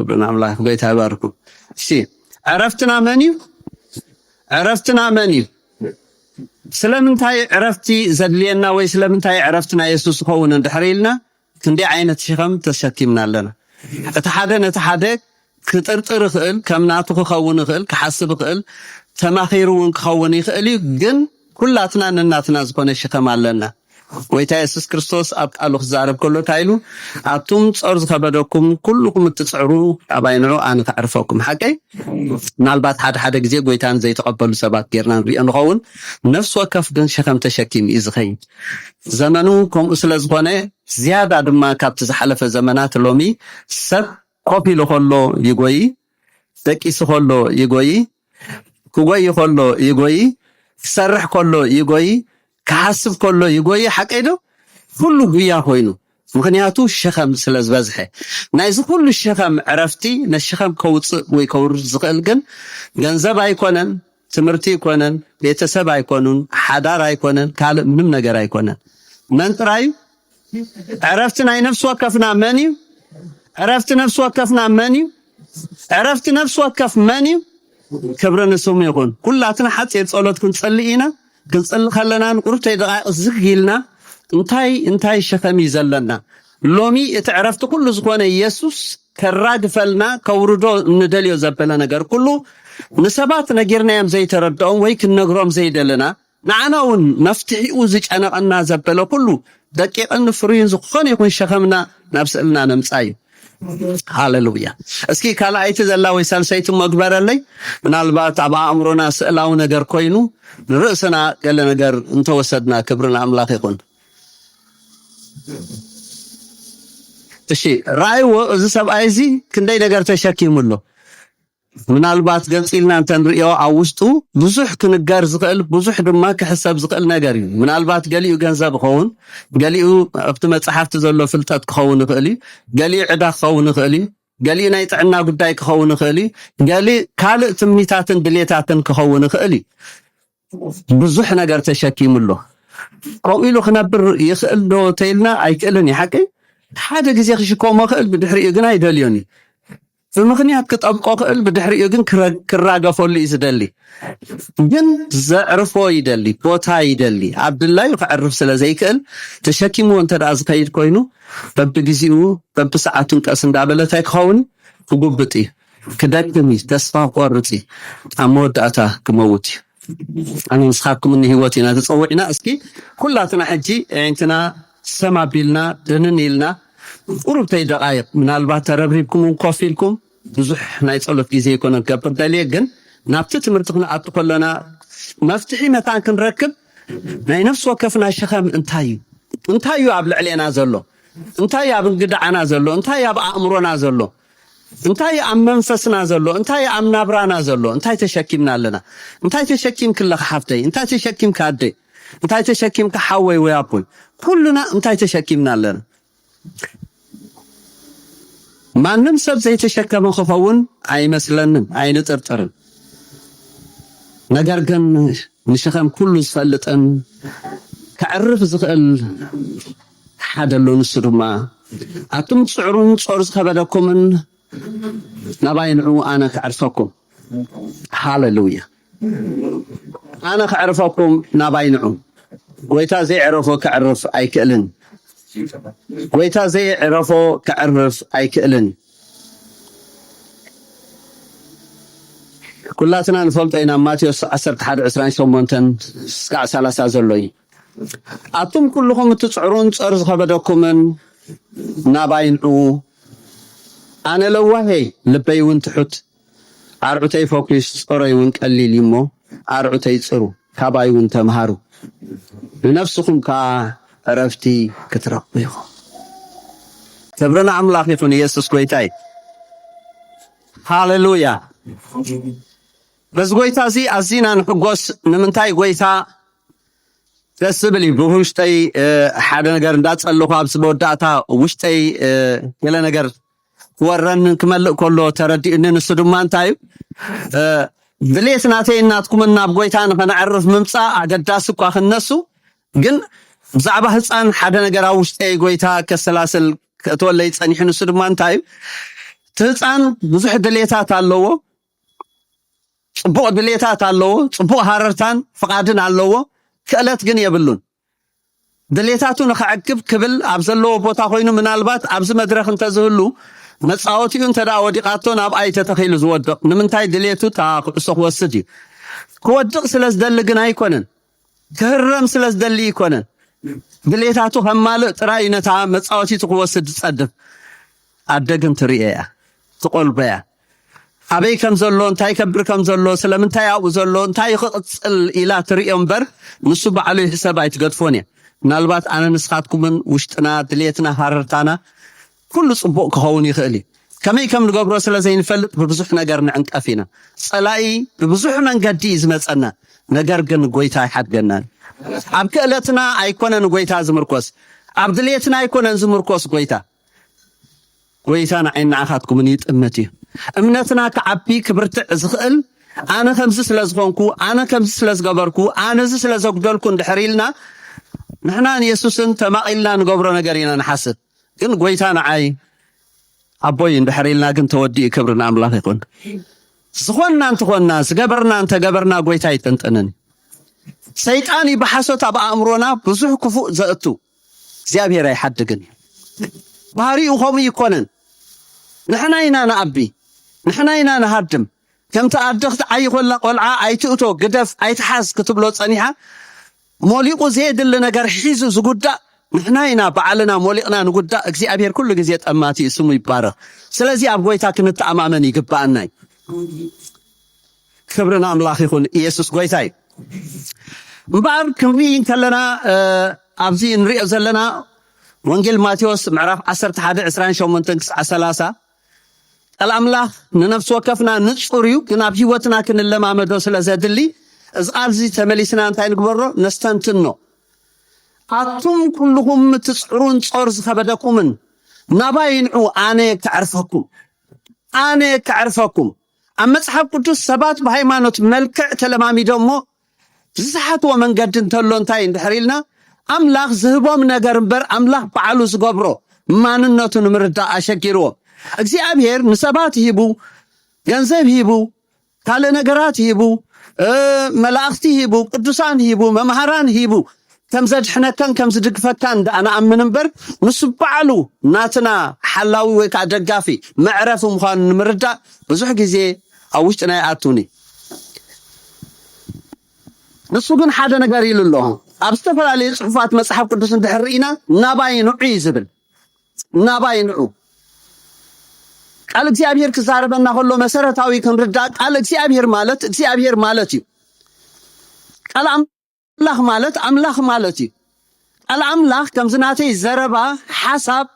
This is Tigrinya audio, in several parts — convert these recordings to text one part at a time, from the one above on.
ክብርን ኣምላኽ ጎይታ ይባርኩም። እሺ፣ ዕረፍትና መን እዩ? ዕረፍትና መን እዩ? ስለምንታይ ዕረፍቲ ዘድልየና ወይ ስለምንታይ ዕረፍትና የሱስ ዝኸውን እንድሕር ኢልና ክንደይ ዓይነት ሸኸም ተሸኪምና ኣለና። እቲ ሓደ ነቲ ሓደ ክጥርጥር ይኽእል፣ ከም ናቱ ክኸውን ይኽእል፣ ክሓስብ ይኽእል፣ ተማኺሩ እውን ክኸውን ይኽእል እዩ። ግን ኩላትና ነናትና ዝኾነ ሸኸም ኣለና። ጎይታ የሱስ ክርስቶስ ኣብ ቃሉ ክዛረብ ከሎ እንታይ ኢሉ? ኣቱም ጾር ዝኸበደኩም ኩልኹም እትጽዕሩ ኣባይ ንዑ ኣነ ከዕርፈኩም። ሓቀይ? ምናልባት ሓደ ሓደ ግዜ ጎይታ ንዘይተቐበሉ ሰባት ጌርና ንሪኦ ንኸውን። ነፍሲ ወከፍ ግን ሸኸም ተሸኪሙ እዩ ዝኸይድ። ዘመኑ ከምኡ ስለ ዝኾነ ዝያዳ ድማ ካብቲ ዝሓለፈ ዘመናት ሎሚ ሰብ ኮፍ ኢሉ ከሎ ይጎይ፣ ደቂሱ ከሎ ይጎይ፣ ክጎይ ከሎ ይጎይ፣ ክሰርሕ ከሎ ይጎይ፣ ክሓስብ ከሎ ይጎይ። ሓቀይ ዶ? ኩሉ ጉያ ኮይኑ፣ ምኽንያቱ ሸኸም ስለ ዝበዝሐ። ናይዚ ኩሉ ሸኸም ዕረፍቲ፣ ነሸኸም ከውፅእ ወይ ከውርድ ዝኽእል ግን ገንዘብ ኣይኮነን፣ ትምህርቲ ኣይኮነን፣ ቤተሰብ ኣይኮኑን፣ ሓዳር ኣይኮነን፣ ካልእ ምንም ነገር ኣይኮነን። መን ጥራይ እዩ? ዕረፍቲ ናይ ነፍሲ ወከፍና መን እዩ? ዕረፍቲ ነፍሲ ወከፍና መን እዩ? ዕረፍቲ ነፍሲ ወከፍ መን እዩ? ክብሪ ንስሙ ይኹን። ኩላትና ሓፂር ጸሎት ክንጸሊ ኢና። ክንጸሊ ከለና ንቁርብተይ ደቓይቕ ዝግ ኢልና እንታይ እንታይ ሸኸም እዩ ዘለና? ሎሚ እቲ ዕረፍቲ ኩሉ ዝኾነ ኢየሱስ ከራግፈልና ከውርዶ እንደልዮ ዘበለ ነገር ኩሉ ንሰባት ነጊርናዮም ዘይተረድኦም ወይ ክንነግሮም ዘይደለና ንዓና እውን መፍትሒኡ ዝጨነቐና ዘበለ ኩሉ ደቂቕን ፍሩይን ዝኾነ ይኹን ሸኸምና ናብ ስእልና ነምጻ እዩ። ሃሌሉያ። እስኪ ካልኣይቲ ዘላ ወይ ሳልሰይቲ መግበረለይ። ምናልባት ኣብ ኣእምሮና ስእላዊ ነገር ኮይኑ ንርእስና ገለ ነገር እንተወሰድና ክብሪ ንኣምላኽ ይኹን። እሺ፣ ራእይዎ እዚ ሰብኣይ እዚ ክንደይ ነገር ተሸኪሙ ኣሎ። ምናልባት ገንፂልና እንተንርእዮ ኣብ ውሽጡ ብዙሕ ክንገር ዝኽእል ብዙሕ ድማ ክሕሰብ ዝኽእል ነገር እዩ። ምናልባት ገሊኡ ገንዘብ ይኸውን፣ ገሊኡ ኣብቲ መፅሓፍቲ ዘሎ ፍልጠት ክኸውን ይኽእል እዩ፣ ገሊኡ ዕዳ ክኸውን ይኽእል እዩ፣ ገሊኡ ናይ ጥዕና ጉዳይ ክኸውን ይኽእል እዩ፣ ገሊኡ ካልእ ትምኒታትን ድሌታትን ክኸውን ይኽእል እዩ። ብዙሕ ነገር ተሸኪሙ ኣሎ። ከምኡ ኢሉ ክነብር ይኽእል ዶ ተይልና ኣይክእልን እዩ። ሓቂ ሓደ ግዜ ክሽከሞ ይኽእል፣ ብድሕሪኡ ግን ኣይደልዮን እዩ። ብምኽንያት ክጠብቆ ክእል፣ ብድሕሪኡ ግን ክረ- ክራገፈሉ እዩ ዝደሊ። ግን ዘዕርፎ ይደሊ፣ ቦታ ይደሊ። ኣብ ድላዩ ክዕርፍ ስለ ዘይክእል ተሸኪምዎ እንተ ደኣ ዝኸይድ ኮይኑ በብግዜኡ በብሰዓቱን ቀስ እንዳበለ እንታይ ክኸውን ክጉብጥ እዩ፣ ክደክም እዩ፣ ተስፋ ክቆርፅ እዩ፣ ኣብ መወዳእታ ክመውት እዩ። ኣነ ንስኻትኩም ንህይወት ኢና ተፀዊዕና። እስኪ ኩላትና ሕጂ ኣዒንትና ሰም ኣቢልና ድንን ኢልና ቁሩብተይ ደቃይቕ ምናልባት ተረብሪብኩም እውን ኮፍ ኢልኩም ብዙሕ ናይ ፀሎት ግዜ ይኮነ ክገብር ደልየ፣ ግን ናብቲ ትምህርቲ ክንኣቱ ከለና መፍትሒ መታን ክንረክብ ናይ ነፍሲ ወከፍና ሸኸም እንታይ እዩ? እንታይ እዩ ኣብ ልዕሌና ዘሎ? እንታይ እዩ ኣብ እንግዳዓና ዘሎ? እንታይ እዩ ኣብ ኣእምሮና ዘሎ? እንታይ ኣብ መንፈስና ዘሎ? እንታይ ኣብ ናብራና ዘሎ? እንታይ ተሸኪምና ኣለና? እንታይ ተሸኪምኪ ኣለኻ ሓፍተይ? እንታይ ተሸኪምካ ኣደይ? እንታይ ተሸኪምካ ሓወይ ወይ ኣቦይ? ኩሉና እንታይ ተሸኪምና ኣለና? ማንም ሰብ ዘይተሸከመ ክኸውን ኣይመስለንን፣ ኣይንጥርጥርን። ነገር ግን ንሸኸም ኩሉ ዝፈልጥን ከዕርፍ ዝኽእል ሓደ ኣሎ፣ ንሱ ድማ ኣቱም ጽዕሩን ጾር ዝኸበደኩምን ናባይ ንዑ ኣነ ከዕርፈኩም። ሃሌሉያ። ኣነ ከዕርፈኩም ናባይ ንዑ። ጎይታ ዘይዕረፎ ከዕርፍ ኣይክእልን። ጎይታ ዘይዕረፎ ከዕርፍ ኣይክእልን። ኩላትና ንፈልጦ ኢና፣ ማቴዎስ ዓሰርተ ሓደ ዕስራን ሸሞንተን እስካዕ ሰላሳ ዘሎ እዩ። ኣቱም ኩልኹም እትጽዕሩን ጾር ዝኸበደኩምን ናባይ ንዑ። ኣነ ለዋሄ ልበይ እውን ትሑት፣ ኣርዑተይ ፈኲስ ጾረይ እውን ቀሊል እዩ እሞ ኣርዑተይ ጽሩ፣ ካባይ እውን ተምሃሩ፣ ንነፍስኹም ከኣ ዕረፍቲ ክትረኽቡ ኢኹም። ክብሪ ንኣምላኽ ይኹን። ኢየሱስ ጎይታይ። ሃሌሉያ። በዚ ጎይታ እዚ ኣዚና ንሕጎስ። ንምንታይ ጎይታ ደስ ዝብል እዩ። ብውሽጠይ ሓደ ነገር እንዳጸለኹ ኣብዚ መወዳእታ ውሽጠይ ገለ ነገር ክወረንን ክመልእ ከሎ ተረዲኡኒ። ንሱ ድማ እንታይ እዩ ድሌት ናተይ እናትኩምን ናብ ጎይታ ንኸነዕርፍ ምምፃእ ኣገዳሲ እኳ ክነሱ፣ ግን ብዛዕባ ህፃን ሓደ ነገር ኣብ ውሽጠይ ጎይታ ከሰላስል ክእትወለይ ፀኒሑ። ንሱ ድማ እንታይ እዩ እቲ ህፃን ብዙሕ ድሌታት ኣለዎ፣ ፅቡቕ ድሌታት ኣለዎ፣ ፅቡቕ ሃረርታን ፍቓድን ኣለዎ። ክእለት ግን የብሉን። ድሌታቱ ንኸዕቅብ ክብል ኣብ ዘለዎ ቦታ ኮይኑ፣ ምናልባት ኣብዚ መድረኽ እንተዝህሉ፣ መፃወቲኡ እንተ ደኣ ወዲቓቶ ናብኣ እዩ ተተኺሉ ዝወድቕ። ንምንታይ? ድሌቱ እታ ኩዕሶ ክወስድ እዩ። ክወድቕ ስለ ዝደሊ ግን ኣይኮነን፣ ክህረም ስለ ዝደሊ ኣይኮነን። ድሌታቱ ከማልእ ጥራይ እዩ ነታ መፃወቲቱ ክወስድ ዝፀድፍ። ኣደ ግን ትርእዮ እያ፣ ትቆልቦ እያ። ኣበይ ከም ዘሎ፣ እንታይ ከብር ከም ዘሎ፣ ስለምንታይ ኣብኡ ዘሎ፣ እንታይ ክቕፅል ኢላ ትርእዮ እምበር፣ ንሱ ባዕሉ ይሕሰብ ኣይትገድፎን እያ። ምናልባት ኣነ ንስኻትኩምን ውሽጥና፣ ድሌትና፣ ሃረርታና ኩሉ ፅቡቕ ክኸውን ይኽእል እዩ። ከመይ ከም ንገብሮ ስለ ዘይንፈልጥ ብብዙሕ ነገር ንዕንቀፍ ኢና። ፀላኢ ብብዙሕ መንገዲ እዩ ዝመፀና፣ ነገር ግን ጎይታ ኣይሓድገናን። ኣብ ክእለትና ኣይኮነን ጎይታ ዝምርኮስ፣ ኣብ ድሌትና ኣይኮነን ዝምርኮስ ጎይታ። ጎይታ ንዓይን ንዓኻትኩምን ይጥምት እዩ። እምነትና ክዓቢ ክብርትዕ ዝኽእል ኣነ ከምዚ ስለ ዝኾንኩ፣ ኣነ ከምዚ ስለ ዝገበርኩ፣ ኣነ እዚ ስለ ዘጉደልኩ እንድሕር ኢልና፣ ንሕና ንየሱስን ተማቒልና ንገብሮ ነገር ኢና ንሓስብ። ግን ጎይታ ንዓይ ኣቦይ እንድሕር ኢልና ግን ተወዲኡ፣ ክብሪ ንኣምላኽ ይኹን። ዝኾንና እንተኾንና፣ ዝገበርና እንተገበርና፣ ጎይታ ኣይጥንጥንን። ሰይጣን እዩ ብሓሶት ኣብ ኣእምሮና ብዙሕ ክፉእ ዘእቱ። እግዚኣብሔር ኣይሓድግን እዩ። ባህሪኡ ከምኡ ይኮነን። ንሕና ኢና ንኣቢ፣ ንሕና ኢና ንሃድም። ከምቲ ኣደ ክትዓይ ኮላ ቆልዓ ኣይትእቶ፣ ግደፍ፣ ኣይትሓዝ ክትብሎ ጸኒሓ፣ ሞሊቑ ዘየድሊ ነገር ሒዙ ዝጉዳእ ንሕና ኢና ባዕልና ሞሊቕና ንጉዳእ። እግዚኣብሔር ኩሉ ግዜ ጠማቲ እዩ፣ ስሙ ይባረኽ። ስለዚ ኣብ ጎይታ ክንተኣማመን ይግባኣና እዩ። ክብሪ ንኣምላኽ ይኹን፣ ኢየሱስ ጎይታ እዩ። እምበኣር ክንርኢ እንከለና፣ እ፣ ኣብዚ እንሪኦ ዘለና ወንጌል ማቴዎስ ምዕራፍ ዓሰርተ ሓደ ዕስራን ሸሞንተን ክሳዕ ሰላሳ፣ ቃል ኣምላኽ ንነፍሲ ወከፍና ንጹር እዩ፣ ግን ኣብ ህይወትና ክንለማመዶ ስለ ዘድሊ፣ እዚ ቃል እዚ ተመሊስና እንታይ ንግበሮ? ነስተንትኖ። ኣቱም ኩልኹም ትጽዕሩን ጾር ዝኸበደኩምን፣ ናባይ ንዑ፣ ኣነ ከዕርፈኩም። ኣነ ከዕርፈኩም። ኣብ መጽሓፍ ቅዱስ ሰባት ብሃይማኖት መልክዕ ተለማሚዶሞ ዝሰሓትዎ መንገዲ እንተሎ እንታይ እንድሕር ኢልና፣ ኣምላኽ ዝህቦም ነገር እምበር ኣምላኽ ባዕሉ ዝገብሮ ማንነቱ ንምርዳእ ኣሸጊርዎም። እግዚኣብሔር ንሰባት ሂቡ፣ ገንዘብ ሂቡ፣ ካልእ ነገራት ሂቡ፣ እ፣ መላእኽቲ ሂቡ፣ ቅዱሳን ሂቡ፣ መምሃራን ሂቡ፣ ከም ዘድሕነካን ከም ዝድግፈካን ደኣ ንኣምን እምበር፣ ንሱ ባዕሉ ናትና ሓላዊ ወይ ከዓ ደጋፊ መዕረፊ ምዃኑ ንምርዳእ ብዙሕ ግዜ ኣብ ውሽጥና ይኣቱኒ። ንሱ ግን ሓደ ነገር ኢሉ ኣሎ። ኣብ ዝተፈላለዩ ጽሑፋት መጽሓፍ ቅዱስ እንድሕር ርኢና፣ ናባይ ንዑ እዩ ዝብል። ናባይ ንዑ። ቃል እግዚኣብሔር ክዛረበና ከሎ መሰረታዊ ክንርዳእ፣ ቃል እግዚኣብሔር ማለት እግዚኣብሔር ማለት እዩ። ቃል ኣምላኽ ማለት ኣምላኽ ማለት እዩ። ቃል ኣምላኽ ከምዚ ናተይ ዘረባ፣ ሓሳብ፣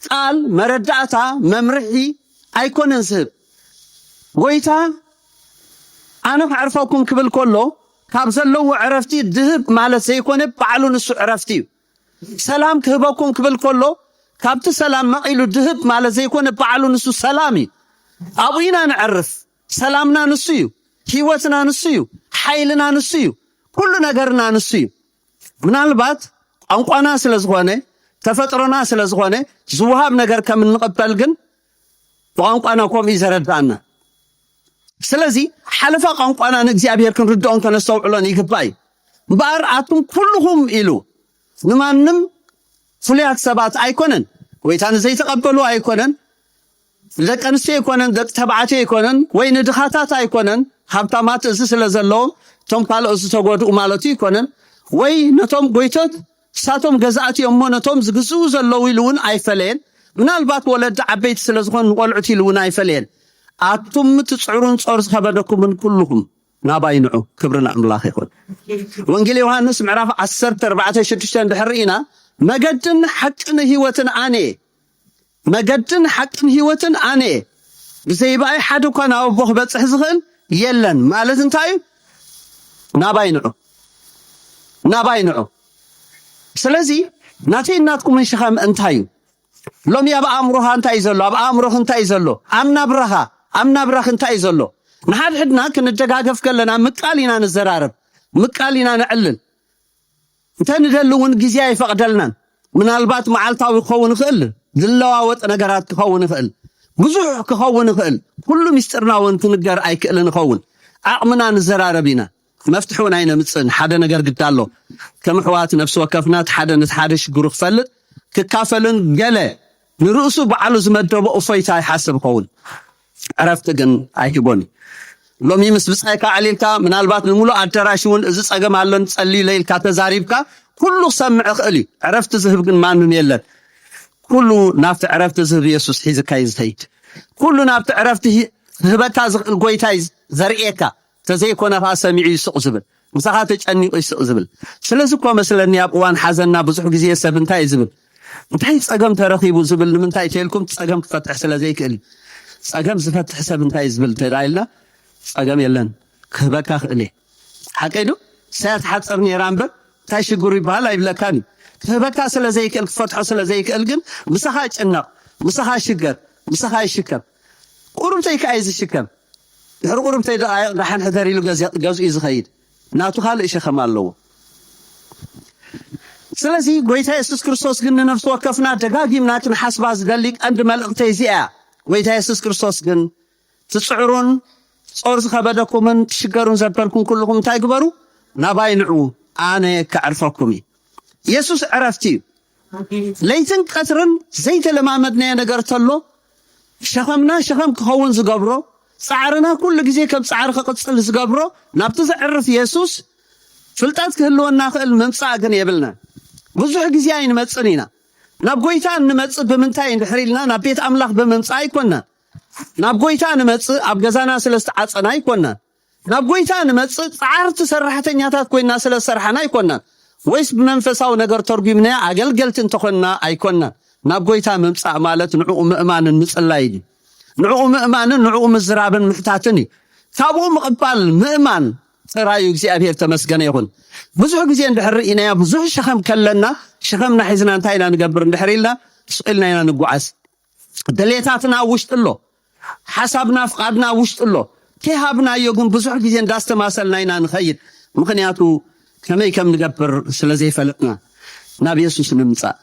ቃል፣ መረዳእታ፣ መምርሒ ኣይኮነን ዝህብ። ጎይታ ኣነ ከዕርፈኩም ክብል ከሎ ካብ ዘለዎ ዕረፍቲ ድህብ ማለት ዘይኮነ፣ ባዕሉ ንሱ ዕረፍቲ እዩ። ሰላም ክህበኩም ክብል ከሎ ካብቲ ሰላም መቒሉ ድህብ ማለት ዘይኮነ፣ ባዕሉ ንሱ ሰላም እዩ። ኣብኡ ኢና ንዕርፍ። ሰላምና ንሱ እዩ። ህይወትና ንሱ እዩ። ሓይልና ንሱ እዩ። ኩሉ ነገርና ንሱ እዩ። ምናልባት ቋንቋና ስለ ዝኾነ፣ ተፈጥሮና ስለ ዝኾነ፣ ዝወሃብ ነገር ከም እንቕበል ግን ብቋንቋና ከምኡ እዩ ዘረድኣና። ስለዚ ሓለፋ ቋንቋና ንእግዚኣብሔር ክንርድኦን ከነስተውዕሎን ይግባእ እዩ። እምበኣር ኣቱም ኩልኹም ኢሉ ንማንም ፍሉያት ሰባት ኣይኮነን፣ ጎይታ ንዘይተቐበሉ ኣይኮነን፣ ንደቂ ኣንስትዮ ኣይኮነን፣ ደቂ ተባዕትዮ ኣይኮነን፣ ወይ ንድኻታት ኣይኮነን፣ ሃብታማት እዚ ስለ ዘለዎም እቶም ካልኦት ዝተጎድኡ ማለቱ ኣይኮነን፣ ወይ ነቶም ጎይቶት እሳቶም ገዛእቲ እዮም እሞ ነቶም ዝግዝኡ ዘለዉ ኢሉ እውን ኣይፈለየን። ምናልባት ወለዲ ዓበይቲ ስለ ዝኾኑ ንቆልዑት ኢሉ እውን ኣይፈለየን። ኣቱም ትጽዕሩን ጾር ዝኸበደኩምን ኩልኹም ናባይ ንዑ። ክብሪ ንኣምላኽ ይኹን። ወንጌል ዮሃንስ ምዕራፍ ዓሰርተ ኣርባዕተ ሽዱሽተ እንድሕር ርኢና፣ መገድን ሓቅን ህይወትን ኣነ እየ፣ መገድን ሓቅን ህይወትን ኣነ እየ፣ ብዘይ ብኣይ ሓደ እኳ ናብ ኣቦ ክበጽሕ ዝኽእል የለን ማለት እንታይ እዩ? ናባይ ንዑ፣ ናባይ ንዑ። ስለዚ ናተይ ናትኩምን ሸኸም እንታይ እዩ? ሎሚ ኣብ ኣእምሮኻ እንታይ እዩ ዘሎ? ኣብ ኣእምሮኽ እንታይ እዩ ዘሎ? ኣብ ናብራኻ፣ ኣብ ናብራኽ እንታይ እዩ ዘሎ? ንሓድሕድና ክንደጋገፍ ከለና ምቃል ኢና ንዘራረብ፣ ምቃል ኢና ነዕልል። እንተ ንደሊ እውን ግዜ ኣይፈቕደልናን። ምናልባት መዓልታዊ ክኸውን ይኽእል፣ ዝለዋወጥ ነገራት ክኸውን ይኽእል። ብዙሕ ክኸውን ይኽእል። ኩሉ ምስጢርና እውን ክንገር ኣይክእልን ይኸውን። ዓቕምና ንዘራረብ ኢና። መፍትሒ እውን ኣይነምፅእን። ሓደ ነገር ግዳ ኣሎ። ከም ኣሕዋት ነፍሲ ወከፍና እቲ ሓደ ነቲ ሓደ ሽግሩ ክፈልጥ ክካፈልን ገለ ንርእሱ ባዕሉ ዝመደቦ እፎይታ ይሓስብ ይኸውን። ዕረፍቲ ግን ኣይህቦን እዩ። ሎሚ ምስ ብጻይካ ኣዕሊልካ፣ ምናልባት ንምሉእ ኣዳራሽ እውን እዚ ጸገም ኣሎን ጸልዩለ ኢልካ ተዛሪብካ፣ ኩሉ ክሰምዕ ይኽእል እዩ። ዕረፍቲ ዝህብ ግን ማንም የለን። ኩሉ ናብቲ ዕረፍቲ ዝህብ የሱስ ሒዝካ እዩ ዝኸይድ። ኩሉ ናብቲ ዕረፍቲ ሂ- ክህበካ ዝኽእል ጎይታ እዩ ዘርእየካ። ተዘይኮነ ከዓ ሰሚዑ ይስቕ ዝብል፣ ምሳኻ ተጨኒቑ ይስቕ ዝብል። ስለዚ እኮ መስለኒ ኣብ እዋን ሓዘንና ብዙሕ ግዜ ሰብ እንታይ እዩ ዝብል፣ እንታይ ጸገም ተረኺቡ ዝብል ንምንታይ ተልኩም ጸገም ክፈትሕ ስለ ዘይክእል እዩ። ጸገም ዝፈትሕ ሰብ እንታይ እዩ ዝብል ተዳይልና ጸገም የለን ክህበካ ክእል እየ። ሓቀይ ዶ? ሳያ ትሓጽር ነይራ እምበር እንታይ ሽግሩ ይበሃል ኣይብለካን እዩ። ክህበካ ስለ ዘይክእል ክፈትሖ ስለ ዘይክእል ግን ምሳኻ ጭነቕ፣ ምሳኻ ሽገር፣ ምሳኻ ይሽከም። ቁሩብተይ ከዓ እዩ ዝሽከም። ድሕሪ ቁሩብተይ ደቓይቕ ደሓን ሕደር ኢሉ ገዚእ- ገዝኡ እዩ ዝኸይድ። ናቱ ካልእ ሸኸም ኣለዎ። ስለዚ ጎይታ የሱስ ክርስቶስ ግን ንነፍሲ ወከፍና ደጋጊምና ክንሓስባ ዝደሊ ቀንዲ መልእኽተይ እዚኣ እያ። ጎይታ የሱስ ክርስቶስ ግን ትጽዕሩን ጾር ዝኸበደኩምን ትሽገሩን ዘበልኩም ኩልኹም እንታይ ግበሩ? ናባይ ንዑ፣ ኣነ ከዕርፈኩም እዩ። የሱስ ዕረፍቲ እዩ። ለይትን ቀትርን ዘይተለማመድናዮ ነገር ተሎ ሸኸምና ሸኸም ክኸውን ዝገብሮ፣ ጻዕርና ኩሉ ግዜ ከም ጻዕሪ ክቕጽል ዝገብሮ ናብቲ ዘዕርፍ የሱስ ፍልጠት ክህልወና ክእል ምምጻእ ግን የብልና። ብዙሕ ግዜ ኣይንመጽን ኢና። ናብ ጎይታ እንመጽእ ብምንታይ እንድሕር ኢልና ናብ ቤት ኣምላኽ ብምምጻእ ኣይኮና። ናብ ጎይታ ንመጽእ ኣብ ገዛና ስለ ዝተዓጸና ኣይኮና። ናብ ጎይታ ንመጽእ ጻዕርቲ ሰራሕተኛታት ኮይና ስለ ዝሰርሓና ኣይኮናን። ወይስ ብመንፈሳዊ ነገር ተርጉምናያ ኣገልገልቲ እንተኾንና ኣይኮናን። ናብ ጎይታ ምምጻእ ማለት ንዕኡ ምእማንን ምጽላይን እዩ። ንዕኡ ምእማንን ንዕኡ ምዝራብን ምሕታትን እዩ። ካብኡ ምቕባል ምእማን ጥራዩ እግዚኣብሔር ተመስገነ ይኹን። ብዙሕ ግዜ እንድሕር ርኢናያ ብዙሕ ሸኸም ከለና ሸኸምና ሒዝና እንታይ ኢና ንገብር እንድሕር ኢልና ስቕ ኢልና ኢና ንጓዓዝ። ድሌታትና ኣብ ውሽጢ ኣሎ። ሓሳብና ፍቓድና ኣብ ውሽጢ ኣሎ። ከይሃብናዮ ግን ብዙሕ ግዜ እንዳስተማሰልና ኢና ንኸይድ። ምኽንያቱ ከመይ ከም ንገብር ስለ ዘይፈለጥና ናብ የሱስ ንምጻእ።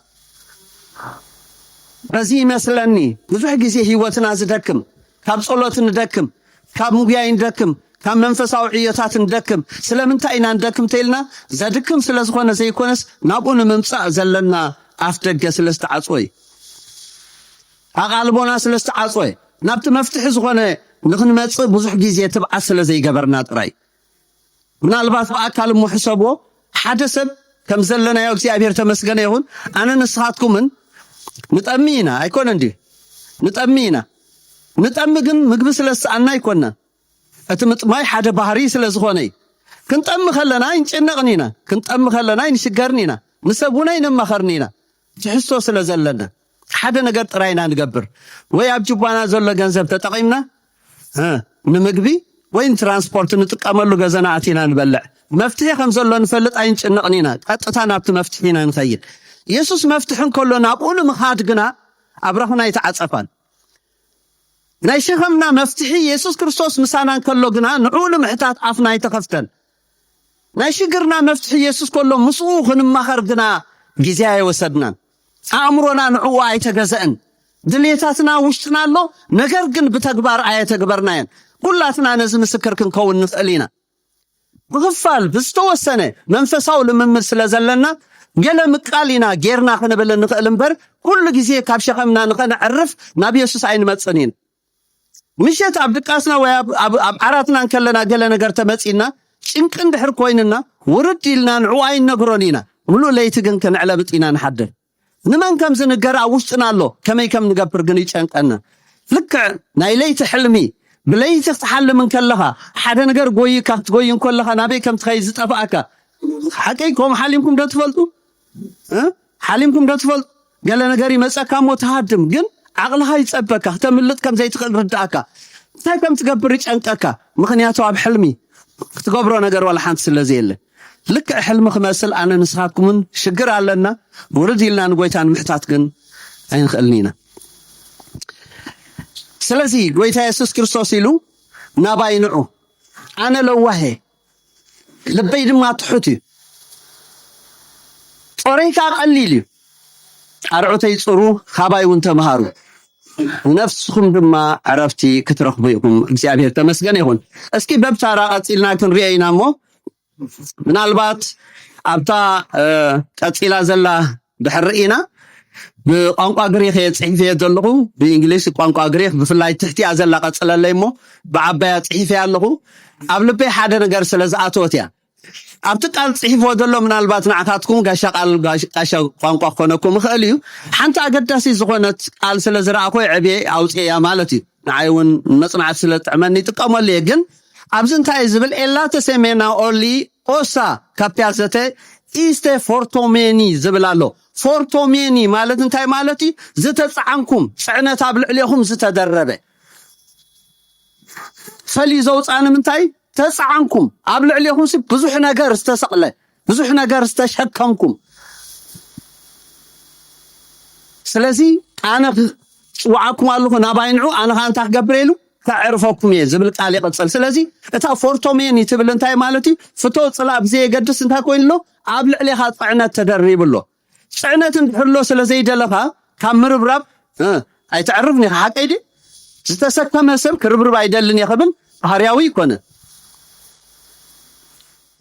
በዚ ይመስለኒ ብዙሕ ግዜ ህይወትና ዝደክም፣ ካብ ጸሎት ንደክም፣ ካብ ምጉያይ ንደክም፣ ካብ መንፈሳዊ ዕዮታት ንደክም። ስለምንታይ ኢና ንደክም ተይልና ዘድክም ስለ ዝኾነ ዘይኮነስ ናብኡ ንምምጻእ ዘለና ኣፍ ደገ ስለ ዝተዓጽወ እዩ። ኣቓልቦና ስለ ዝተዓጽወ ናብቲ መፍትሒ ዝኾነ ንኽንመጽእ ብዙሕ ግዜ ትብዓት ስለ ዘይገበርና ጥራይ። ምናልባት ብኣካል እሞ ሕሰብዎ ሓደ ሰብ ከም ዘለናዮ እግዚኣብሔር ተመስገነ ይኹን ኣነ ንስኻትኩምን ንጠሚ ኢና ኣይኮነን ድዩ? ንጠሚ ኢና። ንጠሚ ግን ምግቢ ስለ ዝሰኣና ኣይኮንና። እቲ ምጥማይ ሓደ ባህሪ ስለ ዝኾነ እዩ። ክንጠሚ ከለና ኣይንጭነቕን ኢና። ክንጠሚ ከለና ኣይንሽገርን ኢና። ንሰብ እውን ኣይንማኸርን ኢና። ትሕዝቶ ስለ ዘለና ሓደ ነገር ጥራይ ኢና ንገብር። ወይ ኣብ ጅባና ዘሎ ገንዘብ ተጠቒምና እ፣ ንምግቢ ወይ ንትራንስፖርት ንጥቀመሉ ገዛና ኣቲና ንበልዕ። መፍትሒ ከም ዘሎ ንፈልጥ ኣይንጭነቕን ኢና። ቀጥታ ናብቲ መፍትሒ ኢና ንኸይድ። የሱስ መፍትሒ እንከሎ ናብኡ ንምኻድ ግና ኣብራኽና ኣይተዓጸፋን። ናይ ሸኸምና መፍትሒ የሱስ ክርስቶስ ምሳና እንከሎ ግና ንዕኡ ንምሕታት ኣፍና ኣይተኸፍተን። ናይ ሽግርና መፍትሒ የሱስ ከሎ ምስኡ ክንማኸር ግና ግዜ ኣይወሰድናን። ኣእምሮና ንዕኡ ኣይተገዘእን። ድሌታትና ውሽጥና ኣሎ፣ ነገር ግን ብተግባር ኣየተግበርናየን። ኩላትና ነዚ ምስክር ክንከውን ንኽእል ኢና። ብኽፋል ብዝተወሰነ መንፈሳዊ ልምምድ ስለ ዘለና ገለ ምቃል ኢና ጌርና ክንብል ንኽእል እምበር ኩሉ ግዜ ካብ ሸኸምና ንኸነዕርፍ ናብ የሱስ ኣይንመጽን ኢና። ምሸት ኣብ ድቃስና ወይ ኣብ- ኣብ ኣብ ዓራትና እንከለና ገለ ነገር ተመጺና ጭንቂ እንድሕር ኮይንና ውርድ ኢልና ንዕኡ ኣይነግሮን ኢና። ምሉእ ለይቲ ግን ከነዕለብጥ ኢና ንሓድር። ንመን ከም ዝንገር ኣብ ውሽጥና ኣሎ፣ ከመይ ከም ንገብር ግን ይጨንቀና። ልክዕ ናይ ለይቲ ሕልሚ ብለይቲ ክትሓልም እንከለኻ ሓደ ነገር ጎይካ ክትጎይ እንከለኻ ናበይ ከም ትኸይድ ዝጠፍኣካ። ሓቀይ ከምኡ ሓሊምኩም ዶ ትፈልጡ? እ? ሓሊምኩም ዶ ትፈልጡ? ገለ ነገር ይመጸካ እሞ ትሃድም፣ ግን ዓቕልኻ ይጸበካ ክተምልጥ ከም ዘይትኽእል ርድኣካ። እንታይ ከም ትገብር ይጨንቀካ፣ ምኽንያቱ ኣብ ሕልሚ ክትገብሮ ነገር ዋላ ሓንቲ ስለ ዘየለ። ልክዕ ሕልሚ ክመስል ኣነ ንስኻትኩምን ሽግር ኣለና፣ ውርድ ኢልና ንጎይታ ንምሕታት ግን ኣይንኽእልን ኢና። ስለዚ ጎይታ የሱስ ክርስቶስ ኢሉ ናባይ ንዑ፣ ኣነ ለዋሄ፣ ልበይ ድማ ትሑት እዩ፣ ጾረይ ከዓ ቀሊል እዩ። ኣርዑተይ ጽሩ፣ ካባይ እውን ተምሃሩ። ንነፍስኹም ድማ ዕረፍቲ ክትረኽቡ ኢኹም። እግዚኣብሔር ተመስገን ይኹን። እስኪ በብታራ ቀጺልና ክንሪኦ ኢና እሞ፣ ምናልባት ኣብታ ቀጺላ ዘላ ድሕር ኢና። ብቋንቋ ግሪክ እየ ጽሒፈ ዘለኹ፣ ብእንግሊዝ ቋንቋ ግሪክ። ብፍላይ ትሕቲኣ ዘላ ቀጽለለይ እሞ፣ ብዓባያ ጽሒፈ ኣለኹ። ኣብ ልበይ ሓደ ነገር ስለ ዝኣተወት እያ። ኣብቲ ቃል ጽሒፍዎ ዘሎ ምናልባት ንዓኻትኩም ጋሻ ቃል ጋሻ ቋንቋ ክኾነኩም ይኽእል እዩ። ሓንቲ ኣገዳሲ ዝኾነት ቃል ስለ ዝረኣኹ ዕብየ ኣውፅእያ ማለት እዩ። ንዓይ እውን መፅናዕቲ ስለ ዝጥዕመኒ ይጥቀመሉ እየ። ግን ኣብዚ እንታይ እዩ ዝብል? ኤላተ ሴሜና ኦሊ ኦሳ ካፒያዘተ ኢስተ ፎርቶሜኒ ዝብል ኣሎ። ፎርቶሜኒ ማለት እንታይ ማለት እዩ? ዝተፃዓንኩም ፅዕነት ኣብ ልዕሌኹም ዝተደረበ ፈልዩ ዘውፃ ንምንታይ? ተፃዓንኩም፣ ኣብ ልዕሌኹም ብዙሕ ነገር ዝተሰቕለ፣ ብዙሕ ነገር ዝተሸከምኩም። ስለዚ ኣነ ክፅዋዓኩም ኣለኹ ናባይ ንዑ፣ ኣነ ከዓ እንታይ ክገብር ኢሉ ከዕርፈኩም እየ ዝብል ቃል ይቕፅል። ስለዚ እታ ፎርቶሜኒ ትብል እንታይ ማለት እዩ? ፍቶ ፅላእ ብዘየገድስ እንታይ ኮይኑ ኣሎ? ኣብ ልዕሌኻ ፅዕነት ተደሪቡ ኣሎ። ፅዕነት እንድሕር ኣሎ ስለ ዘይደለኻ ካብ ምርብራብ ኣይተዕርፍን ኢኻ። ሓቀይ ድዩ? ዝተሰከመ ሰብ ክርብርብ ኣይደልን እየ ክብል ባህርያዊ ይኮነ።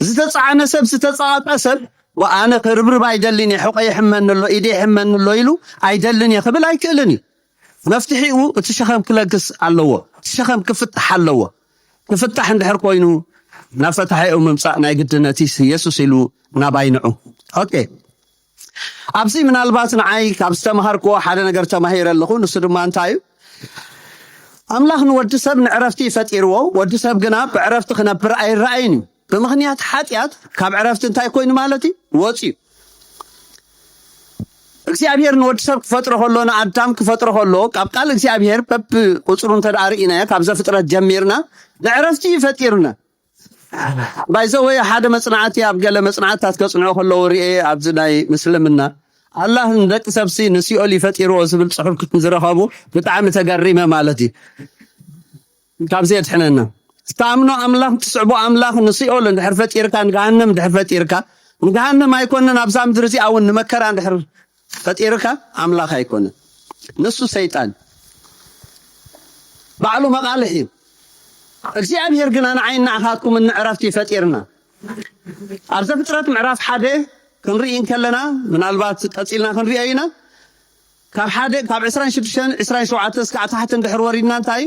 ዝተፃዕነ ሰብ ዝተፃቐጠ ሰብ ኣነ ክርብርብ ኣይደልን እየ፣ ሕቆ ይሕመኒ ኣሎ፣ ኢደ ይሕመኒ ኣሎ ኢሉ ኣይደልን እየ ክብል ኣይክእልን እዩ። መፍትሒኡ እቲ ሸኸም ክለግስ ኣለዎ። እቲ ሸኸም ክፍታሕ ኣለዎ። ክፍታሕ እንድሕር ኮይኑ ናብ ፈታሒኡ ምምፃእ ናይ ግድነት ኢየሱስ ኢሉ ናባይ ንዑ። ኦኬ። ኣብዚ ምናልባት ንዓይ ካብ ዝተምሃርክዎ ሓደ ነገር ተማሂረ ኣለኹ። ንሱ ድማ እንታይ እዩ? ኣምላኽ ንወዲ ሰብ ንዕረፍቲ ፈጢርዎ። ወዲ ሰብ ግና ብዕረፍቲ ክነብር ኣይረኣይን እዩ። ብምኽንያት ሓጢኣት ካብ ዕረፍቲ እንታይ ኮይኑ ማለት እዩ? ወፂኡ። እግዚኣብሔር ንወዲ ሰብ ክፈጥሮ ከሎ፣ ንኣዳም ክፈጥሮ ከሎ፣ ካብ ቃል እግዚኣብሔር በብ ቁፅሩ እንተ ደኣ ርኢናዮ፣ ካብ ዘፍጥረት ጀሚርና ንዕረፍቲ እዩ ፈጢሩና። ባይዘወይ ሓደ መፅናዕቲ ኣብ ገለ መፅናዕትታት ከፅንዑ ከለዉ ርኤ ኣብዚ ናይ ምስልምና ኣላህ ንደቂ ሰብሲ ንሲኦል ይፈጢርዎ ዝብል ፅሑፍ ዝረኸቡ ብጣዕሚ ተገሪመ ማለት እዩ። ካብዚ የድሕነና። ትኣምኖ ኣምላኽ ትስዕቦ ኣምላኽ ንሲኦል እንድሕር ፈጢርካ ንገሃነም እንድሕር ፈጢርካ ንገሃነም ኣይኮነን ኣብዛ ምድሪ እዚኣ እውን ንመከራ እንድሕር ፈጢርካ ኣምላኽ ኣይኮነን። ንሱ ሰይጣን ባዕሉ መቓልሕ እዩ። እግዚኣብሔር ግና ንዓይ ንዓኻትኩም እንዕረፍቲ ፈጢርና። ኣብ ዘፍጥረት ምዕራፍ ሓደ ክንርኢ እንከለና ምናልባት ቀፂልና ክንሪኦ ኢና። ካብ ሓደ ካብ ዕስራን ሽዱሽተን ዕስራን ሸውዓተን እስካዕ ታሕቲ እንድሕር ወሪድና እንታይ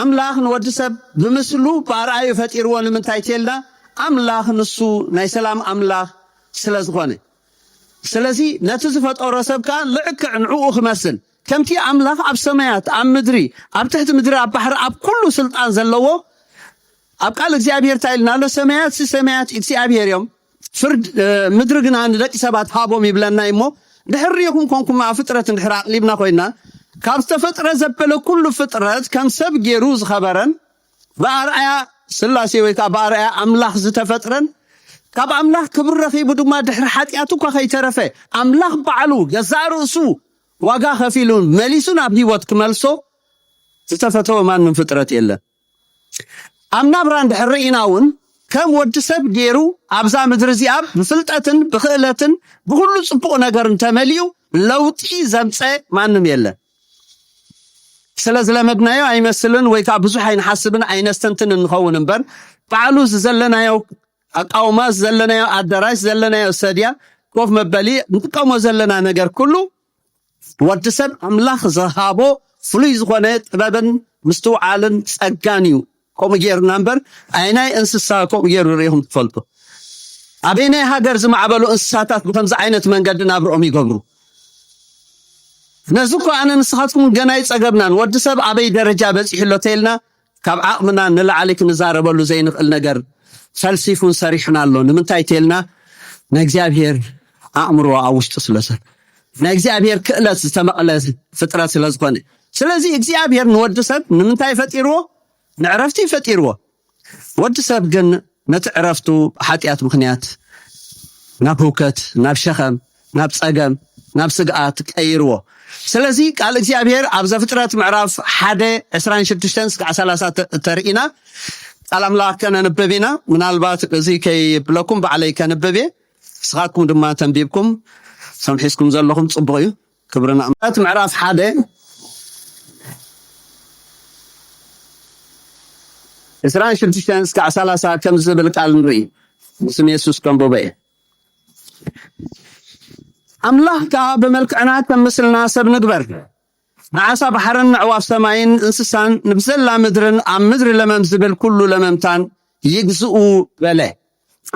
ኣምላኽ ንወዲ ሰብ ብምስሉ ብኣርኣዩ ፈጢርዎ ንምንታይ ተልና ኣምላኽ ንሱ ናይ ሰላም ኣምላኽ ስለ ዝኾነ ስለዚ ነቲ ዝፈጠሮ ሰብ ከኣ ልዕክዕ ንዕኡ ክመስል ከምቲ ኣምላኽ ኣብ ሰማያት ኣብ ምድሪ ኣብ ትሕቲ ምድሪ ኣብ ባሕሪ ኣብ ኩሉ ስልጣን ዘለዎ ኣብ ቃል እግዚኣብሔር እንታይ ኢልና ኣሎ ሰማያት ሲ ሰማያት እግዚኣብሔር እዮም ፍርድ ምድሪ ግና ንደቂ ሰባት ሃቦም ይብለና እሞ ድሕር ሪኢኹም ኮንኩም ኣብ ፍጥረት እንድሕር ኣቕሊብና ኮይና ካብ ዝተፈጥረ ዘበለ ኩሉ ፍጥረት ከም ሰብ ገይሩ ዝኸበረን ብኣርኣያ ስላሴ ወይ ከዓ ብኣርኣያ ኣምላኽ ዝተፈጥረን ካብ ኣምላኽ ክብሪ ረኺቡ ድማ ድሕሪ ሓጢኣቱ እኳ ከይተረፈ ኣምላኽ ባዕሉ ገዛእ ርእሱ ዋጋ ከፊሉ መሊሱ ናብ ህይወት ክመልሶ ዝተፈተወ ማንም ፍጥረት የለን። ኣብ ናብራ እንድሕር ርኢና እውን ከም ወዲ ሰብ ገይሩ ኣብዛ ምድሪ እዚኣ ብፍልጠትን ብክእለትን ብኩሉ ፅቡቕ ነገር እንተመሊኡ ለውጢ ዘምፀ ማንም የለን። ስለ ዝለመድናዮ ኣይመስልን ወይ ከዓ ብዙሕ ኣይንሓስብን ኣይነስተንትን እንኸውን እምበር ባዕሉ እዚ ዘለናዮ ኣቃውማ ዘለናዮ ኣዳራሽ ዘለናዮ ሰድያ ኮፍ መበሊ ንጥቀሞ ዘለና ነገር ኩሉ ወዲ ሰብ ኣምላኽ ዝሃቦ ፍሉይ ዝኾነ ጥበብን ምስትውዓልን ጸጋን እዩ። ከምኡ ገይርና እምበር ኣይናይ እንስሳ ከምኡ ገይሩ ርኢኹም ትፈልጡ? ኣበየናይ ሃገር ዝማዕበሉ እንስሳታት ብከምዚ ዓይነት መንገዲ ናብርኦም ይገብሩ? ነዚ እኮ ኣነ ንስኻትኩም ገና ይጸገብናን ወዲ ሰብ ኣበይ ደረጃ በጺሑ ኣሎ ተይልና ካብ ዓቕምና ንላዕሊ ክንዛረበሉ ዘይንኽእል ነገር ፈልሲፉን ሰሪሑን ኣሎ። ንምንታይ ተልና ናይ እግዚኣብሔር ኣእምሮ ኣብ ውሽጡ ስለዘሎ ናይ እግዚኣብሔር ክእለት ዝተመቕለ ፍጥረት ስለዝኾነ። ስለዚ እግዚኣብሔር ንወዲ ሰብ ንምንታይ ፈጢርዎ? ንዕረፍቲ ፈጢርዎ። ወዲ ሰብ ግን ነቲ ዕረፍቱ ብሓጢኣት ምኽንያት ናብ ህውከት፣ ናብ ሸኸም፣ ናብ ጸገም፣ ናብ ስግኣት ቀይርዎ። ስለዚ ቃል እግዚኣብሔር ኣብ ዘፍጥረት ምዕራፍ ሓደ ዕስራን ሽዱሽተን እስካዕ ሰላሳ ተርኢና ቃል ኣምላኽ ከነንብብ ኢና። ምናልባት እዚ ከይብለኩም ባዕለይ ከንብብ እየ። ንስኻትኩም ድማ ተንቢብኩም ሰምሒስኩም ዘለኹም ጽቡቕ እዩ። ክብርና ምዕራፍ ሓደ ዕስራን ሽዱሽተን እስካዕ ሰላሳ ከም ዝብል ቃል ንርኢ። ብስም የሱስ ከንብቦ እየ። ኣምላኽ ከኣ ብመልክዕና ከም ምስልና ሰብ ንግበር፣ ንዓሳ ባሕርን ንዕዋፍ ሰማይን እንስሳን ንብዘላ ምድርን ኣብ ምድሪ ለመም ዝብል ኩሉ ለመምታን ይግዝኡ በለ።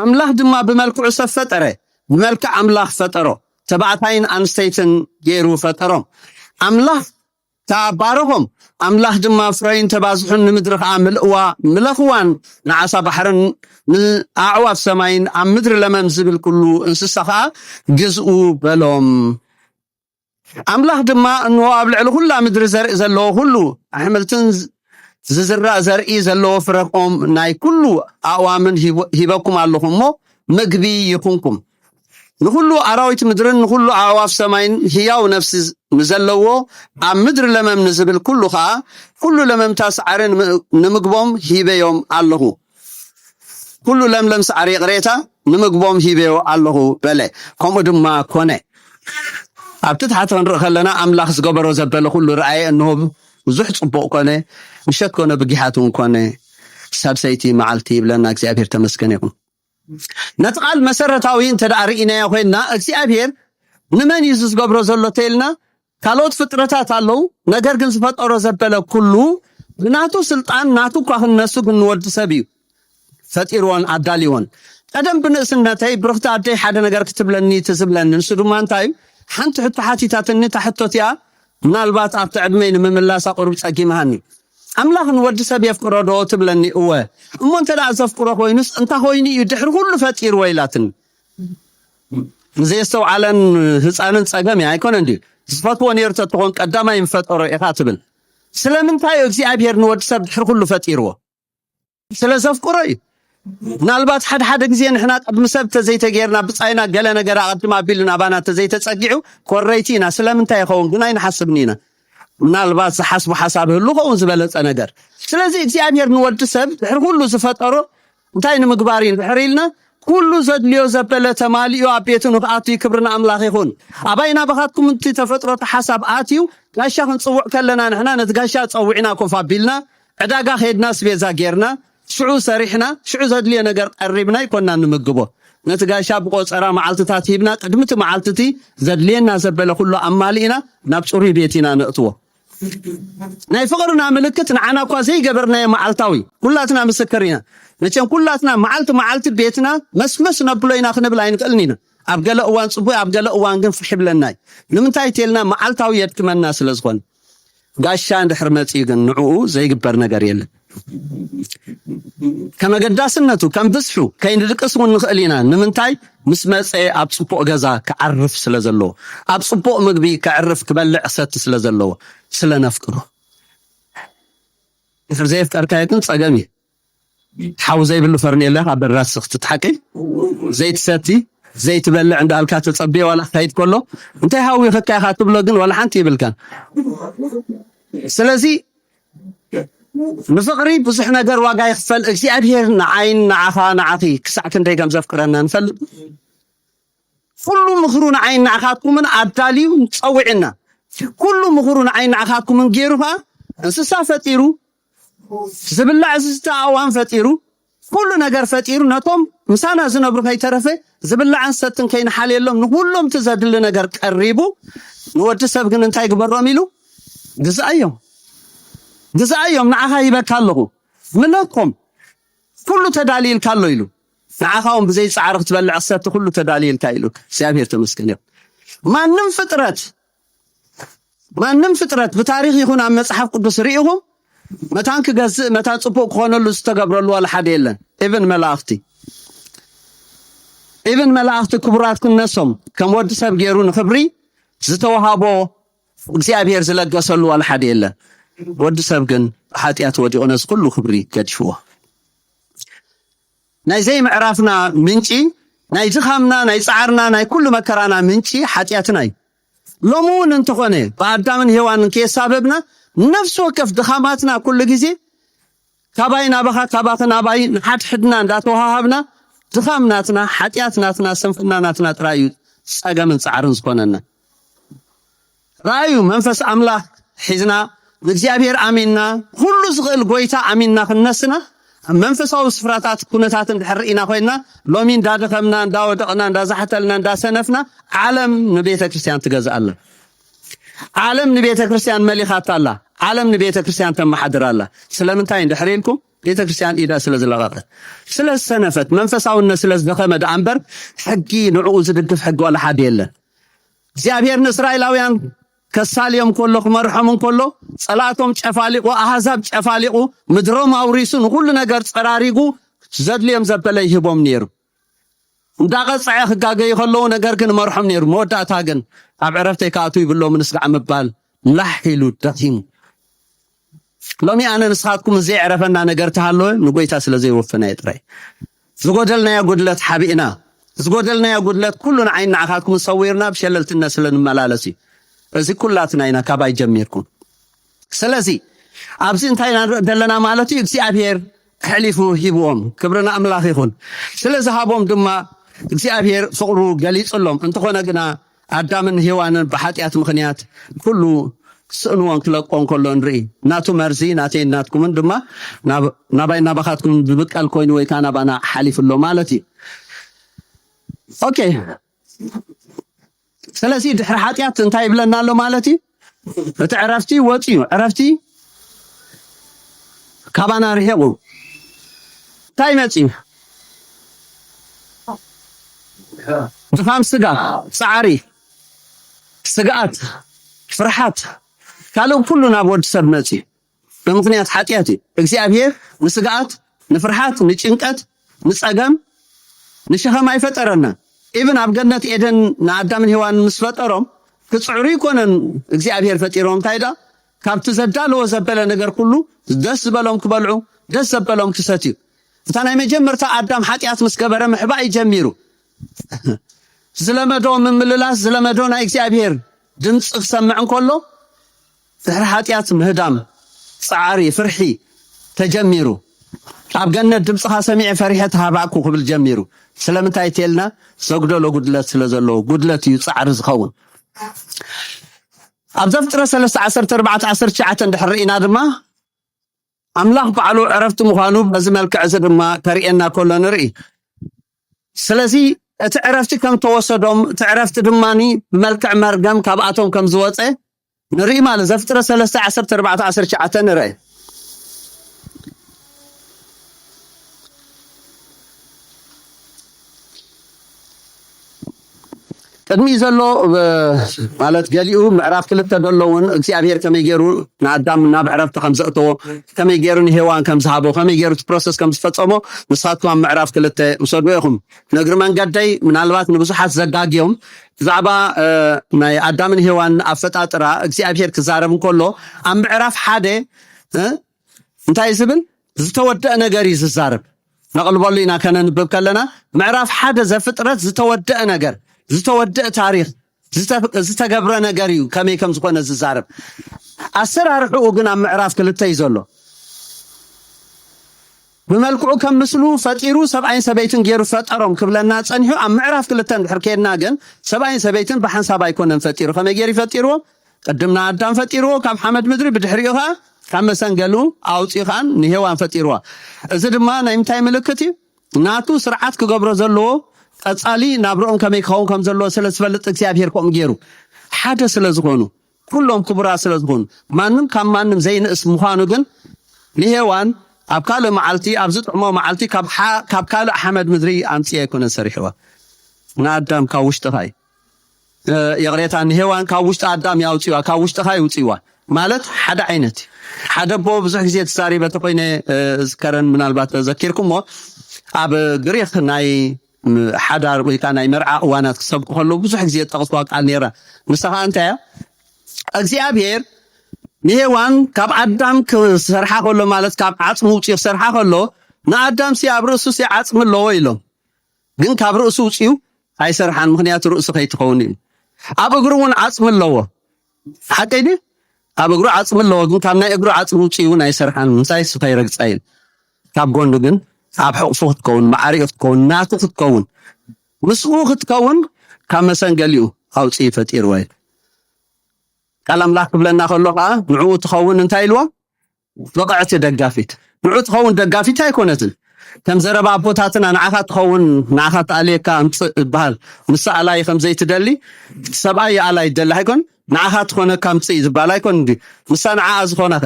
ኣምላኽ ድማ ብመልክዑ ሰብ ፈጠረ፣ ብመልክዕ ኣምላኽ ፈጠሮ፣ ተባዕታይን ኣንስተይትን ገይሩ ፈጠሮም። ኣምላኽ ከኣ ባረኾም። ኣምላኽ ድማ ፍረይን ተባዝሑን ንምድሪ ከኣ ምልእዋ ምለኽዋን፣ ንዓሳ ባሕርን ንኣዕዋፍ ሰማይን ኣብ ምድሪ ለመም ዝብል ኩሉ እንስሳ ከኣ ግዝኡ በሎም። ኣምላኽ ድማ እንሆ ኣብ ልዕሊ ኩላ ምድሪ ዘርኢ ዘለዎ ኩሉ ኣሕምልትን ዝ- ዝዝራእ ዘርኢ ዘለዎ ፍረኦም ናይ ኩሉ ኣእዋምን ሂቦ- ሂበኩም ኣለኹ እሞ ምግቢ ይኹንኩም። ንኹሉ ኣራዊት ምድርን ንኹሉ ኣዕዋፍ ሰማይን ህያው ነፍሲ ንዘለዎ ኣብ ምድሪ ለመም ንዝብል ኩሉ ኸኣ ኩሉ ለመምታ ሳዕሪ ንምግቦም ሂበዮም ኣለኹ። ኩሉ ለምለም ሳዕሪ ይቕሬታ ንምግቦም ሂበዮ ኣለኹ በለ። ከምኡ ድማ ኮነ። ኣብቲ ታሕቲ ክንርኢ ከለና ኣምላኽ ዝገበሮ ዘበለ ኩሉ ረኣየ፣ እንሆ ብዙሕ ጽቡቕ ኮነ፣ ምሸት ኮነ ብጊሓት እውን ኮነ፣ ሳልሰይቲ መዓልቲ ይብለና። እግዚኣብሔር ተመስገን ይኹን። ነቲ ቃል መሰረታዊ እንተ ደኣ ርኢናዮ ኮይንና እግዚኣብሔር ንመን እዩ እዚ ዝገብሮ ዘሎ ተይልና ካልኦት ፍጥረታት ኣለዉ። ነገር ግን ዝፈጠሮ ዘበለ ኩሉ ብናቱ ስልጣን ናቱ እኳ ክንነሱ ግን ንወዲ ሰብ እዩ ፈጢርዎን ኣዳልዎን። ቀደም ብንእስነተይ ብርኽቲ ኣደይ ሓደ ነገር ክትብለኒ ትዝብለኒ። ንሱ ድማ እንታይ እዩ? ሓንቲ ሕቶ ሓቲታትኒ። እታ ሕቶ እቲኣ ምናልባት ኣብቲ ዕድመይ ንምምላሳ ቁሩብ ጸጊምሃኒ። ኣምላኽ ንወዲ ሰብ የፍቅሮ ዶ ትብለኒ? እወ። እሞ እንተ ደኣ ዘፍቅሮ ኮይኑስ እንታይ ኮይኑ እዩ ድሕሪ ኩሉ ፈጢርዎ ኢላትኒ። ንዘየስተውዓለን ህፃንን ፀገም እያ ኣይኮነን ድዩ? ዝፈትዎ ነይሩ ተትኾን ቀዳማይ ምፈጠሮ ኢኻ ትብል። ስለምንታይ እዩ እግዚኣብሔር ንወዲ ሰብ ድሕሪ ኩሉ ፈጢርዎ? ስለ ዘፍቅሮ እዩ። ምናልባት ሓደ ሓደ ግዜ ንሕና ቅድሚ ሰብ ተዘይተጌርና ብፃይና ገለ ነገር ኣቐድም ኣቢሉ ናባና ተዘይተፀጊዑ ኮረይቲ ኢና። ስለምንታይ ይኸውን ግን ኣይንሓስብን ኢና። ምናልባት ዝሓስቡ ሓሳብ ህሉ ኸውን ዝበለፀ ነገር። ስለዚ እግዚኣብሔር ንወዲ ሰብ ድሕሪ ኩሉ ዝፈጠሮ እንታይ ንምግባር እዩ ድሕር ኢልና ኩሉ ዘድልዮ ዘበለ ተማሊኡ ኣብ ቤቱ ንክኣቱ ክብሪ ንኣምላኽ ይኹን። ኣባይ ናባኻትኩም እቲ ተፈጥሮ እቲ ሓሳብ ኣትዩ ጋሻ ክንፅውዕ ከለና ንሕና ነቲ ጋሻ ፀዊዕና ኮፍ ኣቢልና ዕዳጋ ከይድና ስቤዛ ጌርና ሽዑ ሰሪሕና ሽዑ ዘድልዮ ነገር ቀሪብና ይኮና ንምግቦ። ነቲ ጋሻ ብቆፀራ መዓልትታት ሂብና ቅድሚ እቲ መዓልቲ እቲ ዘድልየና ዘበለ ኩሉ ኣማሊእና ናብ ፅሩይ ቤት ኢና ነእትዎ። ናይ ፍቕርና ምልክት ንዓና እኳ ዘይገበርናዮ መዓልታዊ ኩላትና ምስክር ኢና። መቸም ኩላትና መዓልቲ መዓልቲ ቤትና መስመስ ነብሎ ኢና ክንብል ኣይንኽእልን ኢና። ኣብ ገለ እዋን ፅቡቅ ኣብ ገለ እዋን ግን ፍሕ ይብለና እዩ። ንምንታይ ተልና መዓልታዊ የድክመና ስለ ዝኾነ። ጋሻ እንድሕር መፅዩ ግን ንዕኡ ዘይግበር ነገር የለን። ከም ኣገዳስነቱ ከም ብዝሑ ከይንድቅስ እውን ንኽእል ኢና። ንምንታይ? ምስ መፀ ኣብ ፅቡቅ ገዛ ክዓርፍ ስለ ዘለዎ፣ ኣብ ፅቡቅ ምግቢ ክዕርፍ ክበልዕ ክሰቲ ስለ ዘለዎ ስለ ነፍቅሮ። ድሕር ዘየፍቀርካዮ ግን ፀገም እዩ። ሓው ዘይብሉ ፈርኔሎ ካብ በራድ ስኽቲ ትሓቂ ዘይትሰቲ ዘይትበልዕ እንዳልካ ተፀብዮ ዋላ ክኸይድ ከሎ እንታይ ሃዊ ከካይኻ ትብሎ ግን ዋላ ሓንቲ ይብልካን። ስለዚ ንፍቕሪ ብዙሕ ነገር ዋጋ ይኽፈል። እግዚኣብሔር ንዓይን ንዓኻ ንዓኺ ክሳዕ ክንደይ ከም ዘፍቅረና ንፈልጥ። ኩሉ ምኽሩ ንዓይን ንዓኻትኩምን ኣዳልዩ ጸዊዕና። ኩሉ ምኽሩ ንዓይን ንዓኻትኩምን ገይሩ ኸዓ እንስሳ ፈጢሩ፣ ዝብላዕ ዝስተ ኣእዋም ፈጢሩ፣ ኩሉ ነገር ፈጢሩ ነቶም ምሳና ዝነብሩ ከይተረፈ ዝብላዕን ሰትን ከይንሓልየሎም ንኩሎም እቲ ዘድሊ ነገር ቀሪቡ ንወዲ ሰብ ግን እንታይ ግበሮም ኢሉ ግዛዮም ግዛዮም ንዓኻ ሂበካ ኣለኹ ምለኮም ኩሉ ተዳልይልካ ኣሎ ኢሉ ንዓኻ እውን ብዘይ ፃዕሪ ክትበልዕ ክሰቲ ኩሉ ተዳልይልካ ኢሉ እግዚኣብሔር ተመስገን እዩ ማንም ፍጥረት ማንም ፍጥረት ብታሪኽ ይኹን ኣብ መፅሓፍ ቅዱስ ርኢኹም መታን ክገዝእ መታን ፅቡቅ ክኾነሉ ዝተገብረሉ ዋላ ሓደ የለን ኢብን መላእኽቲ ኢብን መላእኽቲ ክቡራት ክነሶም ከም ወዲ ሰብ ገይሩ ንክብሪ ዝተዋሃቦ እግዚኣብሔር ዝለገሰሉ ዋላ ሓደ የለን ወዲ ሰብ ግን ሓጢኣት ወዲቑ ነዚ ኩሉ ክብሪ ገዲፍዎ ናይ ዘይምዕራፍና ምንጪ ናይ ድኻምና ናይ ፃዕርና ናይ ኩሉ መከራና ምንጪ ሓጢኣትና እዩ ሎሚ እውን እንተኾነ ብኣዳምን ሄዋንን ከየሳበብና ነፍሲ ወከፍ ድኻማትና ኩሉ ግዜ ካባይ ናባኻ ካባኺ ናባይ ንሓድሕድና እንዳተዋሃሃብና ድኻም ናትና ሓጢኣት ናትና ስንፍና ናትና ጥራይ እዩ ፀገምን ፃዕርን ዝኾነና ረኣዩ መንፈስ ኣምላኽ ሒዝና ንእግዚኣብሔር ኣሚንና ኩሉ ዝኽእል ጎይታ ኣሚንና ክንነስና መንፈሳዊ ስፍራታት ኩነታት እንድሕር ርኢና ኮይና፣ ሎሚ እንዳደኸምና፣ እንዳወደቕና፣ እንዳዛሕተልና፣ እንዳሰነፍና፣ ዓለም ንቤተ ክርስቲያን ትገዝእ ኣላ። ዓለም ንቤተ ክርስቲያን መሊኻታ ኣላ። ዓለም ንቤተ ክርስቲያን ተመሓድር ኣላ። ስለምንታይ እንድሕር ኢልኩም፣ ቤተ ክርስቲያን ኢዳ ስለ ዝለቐቐት፣ ስለ ዝሰነፈት፣ መንፈሳውነት ስለ ዝደኸመ ደኣ እምበር፣ ሕጊ ንዕኡ ዝድግፍ ሕጊ ዋላ ሓደ የለን። እግዚኣብሔር ንእስራኤላውያን ከሳልዮም ከሎ፣ ክመርሖም እንከሎ፣ ጸላእቶም ጨፋሊቑ፣ ኣህዛብ ጨፋሊቑ፣ ምድሮም ኣውሪሱ፣ ንኹሉ ነገር ጸራሪጉ፣ ዘድልዮም ዘበለ ይህቦም ነይሩ። እንዳቐጽዐ ክጋገዩ ከለዉ፣ ነገር ግን መርሖም ነይሩ። መወዳእታ ግን ኣብ ዕረፍተይ ክኣትዉ ይብሎም ንስጋዕ ምባል ላሕ ኢሉ ደኺሙ። ሎሚ ኣነ ንስኻትኩም ዘይዕረፈና ነገር ተሃለወ ንጎይታ ስለ ዘይወፈናዮ ጥራይ። ዝጎደልናዮ ጉድለት ሓቢእና፣ ዝጎደልናዮ ጉድለት ኩሉ ንዓይን ንዓኻትኩም ሰዊርና ብሸለልትነት ስለ ንመላለስ እዩ። እዚ ኩላትና ኢና ካባይ ጀሚርኩም። ስለዚ ኣብዚ እንታይ ኢና ንርኢ ዘለና ማለት እዩ? እግዚኣብሔር ኣሕሊፉ ሂብዎም። ክብሪ ንኣምላኽ ይኹን። ስለ ዝሃቦም ድማ እግዚኣብሔር ፍቕሩ ገሊጹሎም። እንተኾነ ግና ኣዳምን ሄዋንን ብሓጢኣት ምኽንያት ኩሉ ክስእንዎን ክለቆን ከሎ ንርኢ። ናቱ መርዚ ናተይ ናትኩምን ድማ ናብ-፣ ናባይ ናባኻትኩም ዝብቀል ኮይኑ ወይ ከዓ ናባና ሓሊፉ ኣሎ ማለት እዩ። ኦኬ። ስለዚ ድሕሪ ሓጢኣት እንታይ ይብለና ኣሎ ማለት እዩ? እቲ ዕረፍቲ ወፂኡ፣ ዕረፍቲ ካባና ርሒቑ። እንታይ መፂኡ? ድኻም ስጋ፣ ፃዕሪ፣ ስግኣት፣ ፍርሓት፣ ካልእ ኩሉ ናብ ወዲ ሰብ መፂኡ። ብምኽንያት ሓጢኣት እዩ። እግዚኣብሔር ንስግኣት፣ ንፍርሓት፣ ንጭንቀት፣ ንጸገም፣ ንሸኸም ኣይፈጠረና። ኢብን ኣብ ገነት ኤደን ንኣዳምን ሄዋን ምስ ፈጠሮም ክጽዕሩ ይኮነን እግዚኣብሔር ፈጢሮም። እንታይ ዳ ካብቲ ዘዳለዎ ዘበለ ነገር ኩሉ ደስ ዝበሎም ክበልዑ፣ ደስ ዘበሎም ክሰትዩ። እታ ናይ መጀመርታ ኣዳም ሓጢኣት ምስ ገበረ ምሕባእ እዩ ጀሚሩ። ዝለመዶ ምምልላስ፣ ዝለመዶ ናይ እግዚኣብሔር ድምፂ ክሰምዕ እንከሎ ድሕሪ ሓጢኣት ምህዳም፣ ፃዕሪ፣ ፍርሒ ተጀሚሩ። ኣብ ገነት ድምፅኻ ሰሚዐ ፈሪሐ ተሃባእኩ ክብል ጀሚሩ። ስለምንታይ ተልና? ዘጉደሎ ጉድለት ስለ ዘለዎ። ጉድለት እዩ ፃዕሪ ዝኸውን። ኣብ ዘፍጥረት ሰለስተ ዓሰርተ ኣርባዕተ ዓሰርተ ትሽዓተ እንድሕር ርኢና ድማ ኣምላኽ ባዕሉ ዕረፍቲ ምዃኑ በዚ መልክዕ እዚ ድማ ከርእየና ከሎ ንርኢ። ስለዚ እቲ ዕረፍቲ ከም ተወሰዶም፣ እቲ ዕረፍቲ ድማ ብመልክዕ መርገም ካብኣቶም ከም ዝወፀ ንርኢ ማለት። ዘፍጥረት ሰለስተ ዓሰርተ ኣርባዕተ ዓሰርተ ትሽዓተ ንርኢ። ቅድሚ ዘሎ ብ-፣ ማለት ገሊኡ ምዕራፍ ክልተ ዘሎ እውን እግዚኣብሔር ከመይ ገይሩ ንኣዳም ናብ ዕረፍቲ ከም ዘእተዎ፣ ከመይ ገይሩ ንሄዋን ከም ዝሃቦ፣ ከመይ ገይሩ እቲ ፕሮሰስ ከም ዝፈጸሞ ንስኻትኩም ኣብ ምዕራፍ ክልተ ውሰድዎ ኢኹም። ነግሪ መንገደይ ምናልባት ንብዙሓት ዘጋግዮም ብዛዕባ፣ እ፣ ናይ ኣዳምን ሄዋን ኣፈጣጥራ እግዚኣብሔር ክዛረብ እንከሎ ኣብ ምዕራፍ ሓደ፣ እ፣ እንታይ ዝብል ዝተወደአ ነገር እዩ ዝዛረብ። ነቕልበሉ ኢና ከነንብብ ከለና ምዕራፍ ሓደ ዘፍጥረት ዝተወደአ ነገር፣ ዝተወደአ ታሪኽ፣ ዝተ-፣ ዝተገብረ ነገር እዩ ከመይ ከም ዝኾነ ዝዛረብ። ኣሰራርሕኡ ግን ኣብ ምዕራፍ ክልተ እዩ ዘሎ። ብመልክዑ ከም ምስሉ ፈጢሩ ሰብኣይን ሰበይትን ገይሩ ፈጠሮም ክብለና ጸኒሑ፣ ኣብ ምዕራፍ ክልተ እንድሕር ከድና ግን ሰብኣይን ሰበይትን ብሓንሳብ ኣይኮነን ፈጢሩ። ከመይ ገይሩ ይፈጢርዎም? ቅድም ንኣዳም ፈጢርዎ ካብ ሓመድ ምድሪ፣ ብድሕሪኡ ኸዓ ካብ መሰንገሉ ኣውፂኡ ኸዓ ንሄዋን ፈጢርዋ። እዚ ድማ ናይ ምንታይ ምልክት እዩ? ናቱ ስርዓት ክገብሮ ዘለዎ ቀጻሊ ናብርኦም ከመይ ክኸውን ከም ዘለዎ ስለ ዝፈልጥ እግዚኣብሔር ከምኡ ገይሩ። ሓደ ስለ ዝኾኑ፣ ኩሎም ክቡራት ስለ ዝኾኑ፣ ማንም ካብ ማንም ዘይንእስ ምዃኑ ግን ንሄዋን ኣብ ካልእ መዓልቲ፣ ኣብ ዝጥዕሞ መዓልቲ ካብ ሓ-፣ ካብ ካልእ ሓመድ ምድሪ ኣምፅኦ ኣይኮነን ሰሪሕዋ። ንኣዳም ካብ ውሽጥኻ እዩ። እ፣ ይቕሬታ፣ ንሄዋን ካብ ውሽጢ ኣዳም ያውፅዋ፣ ካብ ውሽጥኻ ይውፅዋ ማለት ሓደ ዓይነት እዩ። ሓደ ኣቦ ብዙሕ ግዜ ተዛሪበ ተኮይነ፣ እ፣ ዝከረን ምናልባት ተዘኪርኩሞ፣ ኣብ ግሪክ ናይ፣ ም፣ ሓዳር ወይ ከዓ ናይ መርዓ እዋናት ክሰብኩ ከለዉ ብዙሕ ግዜ ዝጠቕስዋ ቃል ነይራ። ንሳ ከዓ እንታይ እያ? እግዚኣብሔር ንሄዋን ካብ ኣዳም ክሰርሓ ከሎ፣ ማለት ካብ ዓፅሚ ውፅኡ ክሰርሓ ከሎ፣ ንኣዳም ሲ ኣብ ርእሱ ሲ ዓፅሚ ኣለዎ ኢሎም። ግን ካብ ርእሱ ውፅኡ ኣይሰርሓን፣ ምኽንያቱ ርእሱ ከይትኸውን እዩ። ኣብ እግሩ እውን ዓፅሚ ኣለዎ። ሓቀይ ድዩ? ኣብ እግሩ ዓፅሚ ኣለዎ፣ ግን ካብ ናይ እግሩ ዓፅሚ ውፅኡ እውን ኣይሰርሓን። ምንታይ? እሱ ከይረግፃ እዩ። ካብ ጎኑ ግን ኣብ ሕቑፉ ክትከውን፣ ማዕሪኡ ክትከውን፣ ናቱ ክትከውን፣ ምስኡ ክትከውን ካብ መሰንገሊኡ ኣውፅኡ ፈጢርዎ እዩ። ቃል ኣምላኽ ክብለና ከሎ ከዓ ንዕኡ ትኸውን እንታይ ኢልዎ? ብቕዕቲ ደጋፊት። ንዑ ትኸውን ደጋፊት ኣይኮነትን። ከም ዘረባ ኣቦታትና ንዓኻ ትኸውን፣ ንዓኻ ትኣልየካ ኣምፅእ ይበሃል። ንሳ ኣላይ ከም ዘይትደሊ፣ እቲ ሰብኣይ ኣላይ ይደሊ ኣይኮን፣ ንዓኻ ትኾነካ ኣምፅእ እዩ ዝበሃል ኣይኮን እንዲ ንሳ ንዓኣ ዝኾነኸ።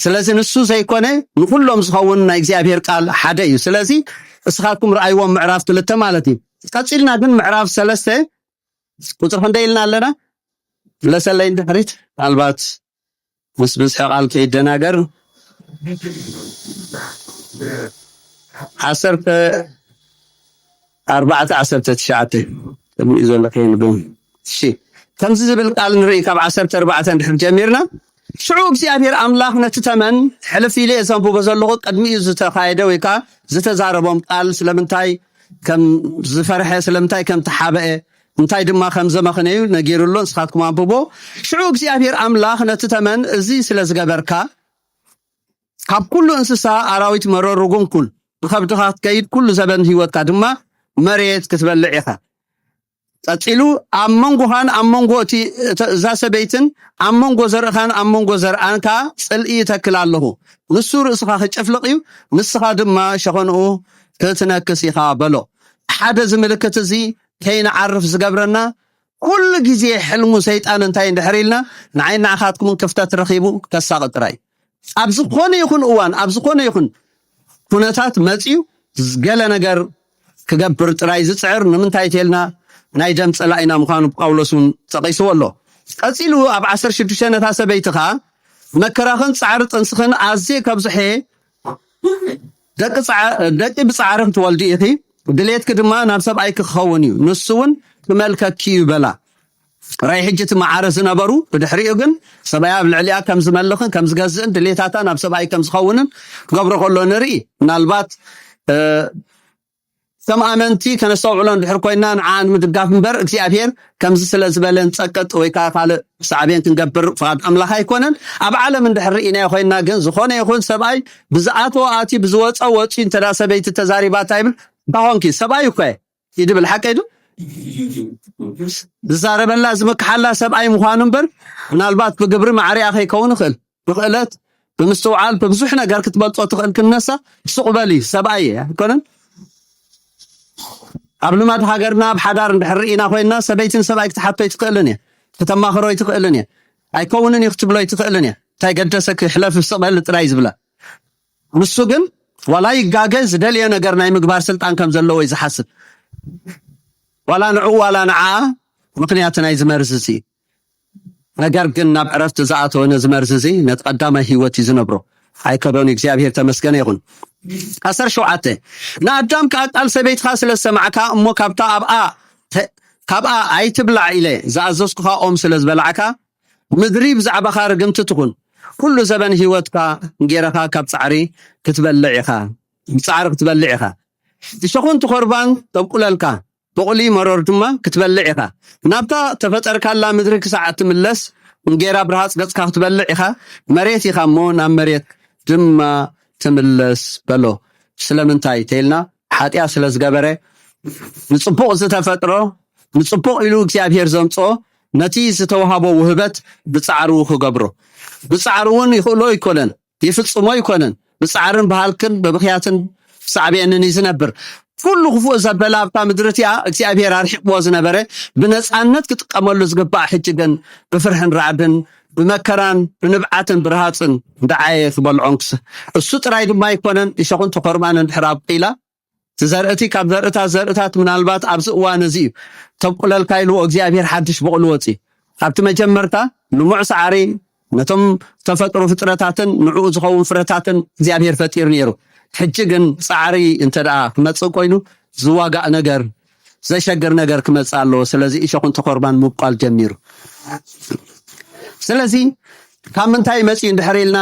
ስለዚ ንሱ ዘይኮነ ንኩሎም ዝኸውን ናይ እግዚኣብሔር ቃል ሓደ እዩ። ስለዚ እስኻትኩም ረኣይዎም ምዕራፍ ክልተ ማለት እዩ። ቀፂልና ግን ምዕራፍ ሰለስተ ቁፅሪ ክንደይ ኢልና ኣለና? ለሰለይ ድሕሪት ምናልባት ምስ ብዝሒ ቃል ከይደናገር ዓሰርተ ኣርባዕተ ዓሰርተ ትሽዓተ ከምኡ ዘሎ ከይንብም እሺ። ከምዚ ዝብል ቃል ንርኢ ካብ ዓሰርተ ኣርባዕተ እንድሕር ጀሚርና። ሽዑ እግዚኣብሔር ኣምላኽ ነቲ ተመን ሕልፍ ኢለ እየ ዘንብቦ ዘለኹ ቅድሚኡ ዝተኻየደ ወይ ከዓ ዝተዛረቦም ቃል ስለምንታይ ከም ዝፈርሐ ስለምንታይ ከም ተሓበአ እንታይ ድማ ከም ዘመኽነዩ ነጊሩሎ ንስኻትኩም ኣንብቦ። ሽዑ እግዚኣብሔር ኣምላኽ ነቲ ተመን እዚ ስለ ዝገበርካ ካብ ኩሉ እንስሳ ኣራዊት መረር ርጉም ኩን ብኸብድኻ ክትከይድ ኩሉ ዘበን ህይወትካ ድማ መሬት ክትበልዕ ኢኻ። ቀጺሉ ኣብ መንጎኻን ኣብ መንጎ እቲ እዛ ሰበይትን ኣብ መንጎ ዘርእኻን ኣብ መንጎ ዘርኣንካ ጽልኢ ይተክል ኣለኹ። ንሱ ርእስኻ ክጭፍልቕ እዩ፣ ንስኻ ድማ ሸኾንኡ ክትነክስ ኢኻ በሎ። ሓደ እዚ ምልክት እዚ ከይንዓርፍ ዝገብረና ኩሉ ግዜ ሕልሙ ሰይጣን እንታይ እንድሕር ኢልና ንዓይ ንዓኻትኩምን ክፍተት ረኺቡ ከሳቒ ጥራይ። ኣብ ዝኾነ ይኹን እዋን ኣብ ዝኾነ ይኹን ኩነታት መፅዩ ገለ ነገር ክገብር ጥራይ ዝፅዕር ንምንታይ ተልና ናይ ደም ፀላኢና ምዃኑ ጳውሎስ እውን ጠቂስዎ ኣሎ። ቀፂሉ ኣብ ዓሰርተ ሽዱሽተ ነታ ሰበይቲ ኸዓ መከራኽን ፃዕሪ ጥንስኽን ኣዝየ ከብዝሐ ደቂ ብፃዕሪ ክትወልዲ ኢኺ፣ ድሌትኪ ድማ ናብ ሰብኣይኪ ክኸውን እዩ፣ ንሱ እውን ክመልከኪ እዩ በላ። ራይ ሕጂ እቲ መዓረ ዝነበሩ ብድሕሪኡ ግን ሰብኣይ ኣብ ልዕሊኣ ከም ዝመልኽን ከም ዝገዝእን ድሌታታ ናብ ሰብኣይ ከም ዝኸውንን ክገብሮ ከሎ ንርኢ። ምናልባት ከም ኣመንቲ ከነስተውዕሎ እንድሕር ኮይና ንዓ ንምድጋፍ እምበር እግዚኣብሔር ከምዚ ስለ ዝበለ ንፀቅጥ ወይ ከዓ ካልእ ሳዕቤን ክንገብር ፍቓድ ኣምላኽ ኣይኮነን። ኣብ ዓለም እንድሕር ርኢናዮ ኮይንና ግን ዝኾነ ይኹን ሰብኣይ ብዝኣተወ ኣትዩ ብዝወፀ ወፂኡ እንተ ሰበይቲ ተዛሪባ እንታይ ይብል? እንታይ ኮንኪ? ሰብኣይ እኮ እየ ይድብል ሓቀይ ዶ? ዝዛረበላ ዝምክሓላ ሰብኣይ ምዃኑ እምበር ምናልባት ብግብሪ ማዕሪያ ከይከውን ይኽእል። ብኽእለት ብምስትውዓል ብብዙሕ ነገር ክትበልፆ ትኽእል ክንነሳ ሱቕ በሊ ሰብኣይ እየ ኣይኮነን። ኣብ ልማድ ሃገርና ኣብ ሓዳር እንድሕር ርኢና ኮይንና ሰበይትን ሰብኣይ ክትሓቶ ይትኽእልን እየ ከተማኽሮ ይትኽእልን እየ ኣይከውንን እዩ ክትብሎ ይትኽእልን እየ እንታይ ገደሰ ክሕለፍ ስቕ በሊ ጥራይ ዝብላ ንሱ ግን ዋላ ይጋገ ዝደልዮ ነገር ናይ ምግባር ስልጣን ከም ዘለዎ እዩ ዝሓስብ ዋላ ንዑ ዋላ ንዓ ምክንያት ናይ ዝመርዝ እዚ ነገር ግን ናብ ዕረፍቲ ዝኣተወ ነዚ መርዚ እዚ ነቲ ቀዳማይ ህይወት እዩ ዝነብሮ ኣይከዶን እግዚኣብሔር ተመስገነ ይኹን ኣሰር ሸውዓተ ንኣዳም ከዓ ቃል ሰበይትኻ ስለ ዝሰማዕካ እሞ ካብታ ኣብኣ ካብኣ ኣይትብላዕ ኢለ ዝኣዘዝኩኻ ኦም ስለ ዝበላዕካ ምድሪ ብዛዕባኻ ርግምቲ ትኹን ኩሉ ዘበን ህይወትካ እንጌረኻ ካብ ፃዕሪ ክትበልዕ ኢኻ ብፃዕሪ ክትበልዕ ኢኻ እሸኹን ትኾርባን ተብቁለልካ ብቑሊ መሮር ድማ ክትበልዕ ኢኻ ናብታ ተፈጠርካላ ምድሪ ክሳዕ እትምለስ እንጌራ ብርሃፅ ገፅካ ክትበልዕ ኢኻ መሬት ኢኻ እሞ ናብ መሬት ድማ ትምለስ በሎ ስለምንታይ ተይልና ሓጢኣት ስለ ዝገበረ ንፅቡቕ ዝተፈጥሮ ንፅቡቕ ኢሉ እግዚኣብሔር ዘምፅኦ ነቲ ዝተዋሃቦ ውህበት ብፃዕሩ ክገብሮ ብፃዕሩ እውን ይኽእሎ ኣይኮነን ይፍፅሞ ኣይኮነን ብፃዕርን ብሃልክን ብብኽያትን ሳዕቤንን እዩ ዝነብር ኩሉ ክፉእ ዘበለ ኣብታ ምድሪ እቲኣ እግዚኣብሔር ኣርሒቕዎ ዝነበረ ብነፃነት ክጥቀመሉ ዝግባእ ሕጂ ግን ብፍርሕን ራዕድን ብመከራን ብንብዓትን ብርሃፅን እንዳዓየ ክበልዖን ክስ እሱ ጥራይ ድማ ኣይኮነን እሸኹን ተኾርማን እንድሕር ኣብቂላ እቲ ዘርእቲ ካብ ዘርእታት ዘርእታት ምናልባት ኣብዚ እዋን እዚ እዩ ተብቁለልካ ኢልዎ እግዚኣብሔር ሓድሽ በቑሉ ወፂ ካብቲ መጀመርታ ልሙዕ ሰዓሪ ነቶም ተፈጥሮ ፍጥረታትን ንዕኡ ዝኸውን ፍረታትን እግዚኣብሔር ፈጢሩ ነይሩ ሕጂ ግን ፃዕሪ እንተ ደኣ ክመፅእ ኮይኑ ዝዋጋእ ነገር ዘሸግር ነገር ክመፅእ ኣለዎ ስለዚ እሸኹን ተኾርባን ምብቋል ጀሚሩ ስለዚ ካብ ምንታይ መፅኡ እንድሕር ኢልና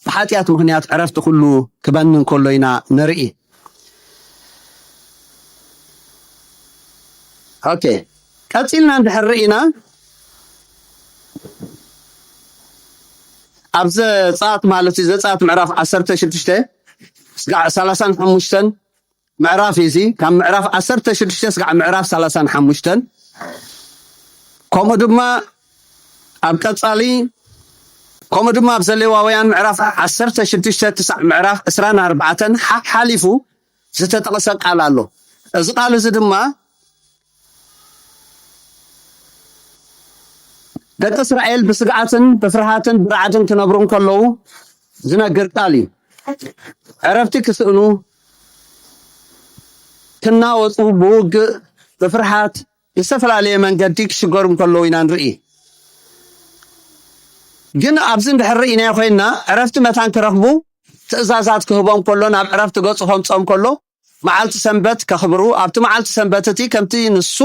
ብሓጢኣት ምኽንያት ዕረፍቲ ኩሉ ክበኒ እንከሎ ኢና ንርኢ ኦኬ ቀፂልና እንድሕር ርኢና ኣብ ዘፃት ማለት እዩ ዘፃት ምዕራፍ ዓሰርተ ሽዱሽተ ስጋዕ ሰላሳን ሓሙሽተን ምዕራፍ እዩ እዚ ካብ ምዕራፍ ዓሰርተ ሽዱሽተ ስጋዕ ምዕራፍ ሰላሳን ሓሙሽተን ከምኡ ድማ ኣብ ቀፃሊ ከምኡ ድማ ኣብ ዘሌዋውያን ምዕራፍ ዓሰርተ ሽዱሽተ ክሳዕ ምዕራፍ ዕስራን ኣርባዕተን ሓሓሊፉ ዝተጠቕሰ ቃል ኣሎ። እዚ ቃል እዚ ድማ ደቂ እስራኤል ብስግኣትን ብፍርሃትን ብራዕድን ክነብሩ እንከለዉ ዝነግር ቃል እዩ። ዕረፍቲ ክስእኑ፣ ክናወፁ፣ ብውግእ፣ ብፍርሃት፣ ብዝተፈላለየ መንገዲ ክሽገሩ እንከለዉ ኢና ንርኢ። ግን ኣብዚ እንድሕር ርኢናዮ ኮይንና ዕረፍቲ መታን ክረኽቡ ትእዛዛት ክህቦም ከሎ ናብ ዕረፍቲ ገፁ ከምፅኦም ከሎ መዓልቲ ሰንበት ከኽብሩ ኣብቲ መዓልቲ ሰንበት እቲ ከምቲ ንሱ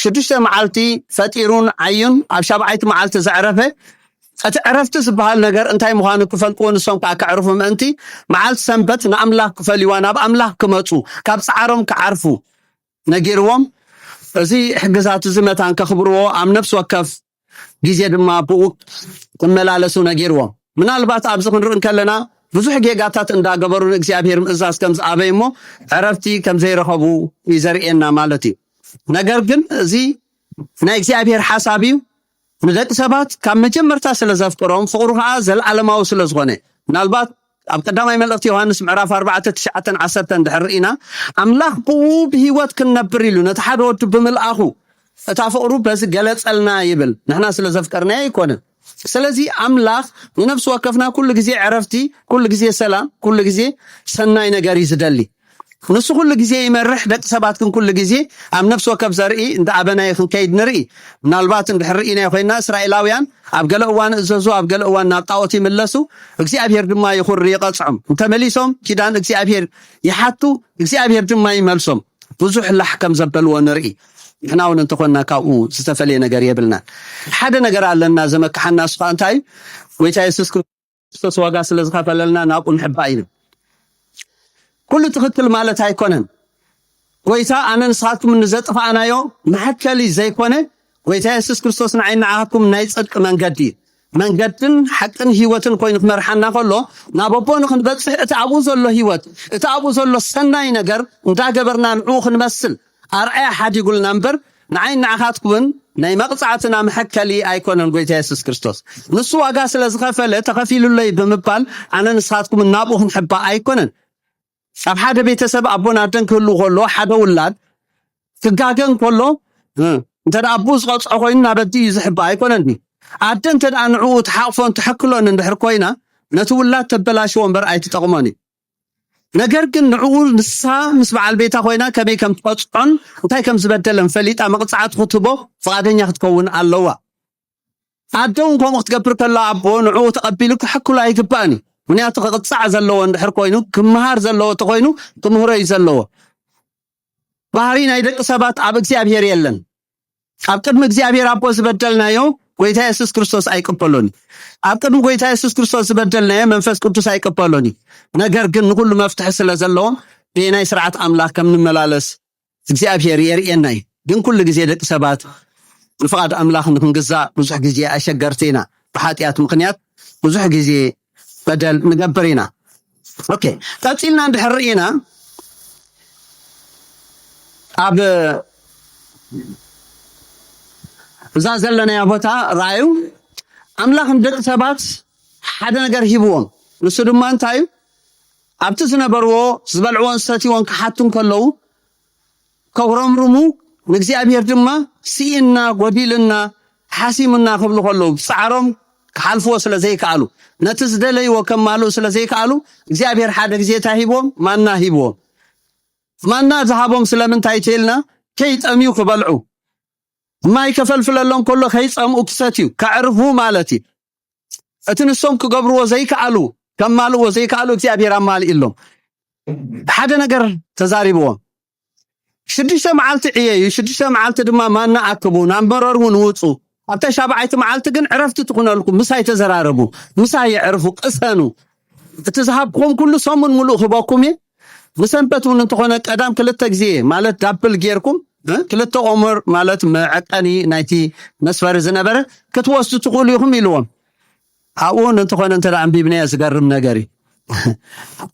ሽዱሽተ መዓልቲ ፈጢሩን ዓዩን ኣብ ሻብዓይቲ መዓልቲ ዘዕረፈ እቲ ዕረፍቲ ዝበሃል ነገር እንታይ ምዃኑ ክፈልጥዎ ንሶም ከዓ ከዕርፉ ምእንቲ መዓልቲ ሰንበት ንኣምላኽ ክፈልይዋ ናብ ኣምላኽ ክመፁ ካብ ፃዕሮም ክዓርፉ ነጊርዎም። እዚ ሕግዛት እዚ መታን ከኽብርዎ ኣብ ነፍሲ ወከፍ ግዜ ድማ ብኡ ክመላለሱ ነጊርዎም። ምናልባት ኣብዚ ክንርኢ እንከለና ብዙሕ ጌጋታት እንዳገበሩ ንእግዚኣብሔር ምእዛዝ ከም ዝኣበይ እሞ ዕረፍቲ ከም ዘይረኸቡ እዩ ዘርእየና ማለት እዩ። ነገር ግን እዚ ናይ እግዚኣብሔር ሓሳብ እዩ። ንደቂ ሰባት ካብ መጀመርታ ስለ ዘፍቅሮም ፍቕሩ ከዓ ዘለዓለማዊ ስለ ዝኾነ ምናልባት ኣብ ቀዳማይ መልእኽቲ ዮሃንስ ምዕራፍ ኣርባዕተ ትሽዓተን ዓሰርተን እንድሕር ርኢና ኣምላኽ ብኡ ብህይወት ክንነብር ኢሉ ነቲ ሓደ ወዱ ብምልኣኹ እታ ፍቕሩ በዚ ገለጸልና ይብል። ንሕና ስለ ዘፍቀርናዮ ኣይኮነን። ስለዚ ኣምላኽ ንነፍሲ ወከፍና ኩሉ ግዜ ዕረፍቲ፣ ኩሉ ግዜ ሰላም፣ ኩሉ ግዜ ሰናይ ነገር እዩ ዝደሊ። ንሱ ኩሉ ግዜ ይመርሕ፣ ደቂ ሰባት ግን ኩሉ ግዜ ኣብ ነፍሲ ወከፍ ዘርኢ እንዳ ኣበናይ ክንከይድ ንርኢ። ምናልባት እንድሕር ርኢናዮ ኮይንና እስራኤላውያን ኣብ ገለ እዋን እዘዙ፣ ኣብ ገለ እዋን ናብ ጣዖት ይምለሱ፣ እግዚኣብሔር ድማ ይኹሪ ይቐጽዖም። እንተመሊሶም ኪዳን እግዚኣብሔር ይሓቱ፣ እግዚኣብሔር ድማ ይመልሶም። ብዙሕ ላሕ ከም ዘበልዎ ንርኢ። ንሕና እውን እንተኾንና ካብኡ ዝተፈለየ ነገር የብልናን። ሓደ ነገር ኣለና ዘመክሓና፣ እሱ ከዓ እንታይ እዩ? ጎይታ የሱስ ክርስቶስ ዋጋ ስለ ዝኸፈለልና ናብኡ ንሕባእ ኢና። ኩሉ ትኽክል ማለት ኣይኮነን። ጎይታ ኣነ ንስኻትኩም ንዘጥፋእናዮ መሐከሊ ዘይኮነ ጎይታ የሱስ ክርስቶስ ንዓይ ንዓኻትኩም ናይ ጽድቂ መንገዲ እዩ። መንገድን ሓቅን ህይወትን ኮይኑ ክመርሓና ከሎ ናብ ኣቦ ንክንበጽሕ እቲ ኣብኡ ዘሎ ህይወት እቲ ኣብኡ ዘሎ ሰናይ ነገር እንዳገበርና ንዕኡ ክንመስል ኣርኣያ ሓዲጉልና እምበር ንዓይ ንዓኻትኩምን ናይ መቕጻዕትና መሐከሊ ኣይኮነን። ጎይታ የሱስ ክርስቶስ ንሱ ዋጋ ስለ ዝኸፈለ ተኸፊሉለይ ብምባል ኣነ ንስኻትኩምን ናብኡ ክንሕባእ ኣይኮነን። ኣብ ሓደ ቤተሰብ ኣቦን ኣደን ክህሉ ከሎ ሓደ ውላድ ክጋገ እንከሎ እንተ ኣቦ ዝቐፅዖ ኮይኑ ናብ ኣዲ እዩ ዝሕባእ ኣይኮነን። ኣደ እንተ ንዕኡ ትሓቕፎን ትሕክሎን እንድሕር ኮይና ነቲ ውላድ ተበላሽዎ እምበር ኣይትጠቕሞን እዩ። ነገር ግን ንዕኡ ንሳ ምስ በዓል ቤታ ኮይና ከመይ ከም ትቐፅዖን እንታይ ከም ዝበደለን ፈሊጣ መቕፃዕቲ ክትህቦ ፍቓደኛ ክትከውን ኣለዋ። ኣደ እውን ከምኡ ክትገብር ከላ ኣቦ ንዕኡ ተቐቢሉ ክሕክሎ ኣይግባእን እዩ። ምክንያቱ ክቕፃዕ ዘለዎ እንድሕር ኮይኑ ክምሃር ዘለዎ እንተኮይኑ ክምህሮ እዩ ዘለዎ። ባህሪ ናይ ደቂ ሰባት ኣብ እግዚኣብሔር የለን። ኣብ ቅድሚ እግዚኣብሔር ኣቦ ዝበደልናዮ ጎይታ የሱስ ክርስቶስ ኣይቅበሎን እዩ። ኣብ ቅድሚ ጎይታ የሱስ ክርስቶስ ዝበደልናዮ መንፈስ ቅዱስ ኣይቅበሎን እዩ። ነገር ግን ንኩሉ መፍትሒ ስለ ዘለዎም ብናይ ስርዓት ኣምላኽ ከም ንመላለስ እግዚኣብሔር የርእየና እዩ። ግን ኩሉ ግዜ ደቂ ሰባት ንፍቓድ ኣምላኽ ንክንግዛእ ብዙሕ ግዜ ኣሸገርቲ ኢና። ብሓጢኣት ምክንያት ብዙሕ ግዜ በደል ንገብር ኢና። ኦኬ፣ ቀፂልና እንድሕር ርኢና ኣብ እዛ ዘለናያ ቦታ ራእዩ ኣምላኽ ንደቂ ሰባት ሓደ ነገር ሂብዎም። ንሱ ድማ እንታይ እዩ? ኣብቲ ዝነበርዎ ዝበልዕዎን ዝሰትይዎን ክሓቱ እንከለዉ ከጉረምርሙ ንእግዚኣብሔር ድማ ስኢንና፣ ጎዲልና፣ ሓሲምና ክብሉ ከለዉ ብጻዕሮም ክሓልፍዎ ስለ ዘይከኣሉ፣ ነቲ ዝደለይዎ ከማልኡ ስለ ዘይከኣሉ እግዚኣብሔር ሓደ ግዜ እንታይ ሂብዎም? ማና ሂብዎም። ማና ዝሃቦም ስለምንታይ ተይልና ከይጠምዩ ክበልዑ፣ ማይ ከፈልፍለሎም ከሎ ከይጸምኡ ክሰትዩ፣ ከዕርፉ ማለት እዩ። እቲ ንሶም ክገብርዎ ዘይከኣሉ፣ ከማልእዎ ዘይከኣሉ እግዚኣብሔር ኣማሊእሎም። ሓደ ነገር ተዛሪብዎም። ሽዱሽተ መዓልቲ ዕየዩ፣ ሽዱሽተ መዓልቲ ድማ ማና ኣክቡ፣ ናብ መረር እውን ውፁ። ኣብታ ሻብዓይቲ መዓልቲ ግን ዕረፍቲ ትኹነልኩም፣ ምሳይ ተዘራረቡ፣ ምሳይ የዕርፉ፣ ቅሰኑ። እቲ ዝሃብኩም ኩሉ ሰሙን ሙሉእ ክበኩም እየ። ንሰንበት እውን እንተኾነ ቀዳም ክልተ ግዜ ማለት ዳብል ጌርኩም ክልተ ኦመር ማለት መዐቀኒ ናይቲ መስፈሪ ዝነበረ ክትወስዱ ትኽእሉ ኢኹም ኢልዎም። ኣብኡ እውን እንተኾነ እንተ ኣንቢብናዮ ዝገርም ነገር እዩ።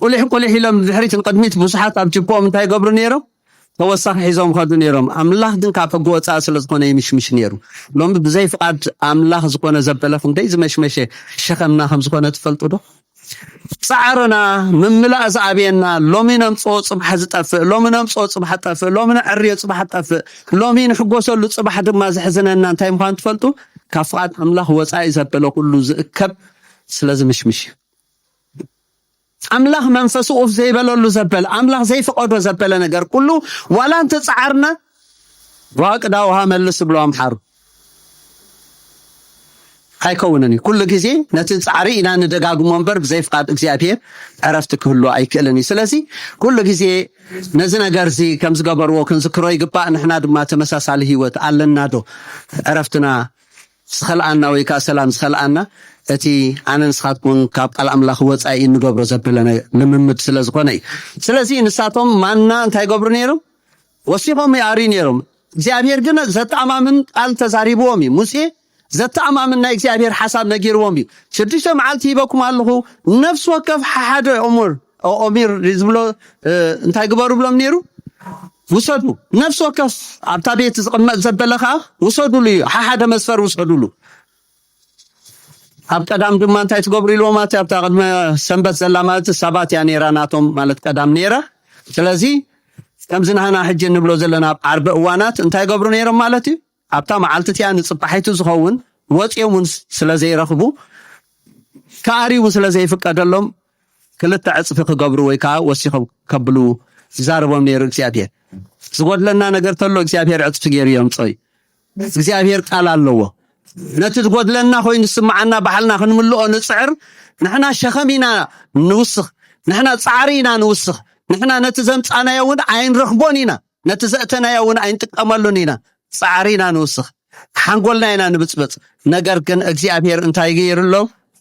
ቁሊሕ ቁሊሕ ኢሎም ድሕሪት ንቅድሚት ብዙሓት ኣብ ጅቦኦም እንታይ ይገብሩ ነይሮም? ተወሳኺ ሒዞም ከዱ ነይሮም። ኣምላኽ ግን ካብ ሕጊ ወፃኢ ስለ ዝኾነ ይምሽምሽ ነይሩ። ሎሚ ብዘይ ፍቓድ ኣምላኽ ዝኾነ ዘበለ ክንደይ ዝመሽመሸ ሸኸምና ከም ዝኾነ ትፈልጡ ዶ? ፃዕርና ምምላእ ዝኣብየና፣ ሎሚ ነምፅኦ ፅባሕ ዝጠፍእ፣ ሎሚ ነምፅኦ ፅባሕ ጠፍእ፣ ሎሚ ነዕርዮ ፅባሕ ጠፍእ፣ ሎሚ ንሕጎሰሉ ፅባሕ ድማ ዘሕዝነና እንታይ ምዃኑ ትፈልጡ? ካብ ፍቓድ ኣምላኽ ወፃኢ ዘበለ ኩሉ ዝእከብ ስለ ዝምሽምሽ እዩ። ኣምላኽ መንፈሱ ኡፍ ዘይበለሉ ዘበለ፣ ኣምላኽ ዘይፈቐዶ ዘበለ ነገር ኩሉ ዋላ እንተፀዓርና፣ ዋቅዳ ውሃ መልስ ብሎ ኣምሓሩ ኣይከውንን እዩ። ኩሉ ግዜ ነቲ ፃዕሪ ኢና ንደጋግሞ እምበር ብዘይ ፍቓድ እግዚኣብሔር ዕረፍቲ ክህሉ ኣይክእልን እዩ። ስለዚ ኩሉ ግዜ ነዚ ነገር እዚ ከም ዝገበርዎ ክንዝክሮ ይግባእ። ንሕና ድማ ተመሳሳሊ ህይወት ኣለና ዶ? ዕረፍትና ዝኸልኣና ወይ ከዓ ሰላም ዝኸልኣና እቲ ኣነ ንስኻትኩን ካብ ቃል ኣምላኽ ወፃኢ እንገብሮ ዘበለ ነ- ልምምድ ስለ ዝኾነ እዩ። ስለዚ ንሳቶም ማና እንታይ ይገብሩ ነይሮም? ወሲኾም ይኣርዩ ነይሮም። እግዚኣብሔር ግን ዘተኣማምን ቃል ተዛሪብዎም እዩ። ሙሴ ዘተኣማምን ናይ እግዚኣብሔር ሓሳብ ነጊርዎም እዩ። ሽዱሽተ መዓልቲ ሂበኩም ኣለኹ፣ ነፍሲ ወከፍ ሓሓደ ኦሙር ኦሚር ዝብሎ እንታይ ግበሩ ብሎም ነይሩ? ውሰዱ። ነፍሲ ወከፍ ኣብታ ቤት ዝቕመጥ ዘበለ ከዓ ውሰዱሉ እዩ። ሓሓደ መስፈር ውሰዱሉ። ኣብ ቀዳም ድማ እንታይ ትገብሩ ኢልዎም? ኣብቲ ኣብታ ቅድመ ሰንበት ዘላ ማለት ሳባት እያ ነይራ፣ ናቶም ማለት ቀዳም ነይራ። ስለዚ ከምዚ ናህና ሕጂ እንብሎ ዘለና ኣብ ዓርቢ እዋናት እንታይ ገብሩ ነይሮም ማለት እዩ? ኣብታ መዓልቲ እቲኣ ንፅባሒቱ ዝኸውን ወፂኦም እውን ስለ ዘይረኽቡ፣ ክኣርዩ እውን ስለ ዘይፍቀደሎም፣ ክልተ ዕፅፊ ክገብሩ ወይ ከዓ ወሲኾም ከብሉ ይዛረቦም ነይሩ እግዚኣብሔር። ዝጎድለና ነገር ተሎ እግዚኣብሔር ዕፅፊ ገይሩ የምፅኦ እዩ። እግዚኣብሔር ቃል ኣለዎ። ነቲ ዝጎድለና ኮይኑ ዝስምዓና ባሕልና ክንምልኦ ንፅዕር። ንሕና ሸኸም ኢና ንውስኽ፣ ንሕና ፃዕሪ ኢና ንውስኽ፣ ንሕና ነቲ ዘምፃናዮ እውን ኣይንረኽቦን ኢና፣ ነቲ ዘእተናዮ እውን ኣይንጥቀመሉን ኢና። ፃዕሪ ኢና ንውስኽ፣ ሓንጎልና ኢና ንብፅብፅ። ነገር ግን እግዚኣብሔር እንታይ ገይሩ ኣሎ?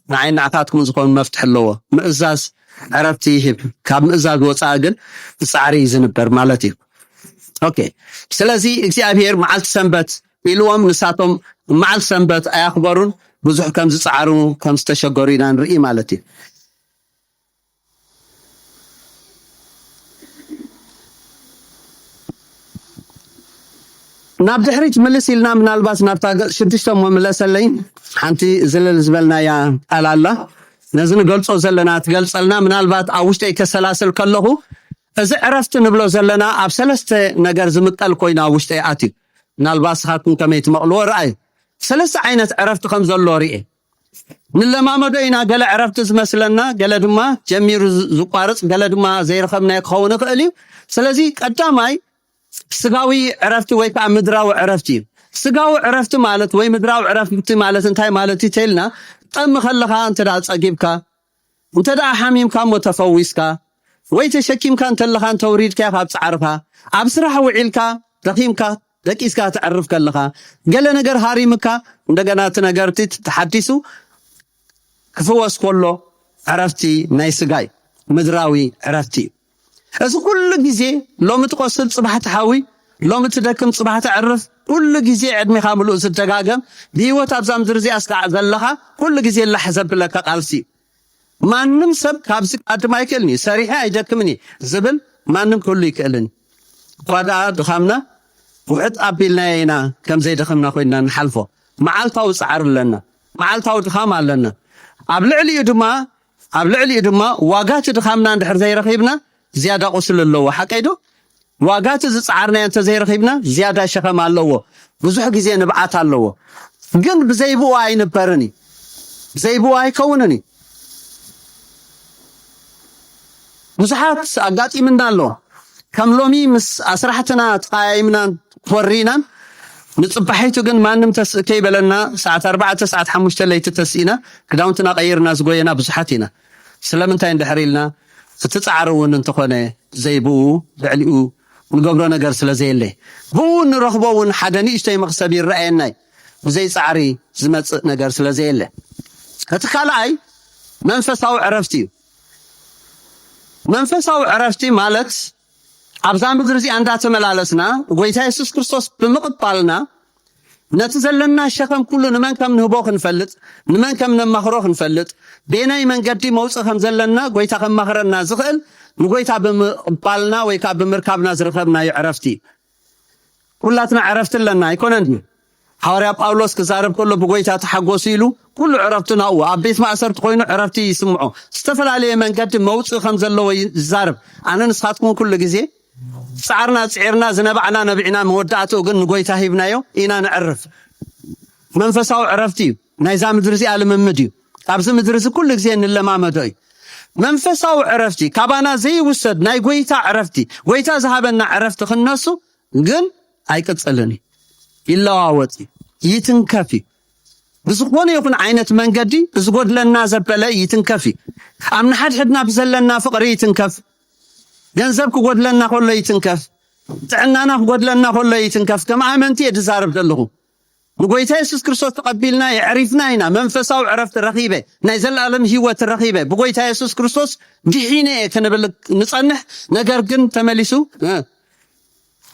ንዓይ ንዓኻትኩም ዝኾን መፍትሒ ኣለዎ። ምእዛዝ ዕረፍቲ ይህብ። ካብ ምእዛዝ ወፃኢ ግን ብፃዕሪ እዩ ዝንበር ማለት እዩ። ኦኬ። ስለዚ እግዚኣብሔር መዓልቲ ሰንበት ኢልዎም፣ ንሳቶም መዓልቲ ሰንበት ኣያኽበሩን፣ ብዙሕ ከም ዝፃዕሩ ከም ዝተሸገሩ ኢና ንርኢ ማለት እዩ። ናብ ድሕሪት ምልስ ኢልና ምናልባት ናብታ ገፅ ሽዱሽተ እሞ ምለሰለይ። ሓንቲ ዝልል ዝበልናያ ቃል ኣላ። ነዚ ንገልፆ ዘለና ትገልፀልና። ምናልባት ኣብ ውሽጠይ ከሰላስል ከለኹ እዚ ዕረፍቲ ንብሎ ዘለና ኣብ ሰለስተ ነገር ዝምቀል ኮይኑ ኣብ ውሽጠይ ኣትዩ። ምናልባት ስኻትኩም ከመይ ትመቕልዎ? ረኣዩ። ሰለስተ ዓይነት ዕረፍቲ ከም ዘሎ ርኤ። ንለማመዶ ኢና። ገለ ዕረፍቲ ዝመስለና፣ ገለ ድማ ጀሚሩ ዝ- ዝቋርፅ፣ ገለ ድማ ዘይረኸብናዮ ክኸውን ይኽእል እዩ። ስለዚ ቀዳማይ ስጋዊ ዕረፍቲ ወይ ከዓ ምድራዊ ዕረፍቲ እዩ። ስጋዊ ዕረፍቲ ማለት ወይ ምድራዊ ዕረፍቲ ማለት እንታይ ማለት እዩ ተልና፣ ጠሚ ከለኻ እንተ ደኣ ጸጊብካ፣ እንተ ደኣ ሓሚምካ እሞ ተፈዊስካ፣ ወይ ተሸኪምካ እንተለኻ እንተውሪድካ ካብ ጻዕርኻ፣ ኣብ ስራሕ ውዒልካ ደኺምካ ደቂስካ ትዕርፍ ከለኻ፣ ገለ ነገር ሃሪምካ እንደገና እቲ ነገርቲ ተሓዲሱ ክፍወስ ከሎ ዕረፍቲ ናይ ስጋ እዩ፣ ምድራዊ ዕረፍቲ እዩ። እዚ ኩሉ ግዜ ሎሚ ትቆስል ጽባሕ ትሓዊ፣ ሎሚ ትደክም ጽባሕ ተዕርፍ፣ ኩሉ ግዜ ዕድሜኻ ምሉእ ዝደጋገም ብህይወት ኣብዛ ምድሪ እዚኣ ስጋዕ ዘለኻ ኩሉ ግዜ ላሕ ዘብለካ ቃልሲ እዩ። ማንም ሰብ ካብዚ ክኣድም ኣይክእልን እዩ። ሰሪሐ ኣይደክምን እዩ ዝብል ማንም ክህሉ ይክእልን እዩ። እኳ ደኣ ድኻምና ውሕጥ ኣቢልናዮ ኢና ከም ዘይደኸምና ኮይንና ንሓልፎ። መዓልታዊ ጻዕሪ ኣለና፣ መዓልታዊ ድኻም ኣለና። ኣብ ልዕሊኡ ድማ ኣብ ልዕሊኡ ድማ ዋጋ እቲ ድኻምና እንድሕር ዘይረኺብና ዝያዳ ቁስል ኣለዎ። ሓቀይ ዶ? ዋጋ እቲ ዝጻዓርናዮ እንተዘይረኺብና ዝያዳ ሸኸም ኣለዎ። ብዙሕ ግዜ ንብዓት ኣለዎ። ግን ብዘይብኡ ኣይንበርን እዩ። ብዘይብኡ ኣይከውንን እዩ። ብዙሓት ኣጋጢምና ኣሎ። ከም ሎሚ ምስ ኣስራሕትና ተቃያይምናን ኮሪናን ንጽባሒቱ ግን ማንም ተስእ ከይበለና ሰዓት ኣርባዕተ ሰዓት ሓሙሽተ ለይቲ ተስኢና ክዳውንትና ቀይርና ዝጎየና ብዙሓት ኢና። ስለምንታይ እንድሕር ኢልና እቲ ጻዕሪ እውን እንተኾነ ዘይብኡ ልዕሊኡ ንገብሮ ነገር ስለ ዘየለ ብኡ ንረኽቦ እውን ሓደ ንእሽተይ መኽሰብ ይረኣየናይ ብዘይ ጻዕሪ ዝመጽእ ነገር ስለ ዘየለ እቲ ካልኣይ መንፈሳዊ ዕረፍቲ እዩ። መንፈሳዊ ዕረፍቲ ማለት ኣብዛ ምድሪ እዚኣ እንዳተመላለስና ጎይታ የሱስ ክርስቶስ ብምቕባልና ነቲ ዘለና ሸኸም ኩሉ ንመን ከም ንህቦ ክንፈልጥ፣ ንመን ከም ነማኽሮ ክንፈልጥ፣ በየናይ መንገዲ መውፅእ ከም ዘለና ጎይታ ከማኽረና ዝኽእል ንጎይታ ብምቕባልና ወይ ከዓ ብምርካብና ዝረኸብናዮ ዕረፍቲ እዩ። ኩላትና ዕረፍቲ ኣለና ኣይኮነን ድዩ? ሓዋርያ ጳውሎስ ክዛረብ ከሎ ብጎይታ ተሓጎሱ ኢሉ ኩሉ ዕረፍቱ ናብኡ ኣብ ቤት ማእሰርቲ ኮይኑ ዕረፍቲ ይስምዖ። ዝተፈላለየ መንገዲ መውፅእ ከም ዘለዎ ይዛረብ። ኣነ ንስኻትኩም ኩሉ ግዜ ፃዕርና ፅዒርና ዝነባዕና ነቢዕና መወዳእትኡ ግን ንጎይታ ሂብናዮ ኢና ንዕርፍ። መንፈሳዊ ዕረፍቲ እዩ። ናይዛ ምድሪ እዚኣ ልምምድ እዩ። ኣብዚ ምድሪ እዚ ኩሉ ግዜ እንለማመዶ እዩ። መንፈሳዊ ዕረፍቲ ካባና ዘይውሰድ ናይ ጎይታ ዕረፍቲ፣ ጎይታ ዝሃበና ዕረፍቲ ክነሱ ግን ኣይቅፅልን እዩ። ይለዋወጥ እዩ። ይትንከፍ እዩ። ብዝኾነ ይኹን ዓይነት መንገዲ ዝጎድለና ዘበለ ይትንከፍ እዩ። ኣብ ንሓድሕድና ብዘለና ፍቕሪ ይትንከፍ። ገንዘብ ክጎድለና ከሎ ይትንከፍ። ጥዕናና ክጎድለና ከሎ ይትንከፍ። ከም ኣመንቲ እየ ዝዛረብ ዘለኹ። ንጎይታ የሱስ ክርስቶስ ተቐቢልና የዕሪፍና ኢና። መንፈሳዊ ዕረፍቲ ረኺበ፣ ናይ ዘለኣለም ህይወት ረኺበ፣ ብጎይታ የሱስ ክርስቶስ ድሒነ እየ ክንብል ንጸንሕ። ነገር ግን ተመሊሱ እ፣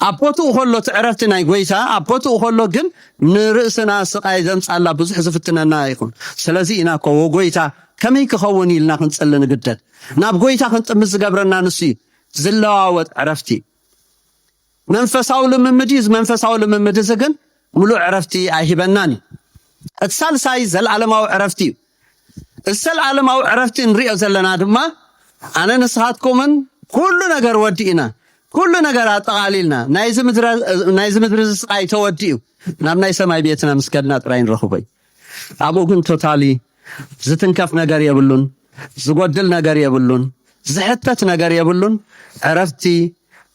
ኣብ ቦትኡ ከሎ እቲ ዕረፍቲ ናይ ጎይታ ኣብ ቦትኡ ከሎ ግን ንርእስና ስቓይ ዘምጻላ ብዙሕ ዝፍትነና ይኹን። ስለዚ ኢና እኮ ወጎይታ ከመይ ክኸውን ኢልና ክንጽሊ ንግደድ። ናብ ጎይታ ክንጥምት ዝገብረና ንሱ እዩ። ዝለዋወጥ ዕረፍቲ መንፈሳዊ ልምምድ እዩ። እዚ መንፈሳዊ ልምምድ እዚ ግን ሙሉእ ዕረፍቲ ኣይሂበናን እዩ። እቲ ሳልሳይ ዘለዓለማዊ ዕረፍቲ እዩ። እዚ ዘለዓለማዊ ዕረፍቲ ንሪኦ ዘለና ድማ ኣነ ንስኻትኩምን ኩሉ ነገር ወዲእና፣ ኩሉ ነገር ኣጠቓሊልና፣ ናይዚ ምድረ-፣ ናይዚ ምድሪ እዚ ስቓይ ተወዲኡ፣ ናብ ናይ ሰማይ ቤትና ምስ ከድና ጥራይ ንረኽቦ እዩ። ኣብኡ ግን ቶታሊ ዝትንከፍ ነገር የብሉን፣ ዝጎድል ነገር የብሉን፣ ዝሕተት ነገር የብሉን። ዕረፍቲ፣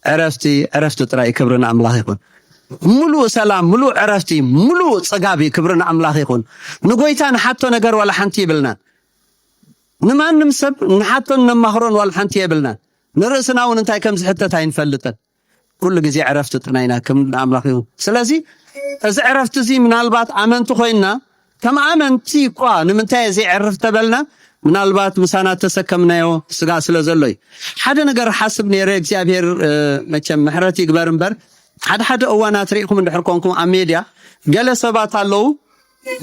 ዕረፍቲ፣ ዕረፍቲ ጥራይ። ክብሪ ንኣምላኽ ይኹን። ምሉእ ሰላም፣ ምሉእ ዕረፍቲ፣ ምሉእ ጽጋብ እዩ። ክብሪ ንኣምላኽ ይኹን። ንጎይታ ንሓቶ ነገር ዋላ ሓንቲ ይብልናን። ንማንም ሰብ ንሓቶን ነማኽሮን ዋላ ሓንቲ የብልናን። ንርእስና እውን እንታይ ከም ዝሕተት ኣይንፈልጥን። ኩሉ ግዜ ዕረፍቲ ጥናይና ከም ኣምላኽ ይኹን። ስለዚ እዚ ዕረፍቲ እዚ ምናልባት ኣመንቲ ኮይንና ከም ኣመንቲ እኳ ንምንታይ ዘይዕርፍ ተበልና ምናልባት ምሳና ተሰከምናዮ ስጋ ስለ ዘሎ እዩ። ሓደ ነገር ሓስብ ነይረ። እግዚኣብሔር እ፣ መቸም ምሕረት ይግበር እምበር ሓደ ሓደ እዋናት ርኢኹም እንድሕር ኮንኩም ኣብ ሜድያ ገለ ሰባት ኣለዉ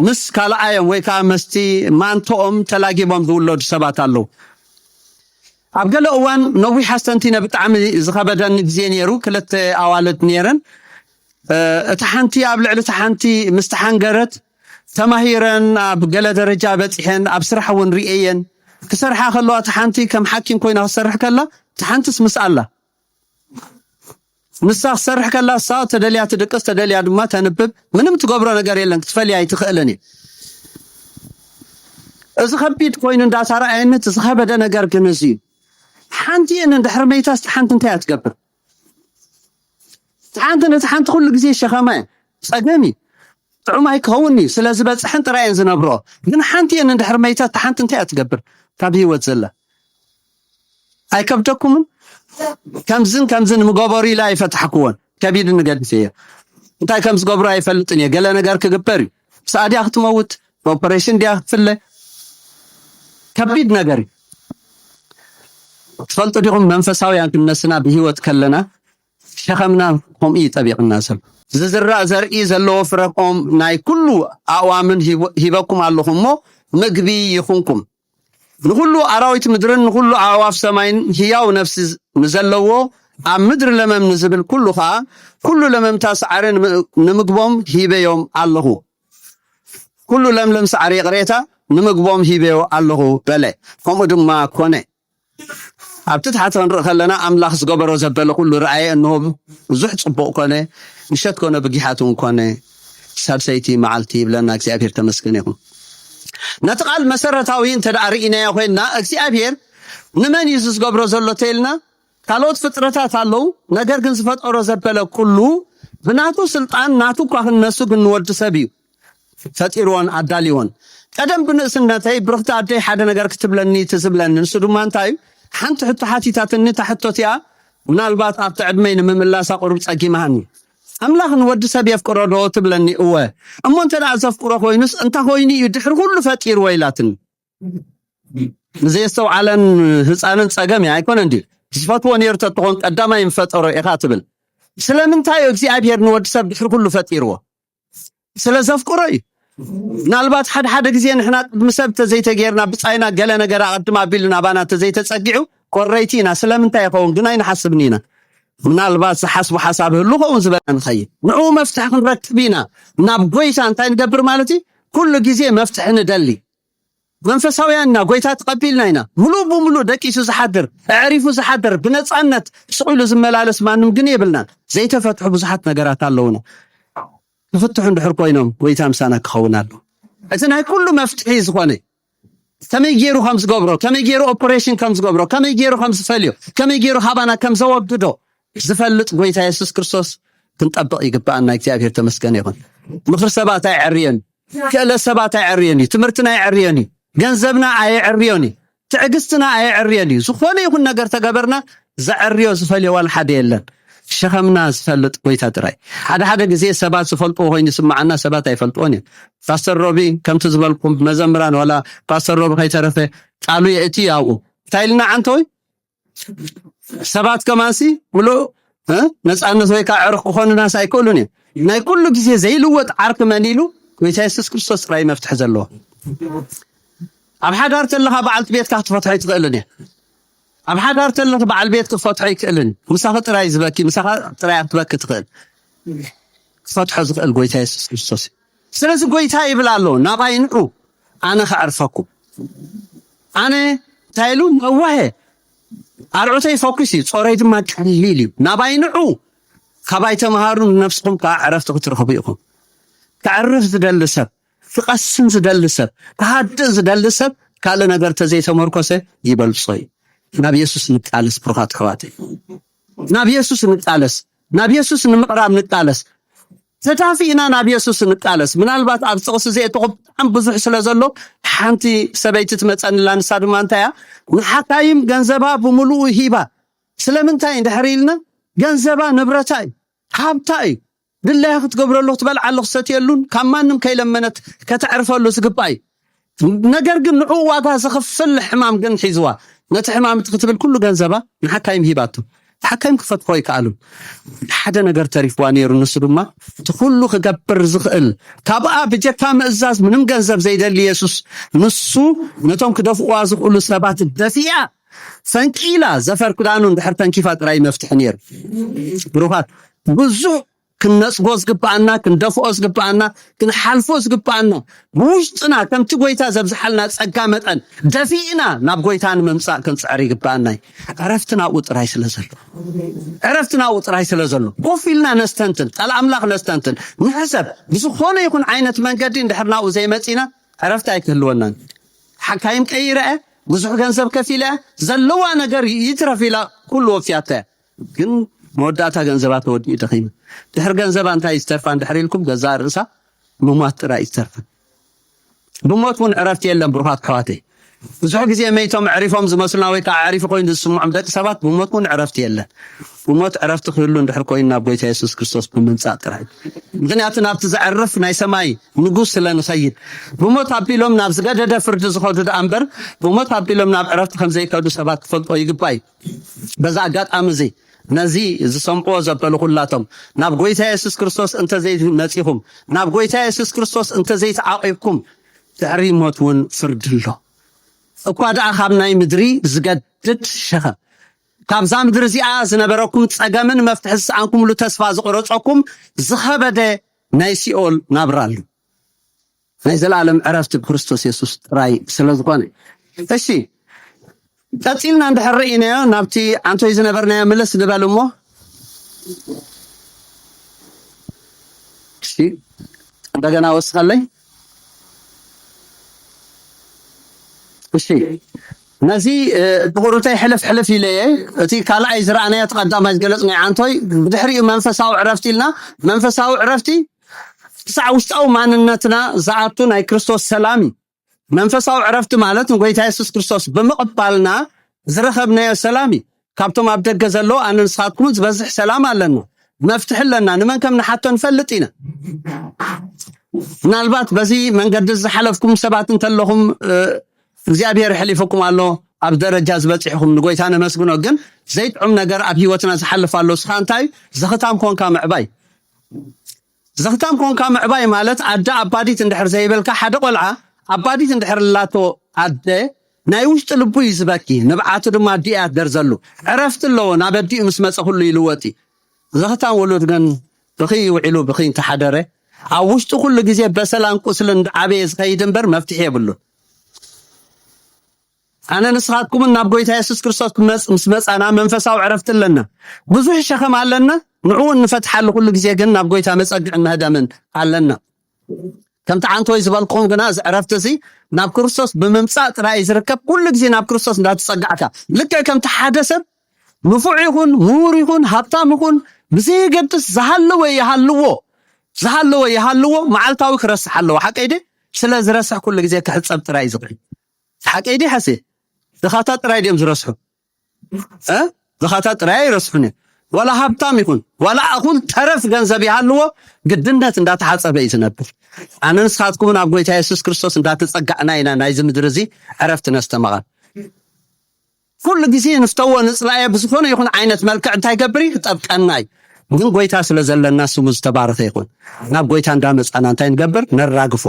ምስ ካልኣዮም ወይ ከዓ መስቲ ማንቶኦም ተላጊቦም ዝውለዱ ሰባት ኣለዉ። ኣብ ገለ እዋን ነዊሕ ኣስተንቲነ ብጣዕሚ ዝኸበደኒ ግዜ ነይሩ። ክልተ ኣዋልድ ነይረን። እ፣ እታ ሓንቲ ኣብ ልዕሊ እታ ሓንቲ ምስ ተሓንገረት ተማሂረን ኣብ ገለ ደረጃ በፂሐን ኣብ ስራሕ እውን ርእየን ክሰርሓ ከለዋ እታ ሓንቲ ከም ሓኪም ኮይና ክትሰርሕ ከላ እታ ሓንትስ ምስ ኣላ ንሳ ክትሰርሕ ከላ እሳ ተደልያ ትድቅስ ተደልያ ድማ ተንብብ ምንም ትገብሮ ነገር የለን ክትፈልያ ኣይትኽእልን እዩ። እዚ ከቢድ ኮይኑ እንዳተረኣየኒ እቲ ዝኸበደ ነገር ግን እዚ እዩ። ሓንቲ እየን እንድሕር መይታስ ሓንቲ እንታይ እያ ትገብር? ሓንቲ ነቲ ሓንቲ ኩሉ ግዜ ሸኸማ እያ። ጸገም እዩ። ጥዑም ኣይክኸውን እዩ። ስለ ዝበጽሕን ጥራይ እየን ዝነብሮ። ግን ሓንቲ እየን እንድሕር መይታት ሓንቲ እንታይ እያ ትገብር? ካብ ህይወት ዘላ ኣይከብደኩምን? ከምዝን ከምዝን ምገበሩ ኢለ ኣይፈታሕክዎን። ከቢድ ንገድፍ እየ። እንታይ ከም ዝገብሩ ኣይፈልጥን እየ። ገለ ነገር ክግበር እዩ። ብሰኣ ድያ ክትመውት፣ ብኦፐሬሽን ድያ ክትፍለ? ከቢድ ነገር እዩ። ትፈልጡ ዲኹም መንፈሳውያን ክንነስና ብህይወት ከለና ሸኸምና ከምኡ እዩ ጠቢቕና ዘሎ። ዝዝራእ ዘርኢ ዘለዎ ፍረቆም ናይ ኩሉ ኣእዋምን ሂቦ-፣ ሂበኩም ኣለኹ እሞ ምግቢ ይኹንኩም። ንኹሉ ኣራዊት ምድርን ንኹሉ ኣዕዋፍ ሰማይን ህያው ነፍሲ ንዘለዎ ኣብ ምድሪ ለመም ንዝብል ኩሉ ኸዓ ኩሉ ለመምታ ሳዕሪ ንምግቦም ሂበዮም ኣለኹ። ኩሉ ለምለም ሳዕሪ ይቕሬታ ንምግቦም ሂበዮ ኣለኹ በለ። ከምኡ ድማ ኮነ። ኣብቲ ታሕቲ ክንርኢ ከለና ኣምላኽ ዝገበሮ ዘበለ ኩሉ ረኣየ፣ እንሆ ብዙሕ ጽቡቕ ኮነ፣ ምሸት ኮነ ብጊሓት እውን ኮነ። ሳልሰይቲ መዓልቲ ይብለና እግዚኣብሔር ተመስገን ይኹን። ነቲ ቃል መሰረታዊ እንተ ደኣ ርኢናዮ ኮይንና እግዚኣብሔር ንመን እዩ እዚ ዝገብሮ ዘሎ ተይልና ካልኦት ፍጥረታት ኣለዉ። ነገር ግን ዝፈጠሮ ዘበለ ኩሉ ብናቱ ስልጣን ናቱ እኳ ክንነሱ ግን ንወዲ ሰብ እዩ ፈጢርዎን ኣዳልዎን። ቀደም ብንእስነተይ ብርኽቲ ኣደይ ሓደ ነገር ክትብለኒ ትዝብለኒ። ንሱ ድማ እንታይ እዩ? ሓንቲ ሕቶ ሓቲታትኒ። እታ ሕቶ እቲኣ ምናልባት ኣብቲ ዕድመይ ንምምላሳ ቁሩብ ጸጊማሃኒ። ኣምላኽ ንወዲ ሰብ የፍቅሮ ዶ ትብለኒ? እወ። እሞ እንተ ደኣ ዘፍቅሮ ኮይኑስ እንታይ ኮይኑ እዩ ድሕሪ ኩሉ ፈጢርዎ ኢላትኒ። ንዘየስተውዓለን ህፃንን ጸገም እያ ኣይኮነን ድዩ? ዝፈትዎ ነይሩ ተትኾን ቀዳማይ ምፈጠሮ ኢኻ ትብል። ስለምንታይ እዩ እግዚኣብሔር ንወዲ ሰብ ድሕሪ ኩሉ ፈጢርዎ? ስለ ዘፍቅሮ እዩ። ምናልባት ሓደ ሓደ ግዜ ንሕና ቅድሚ ሰብ ተዘይተጌርና ብጻይና ገለ ነገር ኣቐድም ኣቢሉ ናባና ተዘይተጸጊዑ፣ ኮረይቲ ኢና። ስለምንታይ ይኸውን ግን ኣይንሓስብን ኢና። ምናልባት ዝሓስቡ ሓሳብ ህሉ ኸውን ዝበና ንኸይድ፣ ንዕኡ መፍትሒ ክንረክብ ኢና። ናብ ጎይታ እንታይ ንገብር ማለት እዩ? ኩሉ ግዜ መፍትሒ ንደሊ። መንፈሳውያን ኢና፣ ጎይታ ተቐቢልና ኢና። ሙሉእ ብሙሉእ ደቂሱ ዝሓድር፣ ኣዕሪፉ ዝሓድር፣ ብነጻነት ስቕ ኢሉ ዝመላለስ ማንም ግን የብልናን። ዘይተፈትሑ ብዙሓት ነገራት ኣለውና። ክፍትሑ እንድሕር ኮይኖም፣ ጎይታ ምሳና ክኸውን ኣሎ። እቲ ናይ ኩሉ መፍትሒ ዝኾነ፣ ከመይ ገይሩ ከም ዝገብሮ፣ ከመይ ገይሩ ኦፕሬሽን ከም ዝገብሮ፣ ከመይ ገይሩ ከም ዝፈልዮ፣ ከመይ ገይሩ ካባና ከም ዘወግዶ ዝፈልጥ ጎይታ የሱስ ክርስቶስ ክንጠብቕ ይግብኣና። እግዚኣብሔር ተመስገን ይኹን። ምኽሪ ሰባት ኣይዕርዮን እዩ። ክእለት ሰባት ኣይዕርዮን እዩ። ትምህርትና ኣይዕርዮን እዩ። ገንዘብና ኣይዕርዮን እዩ። ትዕግስትና ኣይዕርዮን እዩ። ዝኾነ ይኹን ነገር ተገበርና ዘዕርዮ ዝፈልዮ ዋላ ሓደ የለን። ሸኸምና ዝፈልጥ ጎይታ ጥራይ። ሓደ ሓደ ግዜ ሰባት ዝፈልጥዎ ኮይኑ ይስምዓና፣ ሰባት ኣይፈልጥዎን እዮም። ፓስተር ሮቢ ከምቲ ዝበልኩም መዘምራን ዋላ ፓስተር ሮቢ ከይተረፈ ቃሉ የእቲ ኣብኡ እንታይ ኢልና ዓንተወይ ሰባት ከማንሲ ምሉእ እ? ነፃነት ወይ ከዓ ዕርኽ ክኾኑናስ ኣይክእሉን እዮም። ናይ ኩሉ ግዜ ዘይልወጥ ዓርኪ መን ኢሉ? ጎይታ የሱስ ክርስቶስ ጥራይ መፍትሒ ዘለዎ። ኣብ ሓዳር ተለኻ በዓልቲ ቤትካ ክትፈትሖ ኣይትኽእልን እየ። ኣብ ሓዳር ተለኽ በዓል ቤት ክፈትሖ ኣይክእልን። ምሳኻ ጥራይ ዝበኪ፣ ምሳኻ ጥራይ ክትበኪ ትኽእል። ክፈትሖ ዝኽእል ጎይታ የሱስ ክርስቶስ እዩ። ስለዚ ጎይታ ይብል ኣሎ፣ ናባይ ንዑ ኣነ ከዕርፈኩም። ኣነ እንታይ ኢሉ? ነዋሄ ኣርዑተይ ፈኩስ እዩ፣ ጾረይ ድማ ቀሊል እዩ። ናባይ ንዑ፣ ካባይ ተምሃሩ፣ ንነፍስኹም ከዓ ዕረፍቲ ክትረኽቡ ኢኹም። ከዕርፍ ዝደሊ ሰብ፣ ክቐስን ዝደሊ ሰብ፣ ክሃድእ ዝደሊ ሰብ ካልእ ነገር ተዘይተመርኮሰ ይበልጾ እዩ። ናብ የሱስ ንቃለስ ብሩኻት ኣሕዋተይ፣ ናብ የሱስ ንቃለስ፣ ናብ የሱስ ንምቕራብ ንቃለስ። ተዳፊእና ናብ የሱስ ንቃለስ። ምናልባት ኣብ ጥቕሲ ዘየጥቑ ብጣዕሚ ብዙሕ ስለ ዘሎ ሓንቲ ሰበይቲ ትመፀንላ። ንሳ ድማ እንታይ እያ? ንሓካይም ገንዘባ ብምሉኡ ሂባ። ስለምንታይ እንድሕር ኢልና፣ ገንዘባ ንብረታ እዩ፣ ሃብታ እዩ። ድላያ ክትገብረሉ፣ ክትበልዓሉ፣ ክሰትየሉን ካብ ማንም ከይለመነት ከተዕርፈሉ ዝግባእ እዩ። ነገር ግን ንዕኡ ዋጋ ዘኽፍል ሕማም ግን ሒዝዋ። ነቲ ሕማም እቲ ክትብል ኩሉ ገንዘባ ንሓካይም ሂባቶ። ሓካይም ክፈትሖ ኣይከኣሉን። ሓደ ነገር ተሪፍዋ ነይሩ፣ ንሱ ድማ እቲ ኩሉ ክገብር ዝኽእል፣ ካብኣ ብጀካ ምእዛዝ ምንም ገንዘብ ዘይደሊ የሱስ፣ ንሱ ነቶም ክደፍእዋ ዝኽእሉ ሰባት ደፊኣ፣ ፈንቂላ፣ ዘፈር ክዳኑ እንድሕር ተንኪፋ ጥራይ መፍትሒ ነይሩ። ብሩኻት፣ ብዙሕ ክንነጽጎ ዝግብኣና፣ ክንደፍኦ ዝግብኣና፣ ክንሓልፎ ዝግብኣና፣ ብውሽጥና ከምቲ ጎይታ ዘብዝሓልና ጸጋ መጠን ደፊእና ናብ ጎይታ ንምምጻእ ክንጽዕር ይግብኣና እዩ። ዕረፍቲ ናብኡ ጥራይ ስለ ዘሎ፣ ዕረፍቲ ናብኡ ጥራይ ስለ ዘሎ፣ ኮፍ ኢልና ነስተንትን፣ ቃል ኣምላኽ ነስተንትን፣ ንሕሰብ። ብዝኾነ ይኹን ዓይነት መንገዲ እንድሕር ናብኡ ዘይመጺና፣ ዕረፍቲ ኣይክህልወናን። ሓካይም ቀይረ እየ፣ ብዙሕ ገንዘብ ከፊለ እየ፣ ዘለዋ ነገር ይትረፍ ኢላ ኩሉ ወፊያቶ እያ። ግን መወዳእታ ገንዘባ ተወዲኡ ደኺማ። ድሕሪ ገንዘባ እንታይ ዝተርፋ እንድሕር ኢልኩም፣ ገዛእ ርእሳ ምሟት ጥራይ እዩ ዝተርፋ። ብሞት እውን ዕረፍቲ የለን ብሩኻት ኣሕዋተይ። ብዙሕ ግዜ መይቶም ዕሪፎም ዝመስሉና ወይ ከዓ ዕሪፉ ኮይኑ ዝስምዖም ደቂ ሰባት፣ ብሞት እውን ዕረፍቲ የለን። ብሞት ዕረፍቲ ክህሉ እንድሕር ኮይኑ ናብ ጎይታ የሱስ ክርስቶስ ብምምጻእ ጥራይ። ምኽንያቱ ናብቲ ዘዕርፍ ናይ ሰማይ ንጉስ ስለ ንኸይድ። ብሞት ኣቢሎም ናብ ዝገደደ ፍርዲ ዝኸዱ ደኣ እምበር፣ ብሞት ኣቢሎም ናብ ዕረፍቲ ከም ዘይከዱ ሰባት ክፈልጦ ይግባእ እዩ። በዛ ኣጋጣሚ እዚ ነዚ ዝሰምዕዎ ዘበሉ ኩላቶም ናብ ጎይታ የሱስ ክርስቶስ እንተዘይመጺኹም፣ ናብ ጎይታ የሱስ ክርስቶስ እንተዘይተዓቂብኩም፣ ድሕሪ ሞት እውን ፍርዲ ኣሎ። እኳ ደኣ ካብ ናይ ምድሪ ዝገድድ ሸኸም፣ ካብዛ ምድሪ እዚኣ ዝነበረኩም ጸገምን መፍትሒ ዝሰኣንኩምሉ ተስፋ ዝቆረጸኩም ዝኸበደ ናይ ሲኦል ናብራ ኣሎ። ናይ ዘላለም ዕረፍቲ ብክርስቶስ የሱስ ጥራይ ስለ ዝኾነ። እሺ፣ ቀጺልና እንድሕር ርኢናዮ ናብቲ ዓንቶይ ዝነበርናዮ ምልስ ንበል እሞ። እሺ፣ እንደገና ወስኸለይ። እሺ፣ ነዚ እ፣ ብቑሩተይ ሕልፍ ሕልፍ ኢለየ። እቲ ካልኣይ ዝረኣናዮ፣ እቲ ቀዳማይ ዝገለጽናዮ ዓንቶይ፣ ብድሕሪኡ መንፈሳዊ ዕረፍቲ ኢልና። መንፈሳዊ ዕረፍቲ ክሳዕ ውሽጣዊ ማንነትና ዝኣቱ ናይ ክርስቶስ ሰላም እዩ። መንፈሳዊ ዕረፍቲ ማለት ንጎይታ የሱስ ክርስቶስ ብምቕባልና ዝረኸብናዮ ሰላም እዩ። ካብቶም ኣብ ደገ ዘለዉ ኣነ ንስኻትኩምን ዝበዝሕ ሰላም ኣለና፣ መፍትሒ ኣለና፣ ንመን ከም ንሓቶ ንፈልጥ ኢና። ምናልባት በዚ መንገዲ ዝሓለፍኩም ሰባት እንተለኹም፣ እ፣ እግዚኣብሔር የሕሊፈኩም ኣሎ፣ ኣብ ደረጃ ዝበፂሕኹም ንጎይታ ነመስግኖ። ግን ዘይጥዑም ነገር ኣብ ህይወትና ዝሓልፍ ኣሎ። እስኻ እንታይ እዩ? ዘኽታም ኮንካ ምዕባይ። ዘኽታም ኮንካ ምዕባይ ማለት ኣደ ኣባዲት እንድሕር ዘይበልካ፣ ሓደ ቆልዓ ኣባዲት እንድሕር ላቶ ኣደ ናይ ውሽጢ ልቡ እዩ ዝበኪ፣ ንብዓቱ ድማ ኣዲኡ እያ ትደርዘሉ። ዕረፍቲ ኣለዎ፣ ናብ ኣዲኡ ምስ መጸ ኩሉ ይልወጥ እዩ። ዘኽታም ውሉድ ግን ብኽይ ውዒሉ ብኽይ እንተሓደረ፣ ኣብ ውሽጡ ኩሉ ግዜ በሰላን ቁስልን እንዳዓበየ ዝኸይድ እምበር መፍትሒ የብሉን። ኣነ ንስኻትኩምን ናብ ጎይታ የሱስ ክርስቶስ ክመጽ-፣ ምስ መጻና መንፈሳዊ ዕረፍቲ ኣለና። ብዙሕ ሸኸም ኣለና፣ ንዕኡ እንፈትሓሉ ኩሉ ግዜ ግን ናብ ጎይታ መጸግዕን መህደምን ኣለና። ከምቲ ዓንተወይ ዝበልኩኹም ግና እዚ ዕረፍቲ እዚ ናብ ክርስቶስ ብምምጻእ ጥራይ እዩ ዝርከብ። ኩሉ ግዜ ናብ ክርስቶስ እንዳተጸጋዕካ፣ ልክዕ ከምቲ ሓደ ሰብ ንፉዕ ይኹን፣ ምሁር ይኹን፣ ሃብታም ይኹን፣ ብዘየገድስ ዝሃለወ ይሃልዎ፣ ዝሃለወ ይሃልዎ፣ መዓልታዊ ክረስሕ ኣለዎ። ሓቀይ ድየ? ስለ ዝረስሕ ኩሉ ግዜ ክሕጸብ ጥራይ እዩ ዝኽእል። ሓቀይ ድየ ሓሴ? ድኻታት ጥራይ ድዮም ዝረስሑ? እ? ድኻታት ጥራይ ኣይረስሑን እዮም። ዋላ ሃብታም ይኹን፣ ዋላ እኹል ተረፍ ገንዘብ ይሃልዎ፣ ግድነት እንዳተሓጸበ እዩ ዝነብር። ኣነ ንስኻትኩምን ኣብ ጎይታ የሱስ ክርስቶስ እንዳተጸጋዕና ኢና ናይዚ ምድሪ እዚ ዕረፍቲ ነስተማቐል። ኩሉ ግዜ ንፍተዎ ንጽላየ ብዝኾነ ይኹን ዓይነት መልክዕ እንታይ ገብር እዩ? ይጠብቀና እዩ። ግን ጎይታ ስለ ዘለና ስሙ ዝተባረኸ ይኹን። ናብ ጎይታ እንዳመጻና እንታይ ንገብር? ነራግፎ።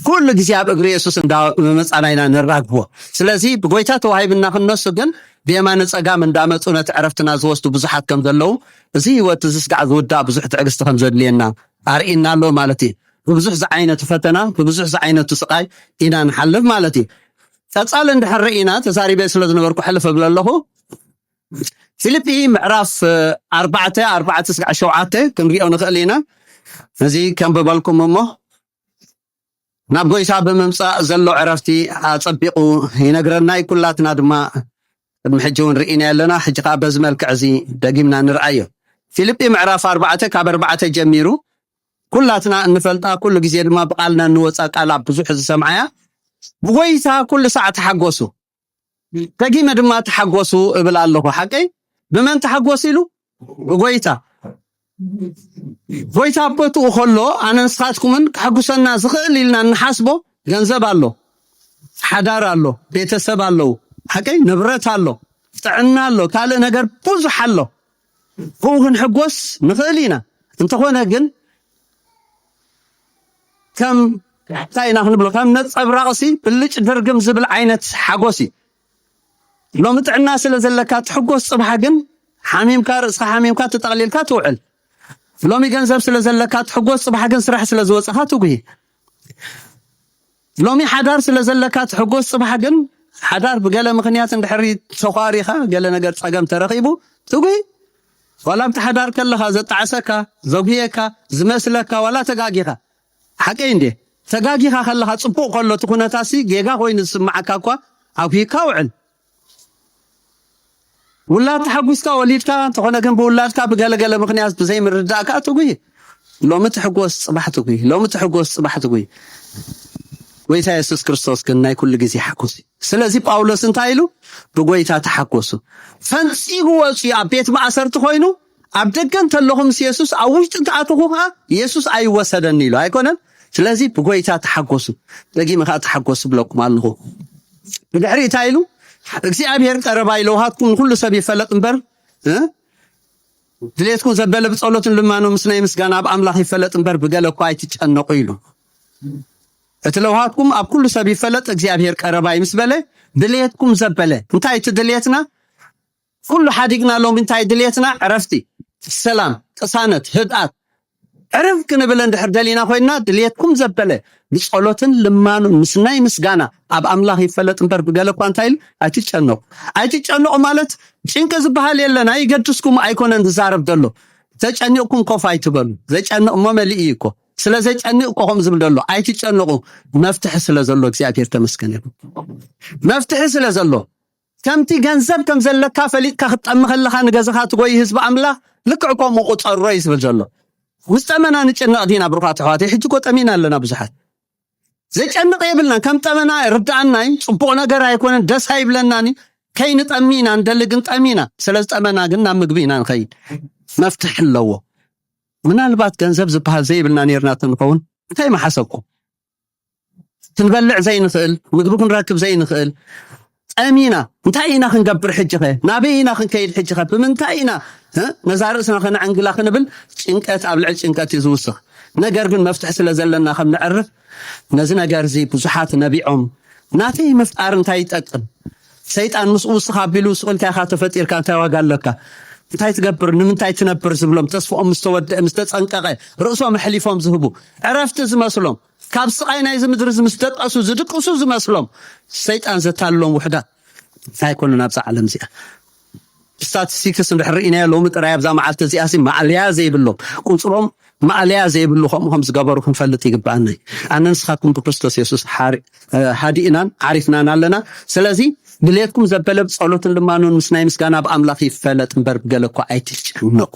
ኩሉ ግዜ ኣብ እግሪ የሱስ እንዳመጻና ኢና ነራግፎ። ስለዚ ብጎይታ ተዋሂብና ክንነሱ ግን ብየማነ ጸጋም እንዳመጹ ነቲ ዕረፍትና ዝወስዱ ብዙሓት ከም ዘለዉ፣ እዚ ህይወት እዚ ስጋዕ ዝውዳእ ብዙሕ ትዕግስቲ ከም ዘድልየና ኣርእና ኣሎ ማለት እዩ። ብብዙሕ ዝዓይነቱ ፈተና፣ ብብዙሕ ዝዓይነቱ ስቓይ ኢና ንሓልፍ ማለት እዩ። ቀጻሊ እንድሕር ርኢና፣ ተዛሪበ ስለ ዝነበርኩ ሕልፍ እብል ኣለኹ። ፊልጲ ምዕራፍ፣ እ፣ ኣርባዕተ፣ ኣርባዕተ ስጋዕ ሸውዓተ ክንሪኦ ንኽእል ኢና። እዚ ከንብበልኩም እሞ፣ ናብ ጎይታ ብምምጻእ ዘሎ ዕረፍቲ ኣጸቢቑ ይነግረና እዩ። ኩላትና ድማ ቅድሚ ሕጂ እውን ርኢና ኣለና። ሕጂ ከኣ በዚ መልክዕ እዚ ደጊምና ንርኣዮ። ፊልጲ ምዕራፍ ኣርባዕተ ካብ ኣርባዕተ ጀሚሩ፣ ኩላትና እንፈልጣ፣ ኩሉ ግዜ ድማ ብቓልና እንወጻ ቃል ኣብ ብዙሕ ዝሰምዓያ፣ ብጎይታ ኩሉ ሳዕ ተሓጎሱ፣ ደጊመ ድማ ተሓጎሱ እብል ኣለኹ። ሓቀይ? ብመን ተሓጎስ ኢሉ? ብጎይታ። ጎይታ ኣብ ቦትኡ ከሎ፣ ኣነ ንስኻትኩምን ከሐጉሰና ዝኽእል ኢልና እንሓስቦ ገንዘብ ኣሎ፣ ሓዳር ኣሎ፣ ቤተሰብ ኣለዉ፣ ሓቀይ? ንብረት ኣሎ፣ ጥዕና ኣሎ፣ ካልእ ነገር ብዙሕ ኣሎ። ብኡ ክንሕጎስ ንኽእል ኢና። እንተኾነ ግን ከም፣ እንታይ ኢና ክንብሎ፣ ከም ነጸብራቕሲ ብልጭ ድርግም ዝብል ዓይነት ሓጎስ እዩ። ሎሚ ጥዕና ስለ ዘለካ ትሕጎስ፣ ጽባሕ ግን ሓሚምካ፣ ርእስኻ ሓሚምካ ተጠቕሊልካ ትውዕል። ሎሚ ገንዘብ ስለ ዘለካ ትሕጎስ፣ ጽባሕ ግን ስራሕ ስለ ዝወጽኻ ትጉሂ። ሎሚ ሓዳር ስለ ዘለካ ትሕጎስ፣ ጽባሕ ግን ሓዳር ብገለ ምኽንያት እንድሕሪ ተዃሪኻ፣ ገለ ነገር ጸገም ተረኺቡ ትጉሂ። ዋላ ኣብቲ ሓዳር ከለኻ ዘጣዕሰካ፣ ዘጉየካ፣ ዝመስለካ፣ ዋላ ተጋጊኻ። ሓቀይ እንዴ? ተጋጊኻ ከለኻ ጽቡቕ ከሎ እቲ ኩነታሲ ጌጋ ኮይኑ ዝስምዓካ እኳ ኣጉሂካ ውዕል። ውላድ ተሓጒስካ ወሊድካ እንተኾነ ግን ብውላድካ ብገለገለ ምኽንያት ብዘይምርዳእካ ትጉሂ። ሎሚ ትሕጎስ፣ ጽባሕ ትጉሂ። ሎሚ ትሕጎስ፣ ጽባሕ ትጉሂ። ጎይታ የሱስ ክርስቶስ ግን ናይ ኩሉ ግዜ ሓጎስ እዩ። ስለዚ ጳውሎስ እንታይ ኢሉ? ብጎይታ ተሓጎሱ። ፈንጺጉ ወጺኡ ኣብ ቤት ማእሰርቲ ኮይኑ፣ ኣብ ደገ እንተለኹ ምስ የሱስ፣ ኣብ ውሽጢ እንተኣተኹ ከኣ የሱስ ኣይወሰደኒ ኢሉ ኣይኮነን? ስለዚ ብጎይታ ተሓጎሱ። ደጊመ ከኣ ተሓጎሱ እብለኩም ኣለኹ። ብድሕሪ እንታይ ኢሉ? እግዚኣብሔር ቀረባ እዩ፣ ለውሃትኩም ንኹሉ ሰብ ይፈለጥ እምበር፣ እ? ድሌትኩም ዘበለ ብጸሎትን ልማኖ ምስ ናይ ምስጋና ኣብ ኣምላኽ ይፈለጥ እምበር ብገለ እኳ ኣይትጨነቑ ኢሉ። እቲ ለውሃትኩም ኣብ ኩሉ ሰብ ይፈለጥ፣ እግዚኣብሔር ቀረባ እዩ ምስ በለ፣ ድሌትኩም ዘበለ። እንታይ እቲ ድሌትና? ኩሉ ሓዲግና ሎሚ እንታይ ድሌትና? ዕረፍቲ፣ ሰላም፣ ቅሳነት፣ ህድኣት። ዕርፍ ክንብል እንድሕር ደሊና ኮይንና፣ ድሌትኩም ዘበለ ብጸሎትን ልማኖን ምስ ናይ ምስጋና ኣብ ኣምላኽ ይፈለጥ እምበር ብገለ እኳ እንታይ ኢሉ? ኣይትጨነቑ። ኣይትጨነቑ ማለት ጭንቂ ዝበሃል የለን፣ ኣይገድስኩም ኣይኮነን ዝዛረብ ዘሎ። ተጨኒቕኩም ኮፍ ኣይትበሉ። ዘጨንቕ እሞ መሊኡ እዩ እኮ። ስለ ዘጨንቕ እኮ ከምኡ ዝብል ዘሎ። ኣይትጨነቑ፣ መፍትሒ ስለ ዘሎ እግዚኣብሔር ተመስገን ይኹን። መፍትሒ ስለ ዘሎ፣ ከምቲ ገንዘብ ከም ዘለካ ፈሊጥካ ክትጠሚ ከለኻ ንገዛኻ ትጎይ ህዝቢ ኣምላኽ፣ ልክዕ ከምኡ ቁጸሮ እዩ ዝብል ዘሎ። ምስ ጠመና ንጭነቕ ዲና ብሩኻት ኣሕዋተይ? ሕጂ እኮ ጠሚና ኣለና ብዙሓት። ዘጨንቕ የብልናን። ከም ጠመና ርድኣናይ፣ ጽቡቕ ነገር ኣይኮነን፣ ደስ ኣይብለናን። ከይንጠሚ ኢና ንደሊ፣ ግን ጠሚና። ስለ ዝጠመና ግን ናብ ምግቢ ኢና ንኸይድ። መፍትሒ ኣለዎ። ምናልባት ገንዘብ ዝበሃል ዘይብልና ኔርና ተንኸውን፣ እንታይ ምሓሰብኩም? ክንበልዕ ዘይንኽእል፣ ምግቢ ክንረክብ ዘይንኽእል፣ ጠሚና፣ እንታይ ኢና ክንገብር ሕጂ ኸ? ናበይ ኢና ክንከይድ ሕጂ ኸ? ብምንታይ ኢና፣ እ፣ ነዛ ርእስና ከነዕንግላ ክንብል፣ ጭንቀት ኣብ ልዕሊ ጭንቀት እዩ ዝውስኽ። ነገር ግን መፍትሒ ስለ ዘለና ከም ንዕርፍ ነዚ ነገር እዚ ብዙሓት ነቢዖም ናተይ ምፍጣር እንታይ ይጠቅም? ሰይጣን ምስኡ ውስኽ ኣቢሉ ውስቕ ኢልካ ኢኻ ተፈጢርካ እንታይ ዋጋ ኣለካ? እንታይ ትገብር ንምንታይ ትነብር ዝብሎም ተስፍኦም ምስ ተወድአ ምስ ተጸንቀቐ ርእሶም ኣሕሊፎም ዝህቡ ዕረፍቲ ዝመስሎም ካብ ስቓይ ናይዚ ምድሪ እዚ ምስ ደቀሱ ዝድቅሱ ዝመስሎም ሰይጣን ዘታልሎም ውሕዳት ኣይኮኑን ኣብዛ ዓለም እዚኣ። ስታቲስቲክስ እንድሕር ርኢናዮ ሎሚ ጥራይ ኣብዛ መዓልቲ እዚኣ ሲ ማዕለያ ዘይብሎም ቁፅሮም ማዕለያ ዘይብሉ ከምኡ ከም ዝገበሩ ክንፈልጥ ይግባኣና እዩ። ኣነ ንስኻትኩም ብክርስቶስ የሱስ ሓሪ- እ፣ ሃዲእናን ዓሪፍናን ኣለና። ስለዚ ድሌትኩም ዘበለ ብፀሎትን ልማኑን ምስ ናይ ምስጋና ብኣምላኽ ይፈለጥ እምበር ብገለ እኳ ኣይትጨነቁ።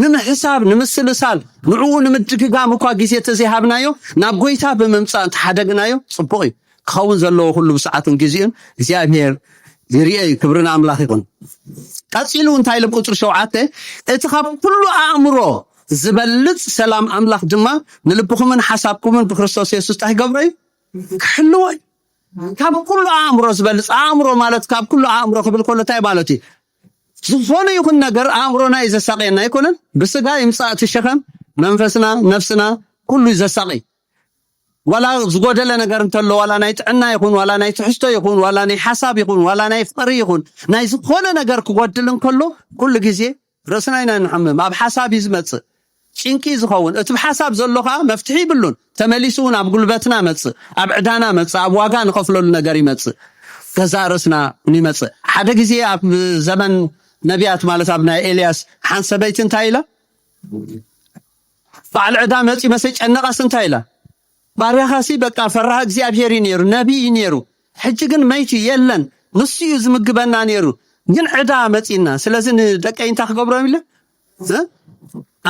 ንምሕሳብ ንምስልሳል ንዕኡ ንምድግጋም እኳ ግዜ ተዘይሃብናዮ ናብ ጎይታ ብምምፃእ እንተሓደግናዮ ፅቡቕ እዩ። ክኸውን ዘለዎ ኩሉ ብሰዓቱን ግዜኡን እግዚኣብሔር ይርኤ እዩ። ክብሪ ንኣምላኽ ይኹን። ቀፂሉ እንታይ ኢሉ ቁፅሪ ሸውዓተ እቲ ካብ ኩሉ ኣእምሮ ዝበልፅ ሰላም ኣምላኽ ድማ ንልብኹምን ሓሳብኩምን ብክርስቶስ የሱስ እንታይ ክገብሮ እዩ? ክሕልዎ እዩ። ካብ ኩሉ ኣእምሮ ዝበልፅ ኣእምሮ ማለት ካብ ኩሉ ኣእምሮ ክብል ከሎ እንታይ ማለት እዩ? ዝኾነ ይኹን ነገር ኣእምሮና እዩ ዘሳቀየና ኣይኮነን። ብስጋ ይምፃእ እቲ ሸኸም መንፈስና ነፍስና ኩሉ እዩ ዘሳቀይ። ዋላ ዝጎደለ ነገር እንተሎ ዋላ ናይ ጥዕና ይኹን ዋላ ናይ ትሕዝቶ ይኹን ዋላ ናይ ሓሳብ ይኹን ዋላ ናይ ፍቅሪ ይኹን ናይ ዝኾነ ነገር ክጎድል እንከሎ ኩሉ ግዜ ርእስና ኢና ንሕምም። ኣብ ሓሳብ እዩ ዝመፅእ ጭንቂ እዩ ዝኸውን። እቲ ብሓሳብ ዘሎ ከዓ መፍትሒ ይብሉን። ተመሊሱ እውን ኣብ ጉልበትና መፅእ፣ ኣብ ዕዳና መፅእ፣ ኣብ ዋጋ ንኸፍለሉ ነገር ይመፅእ። ገዛ ርእስና ይመፅእ። ሓደ ግዜ ኣብ ዘመን ነቢያት ማለት ኣብ ናይ ኤልያስ ሓንቲ ሰበይቲ እንታይ ኢላ? በዓል ዕዳ መፂ መሰ ጨነቐስ እንታይ ኢላ? ባርያኻሲ በቃ ፈራህ እግዚኣብሔር እዩ ነይሩ፣ ነቢይ እዩ ነይሩ። ሕጂ ግን መይቱ የለን፣ ንሱ እዩ ዝምግበና ነይሩ። ግን ዕዳ መፂና፣ ስለዚ ንደቀይ እንታይ ክገብሮም ኢለ? እ?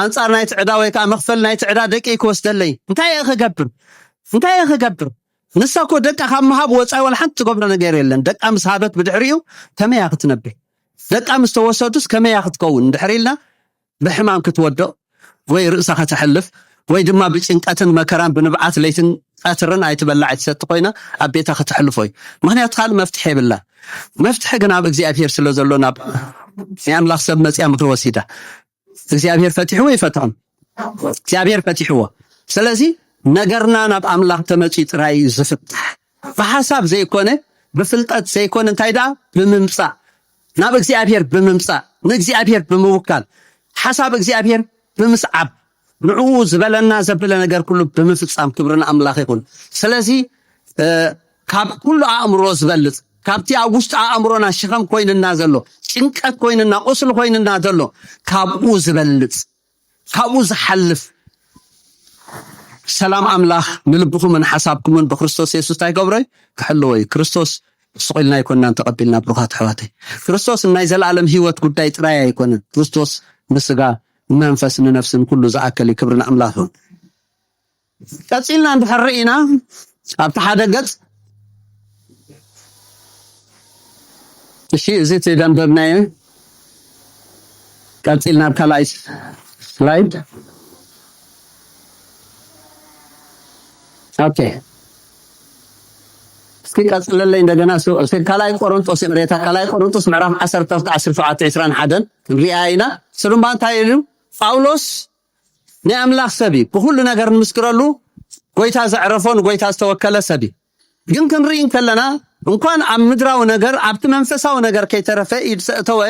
ኣንፃር ናይቲ ዕዳ ወይ ከዓ መኽፈል ናይቲ ዕዳ ደቀይ ክወስደለይ እንታይ እየ ክገብር? እንታይ እየ ክገብር? ንሳ እኮ ደቃ ካብ ምሃብ ወፃኢ ዋላ ሓንቲ ትገብሮ ነገር የለን። ደቃ ምስ ሃበት ብድሕሪኡ ከመይ እያ ክትነብር? ደቃ ምስ ተወሰዱስ ከመይ እያ ክትከውን? እንድሕር ኢልና ብሕማም ክትወድቕ ወይ ርእሳ ከተሕልፍ ወይ ድማ ብጭንቀትን መከራን ብንብዓት ለይትን ቀትርን ኣይትበላዕ ኣይትሰቲ ኮይና ኣብ ቤታ ከተሕልፎ እዩ። ምክንያቱ ካልእ መፍትሒ የብላ። መፍትሒ ግን ኣብ እግዚኣብሔር ስለ ዘሎ ናብ ናይ ኣምላኽ ሰብ መፅያ ምክሪ ወሲዳ እግዚኣብሔር ፈቲሕዎ ይፈትሖም። እግዚኣብሔር ፈቲሕዎ። ስለዚ ነገርና ናብ ኣምላኽ ተመፅዩ ጥራይ እዩ ዝፍታሕ። ብሓሳብ ዘይኮነ ብፍልጠት ዘይኮነ እንታይ ደኣ ብምምፃእ ናብ እግዚኣብሔር ብምምፃእ ንእግዚኣብሔር ብምውካል ሓሳብ እግዚኣብሔር ብምስዓብ ንዕኡ ዝበለና ዘብለ ነገር ኩሉ ብምፍፃም ክብሪ ንኣምላኽ ይኹን። ስለዚ ካብ ኩሉ ኣእምሮ ዝበልፅ ካብቲ ኣብ ውሽጢ ኣእምሮና ሽኸም ኮይንና ዘሎ ጭንቀት ኮይንና ቁስሊ ኮይንና ዘሎ ካብኡ ዝበልፅ ካብኡ ዝሓልፍ ሰላም ኣምላኽ ንልብኹምን ሓሳብኩምን ብክርስቶስ የሱስ እንታይ ገብሮ እዩ ክሕልዎ እዩ። ክርስቶስ ስቕ ኢልና ኣይኮንናን ተቐቢልና ብሩኻት ኣሕዋተይ። ክርስቶስ ናይ ዘለኣለም ህይወት ጉዳይ ጥራይ ኣይኮነን። ክርስቶስ ንስጋ ንመንፈስ ንነፍስን ኩሉ ዝኣከል እዩ። ክብሪ ንኣምላኽ ይኹን። ቀፂልና እንድሕር ርኢና ኣብቲ ሓደ ገፅ እሺ እዚ እቲ ደንበብናዮ ቀፂልና ኣብ ካልኣይ ስላይድ ኦኬ እስኪ ቀፅለለይ እንደገና ካልኣይ ቆሮንጦስ ይቕሬታ ካልኣይ ቆሮንጦስ ምዕራፍ ዓሰርተ ዓሰርተ ሸውዓተ ዕስራን ሓደን ክንሪኣ ኢና። ስሩምባ እንታይ ኢሉ ጳውሎስ ናይ ኣምላኽ ሰብ እዩ። ብኹሉ ነገር ንምስክረሉ ጎይታ ዘዕረፎ ንጎይታ ዝተወከለ ሰብ እዩ። ግን ክንርኢ እንከለና እንኳን ኣብ ምድራዊ ነገር ኣብቲ መንፈሳዊ ነገር ከይተረፈ ኢድ ዘእተወ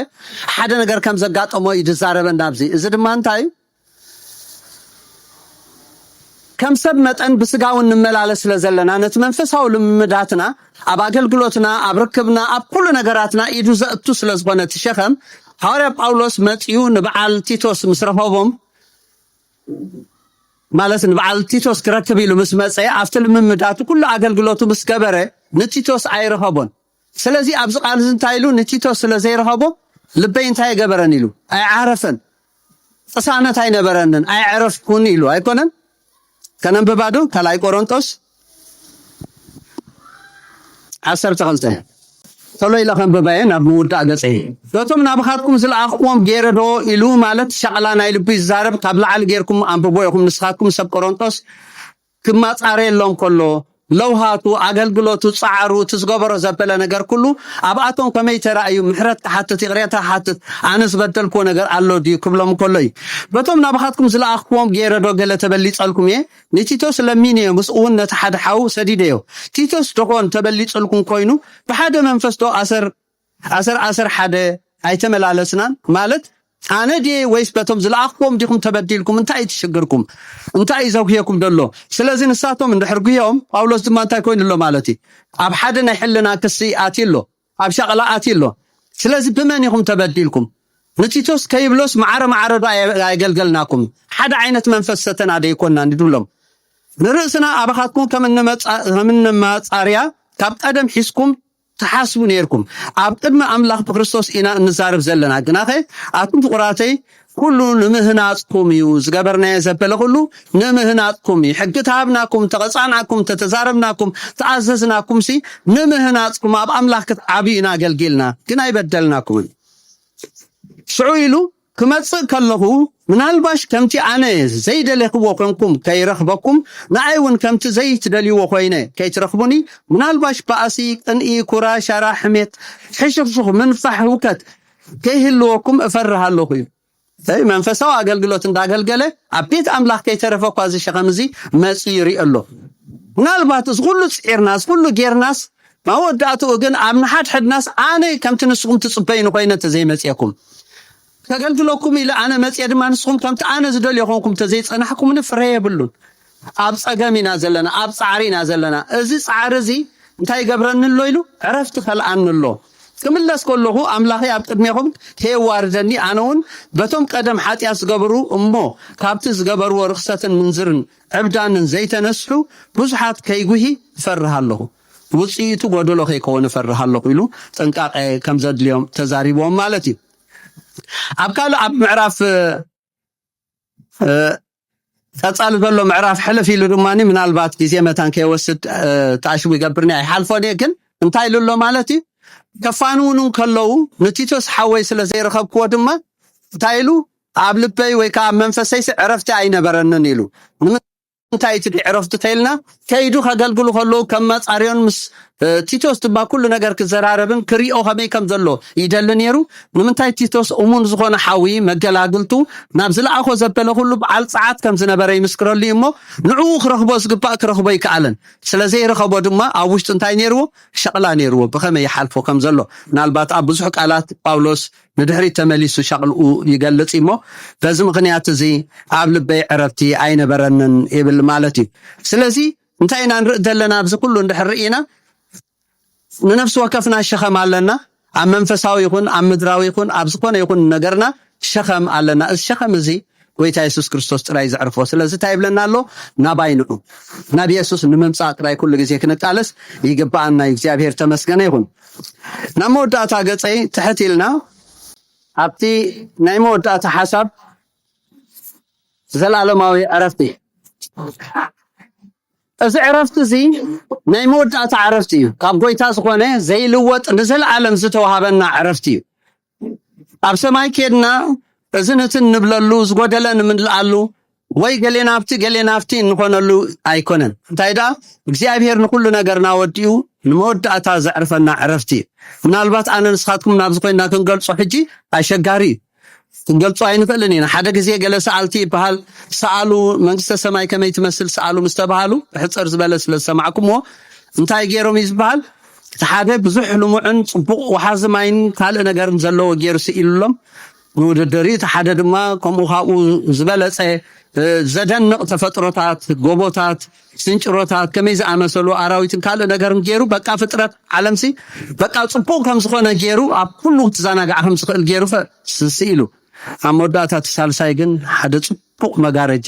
ሓደ ነገር ከም ዘጋጠሞ እዩ ዝዛረበና ኣብዚ። እዚ ድማ እንታይ እዩ? ከም ሰብ መጠን ብስጋዊ እንመላለስ ስለ ዘለና ነቲ መንፈሳዊ ልምምዳትና ኣብ ኣገልግሎትና ኣብ ርክብና ኣብ ኩሉ ነገራትና ኢዱ ዘእቱ ስለ ዝኾነ እቲ ሸኸም ሃዋርያ ጳውሎስ መፅዩ ንበዓል ቲቶስ ምስ ረኸቦም ማለት ንበዓል ቲቶስ ክረክብ ኢሉ ምስ መፀ ኣብቲ ልምምዳቱ ኩሉ ኣገልግሎቱ ምስ ገበረ ንቲቶስ ኣይረኸቦን። ስለዚ ኣብዚ ቃል እዚ እንታይ ኢሉ ንቲቶስ ስለ ዘይረኸቦ ልበይ እንታይ ኣይገበረን ኢሉ ኣይዓረፈን። ቅሳነት ኣይነበረንን ኣይዕረፍኩን ኢሉ ኣይኮነን። ከነንብባ ዶ ካልኣይ ቆሮንጦስ ዓሰርተ ክልተ ቶሎ ኢለ ከንብባ እየ ናብ ምውዳእ ገፀ። በቶም ናባኻትኩም ዝለኣኽዎም ገይረ ዶ ኢሉ ማለት ሻቕላ ናይ ልቡ ይዛረብ። ካብ ላዕሊ ገይርኩም ኣንብቦ ኢኹም ንስኻትኩም ሰብ ቆሮንጦስ ክማፃረየሎም ከሎ ለውሃቱ፣ ኣገልግሎቱ፣ ጻዕሩ፣ እቲ ዝገበሮ ዘበለ ነገር ኩሉ ኣብኣቶም ከመይ ተራእዩ? ምሕረት ክሓትት፣ ይቕሬታ ክሓትት፣ ኣነ ዝበደልክዎ ነገር ኣሎ ድዩ ክብሎም ከሎ እዩ። በቶም ናባኻትኩም ዝለኣኽክዎም ገይረ ዶ ገለ ተበሊጸልኩም እየ? ንቲቶስ ለሚንዮ፣ ምስኡ እውን ነቲ ሓደ ሓው ሰዲደዮ። ቲቶስ ደኾን ተበሊጽልኩም ኮይኑ ብሓደ መንፈስ ዶ ኣሰር ኣሰር ኣሰር ሓደ ኣይተመላለስናን? ማለት ኣነ ድየ ወይስ በቶም ዝለኣኽዎም ዲኹም ተበዲልኩም? እንታይ እዩ ትሽግርኩም? እንታይ እዩ ዘጉህየኩም ደሎ? ስለዚ ንሳቶም እንድሕር ጉህዮም፣ ጳውሎስ ድማ እንታይ ኮይኑ ኣሎ ማለት እዩ? ኣብ ሓደ ናይ ሕልና ክሲ ኣትዩ ኣሎ፣ ኣብ ሻቕላ ኣትዩ ኣሎ። ስለዚ ብመን ኢኹም ተበዲልኩም? ንቲቶስ ከይብሎስ ማዕረ ማዕረ ዶ ኣየ- ኣየገልገልናኩም? ሓደ ዓይነት መንፈስ ሰተና ዶ ይኮንና ንድብሎም? ንርእስና ኣባኻትኩም ከም እንመጻ- ከም እንመጻርያ ካብ ቀደም ሒዝኩም ትሓስቡ ነይርኩም። ኣብ ቅድሚ ኣምላኽ ብክርስቶስ ኢና እንዛረብ ዘለና። ግናኸ ኣቱም ፍቑራተይ፣ ኩሉ ንምህናጽኩም እዩ። ዝገበርናዮ ዘበለ ኩሉ ንምህናጽኩም እዩ። ሕጊ ተሃብናኩም፣ ተቐጻዕናኩም፣ ተተዛረብናኩም፣ ተኣዘዝናኩም ሲ ንምህናጽኩም ኣብ ኣምላኽ ክትዓብዩ ኢና ኣገልጊልና፣ ግን ኣይበደልናኩምን። ሽዑ ኢሉ ክመጽእ ከለኹ ምናልባሽ ከምቲ ኣነ ዘይደለኽዎ ኮንኩም ከይረኽበኩም፣ ንኣይ እውን ከምቲ ዘይትደልይዎ ኮይነ ከይትረኽቡኒ፣ ምናልባሽ ባእሲ፣ ቅንኢ፣ ኩራ፣ ሸራ፣ ሕሜት፣ ሕሽኽሹኽ፣ ምንፋሕ፣ ህውከት ከይህልወኩም እፈርህ ኣለኹ እዩ። እይ፣ መንፈሳዊ ኣገልግሎት እንዳገልገለ ኣብ ቤት ኣምላኽ ከይተረፈ እኳ እዚ ሸኸም እዚ መጽኡ ይርኢ ኣሎ። ምናልባት እዚ ኩሉ ጽዒርና፣ እዚ ኩሉ ጌርናስ፣ መወዳእትኡ ግን ኣብ ንሓድሕድናስ ኣነ ከምቲ ንስኹም ትጽበዩኒ ኮይነ እንተዘይመጽኤኩም፣ ከገልግለኩም ኢለ ኣነ መጽኤ ድማ ንስኹም ከምቲ ኣነ ዝደልዮ ኮንኩም እንተዘይጸናሕኩምኒ ፍረ የብሉን። ኣብ ጸገም ኢና ዘለና፣ ኣብ ጻዕሪ ኢና ዘለና። እዚ ጻዕሪ እዚ እንታይ ይገብረኒ ኣሎ ኢሉ ዕረፍቲ ከልኣኒ ኣሎ። ክምለስ ከለኹ ኣምላኸይ ኣብ ቅድሜኹም ከየዋርደኒ ኣነ እውን በቶም ቀደም ሓጢኣት ዝገብሩ እሞ ካብቲ ዝገበርዎ ርኽሰትን ምንዝርን ዕብዳንን ዘይተነስሑ ብዙሓት ከይጉሂ እፈርህ ኣለኹ። ውጽኢቱ ጎደሎ ከይከውን እፈርህ ኣለኹ ኢሉ ጥንቃቄ ከም ዘድልዮም ተዛሪብዎም ማለት እዩ። ኣብ ካልእ ኣብ ምዕራፍ እ፣ ቀጻሊ ዘሎ ምዕራፍ ሕልፍ ኢሉ ድማ ምናልባት ግዜ መታን ከይወስድ እ፣ ተኣሽቡ ይገብርኒ ኣይሓልፎን እየ። ግን እንታይ ኢሉ ኣሎ ማለት እዩ? ከፋንውኑ ከለዉ ንቲቶስ ሓወይ ስለ ዘይረኸብክዎ ድማ እንታይ ኢሉ? ኣብ ልበይ ወይ ከዓ ኣብ መንፈሰይሲ ዕረፍቲ ኣይነበረንን ኢሉ። ንምንታይ እቲ ዕረፍቲ ተይልና ከይዱ ከገልግሉ ከለዉ ከም መጻርዮን ምስ እ፣ ቲቶስ ድማ ኩሉ ነገር ክዘራረብን ክሪኦ ከመይ ከም ዘሎ ይደሊ ነይሩ። ንምንታይ ቲቶስ እሙን ዝኾነ ሓዊ መገላግልቱ ናብ ዝለኣኾ ዘበለ ኩሉ በዓል ጸዓት ከም ዝነበረ ይምስክረሉ እዩ እሞ ንዕኡ ክረኽቦ ዝግባእ ክረኽቦ ይከኣለን። ስለ ዘይረኸቦ ድማ ኣብ ውሽጡ እንታይ ነይርዎ? ሸቕላ ነይርዎ። ብኸመይ ይሓልፎ ከም ዘሎ ምናልባት ኣብ ብዙሕ ቃላት ጳውሎስ ንድሕሪት ተመሊሱ ሸቕልኡ ይገልጽ እሞ በዚ ምኽንያት እዚ ኣብ ልበይ ዕረፍቲ ኣይነበረንን ይብል ማለት እዩ። ስለዚ እንታይ ኢና ንርኢ ዘለና ኣብዚ ኩሉ እንድሕር ርኢና ንነፍሲ ወከፍና ሸኸም ኣለና። ኣብ መንፈሳዊ ይኹን ኣብ ምድራዊ ይኹን ኣብ ዝኾነ ይኹን ነገርና ሸኸም ኣለና። እዚ ሸኸም እዚ ጎይታ የሱስ ክርስቶስ ጥራይ ዘዕርፎ። ስለዚ እንታይ ይብለና ኣሎ? ናባይ ንዑ። ናብ የሱስ ንምምጻእ ጥራይ ኩሉ ግዜ ክንቃለስ ይግብኣና እዩ። እግዚኣብሔር ተመስገነ ይኹን። ናብ መወዳእታ ገጸይ ትሕት ኢልና ኣብቲ ናይ መወዳእታ ሓሳብ ዘላለማዊ ዕረፍቲ። እዚ ዕረፍቲ እዚ ናይ መወዳእታ ዕረፍቲ እዩ። ካብ ጎይታ ዝኾነ ዘይልወጥ ንዘለዓለም ዝተዋሃበና ዕረፍቲ እዩ። ኣብ ሰማይ ኬድና እዚ ነቲ እንብለሉ ዝጎደለ ንምልኣሉ ወይ ገሌ ናብቲ ገሌ ናብቲ እንኾነሉ ኣይኮነን። እንታይ ደኣ እግዚኣብሔር ንኩሉ ነገርና ወዲኡ ንመወዳእታ ዘዕርፈና ዕረፍቲ እዩ። ምናልባት ኣነ ንስኻትኩም ናብዚ ኮይንና ክንገልጾ ሕጂ ኣሸጋሪ እዩ። ክንገልጾ ኣይንኽእልን ኢና። ሓደ ግዜ ገለ ሰኣልቲ ይበሃል፣ ሰኣሉ መንግስተ ሰማይ ከመይ ትመስል ሰኣሉ ምስ ተባሃሉ ብሕጽር ዝበለ ስለ ዝሰማዕኩምዎ እንታይ ገይሮም እዩ ዝበሃል? እቲ ሓደ ብዙሕ ልሙዕን ጽቡቕ ወሓዚ ማይን ካልእ ነገርን ዘለዎ ገይሩ ስኢሉሎም ንውድድር እዩ። እቲ ሓደ ድማ ከምኡ ካብኡ ዝበለጸ እ፣ ዘደንቕ ተፈጥሮታት፣ ጎቦታት፣ ስንጭሮታት፣ ከመይ ዝኣመሰሉ ኣራዊትን ካልእ ነገርን ገይሩ በቃ ፍጥረት ዓለምሲ በቃ ጽቡቕ ከም ዝኾነ ገይሩ ኣብ ኩሉ ክትዘናጋዕ ከም ዝኽእል ገይሩ ፈ- ስ- ስኢሉ ኣብ መወዳእታ እቲ ሳልሳይ ግን ሓደ ጽቡቕ መጋረጃ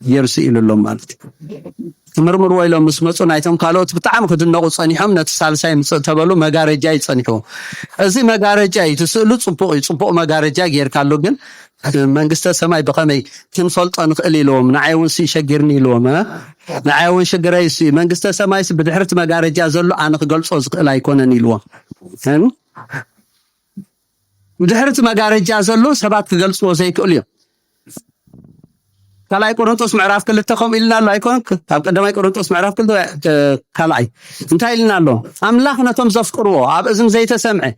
ገይሩ ስኢሉሎም ማለት እዩ። ክምርምርዎ ኢሎም ምስ መፁ ናይቶም ካልኦት ብጣዕሚ ክድነቑ ፀኒሖም ነቲ ሳልሳይ ምፅእ ተበሉ መጋረጃ እዩ ፀኒሑ። እዚ መጋረጃ እዩ እቲ ስእሉ ፅቡቕ እዩ፣ ፅቡቕ መጋረጃ ጌርካሉ፣ ግን መንግስተ ሰማይ ብኸመይ ክንፈልጦ ንኽእል ኢልዎም። ንዓይ እውን ሲ ሸጊርኒ ኢልዎም። እ? ንዓይ እውን ሽግረይ ሲ መንግስተ ሰማይ ሲ ብድሕርቲ መጋረጃ ዘሎ ኣነ ክገልፆ ዝኽእል ኣይኮነን ኢልዎም። እም? ብድሕርቲ መጋረጃ ዘሎ ሰባት ክገልፅዎ ዘይክእሉ እዮም። ካልኣይ ቆሮንቶስ ምዕራፍ ክልተ ከምኡ ኢልና ኣሎ ኣይኮን? ኣብ ቀዳማይ ቆሮንቶስ ምዕራፍ ክልተ ካልኣይ እንታይ ኢልና ኣሎ? ኣምላኽ ነቶም ዘፍቅርዎ፣ ኣብ እዝን ዘይተሰምዐ፣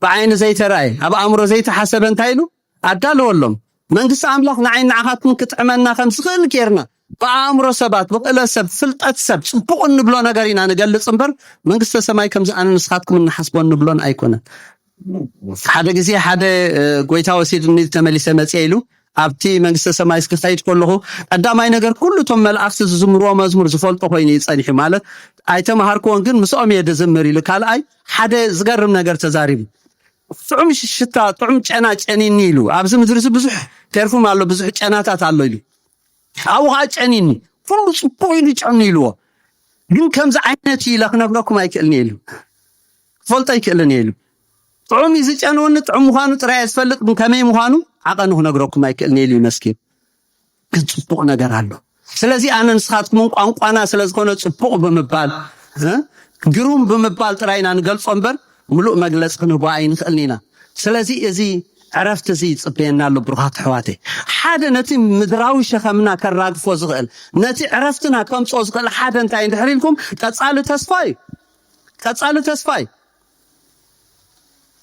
ብዓይኒ ዘይተራእየ፣ ኣብ ኣእምሮ ዘይተሓሰበ እንታይ ኢሉ ኣዳለወሎም? መንግስቲ ኣምላኽ ንዓይ ንዓኻትኩም ክጥዕመና ከም ዝኽእል ጌርና ብኣእምሮ ሰባት፣ ብክእለት ሰብ፣ ፍልጠት ሰብ፣ ጽቡቕ እንብሎ ነገር ኢና ንገልጽ እምበር መንግስተ ሰማይ ከምዚ ኣነ ንስኻትኩም እንሓስቦ እንብሎን ኣይኮነን። ሓደ ግዜ ሓደ ጎይታ ወሲድኒ ተመሊሰ መፅየ ኢሉ ኣብቲ መንግስተ ሰማይ እስክኸይድ ከለኹ ቀዳማይ ነገር ኩሉ እቶም መላእክቲ ዝዝምርዎ መዝሙር ዝፈልጦ ኮይኑ እዩ ፀኒሑ። ማለት ኣይተማሃርክዎን ግን ምስኦም እየ ዝዝምር ኢሉ። ካልኣይ ሓደ ዝገርም ነገር ተዛሪቡ። ጥዑም ሽታ ጥዑም ጨና ጨኒኒ ኢሉ። ኣብዚ ምድሪ እዚ ብዙሕ ፔርፉም ኣሎ፣ ብዙሕ ጨናታት ኣሎ ኢሉ። ኣብኡ ከዓ ጨኒኒ ኩሉ ፅቡቅ ኢሉ ጨኑ ኢልዎ። ግን ከምዚ ዓይነት ኢለ ክነግረኩም ኣይክእልን ኢሉ። ክፈልጦ ኣይክእልን ኢሉ። ጥዑም እዩ ዝጨንወኒ፣ ጥዑም ምዃኑ ጥራይ እየ ዝፈልጥ፣ ግን ከመይ ምዃኑ ዓቐኑ ክነግረኩም ኣይክእልን ኢሉ መስኪን። ግን ፅቡቅ ነገር ኣሎ። ስለዚ ኣነ ንስኻትኩምን ቋንቋና ስለዝኾነ ፅቡቅ ብምባል እ? ግሩም ብምባል ጥራይ ኢና ንገልፆ እምበር ምሉእ መግለፂ ክንህቦ ኣይንኽእልን ኢና። ስለዚ እዚ ዕረፍቲ እዚ ይፅበየና ኣሎ ብሩኻት ኣሕዋተይ። ሓደ ነቲ ምድራዊ ሸኸምና ከራግፎ ዝኽእል፣ ነቲ ዕረፍትና ከምፅኦ ዝኽእል ሓደ እንታይ እንድሕር ኢልኩም ቀፃሊ ተስፋ እዩ። ቀፃሊ ተስፋ እዩ።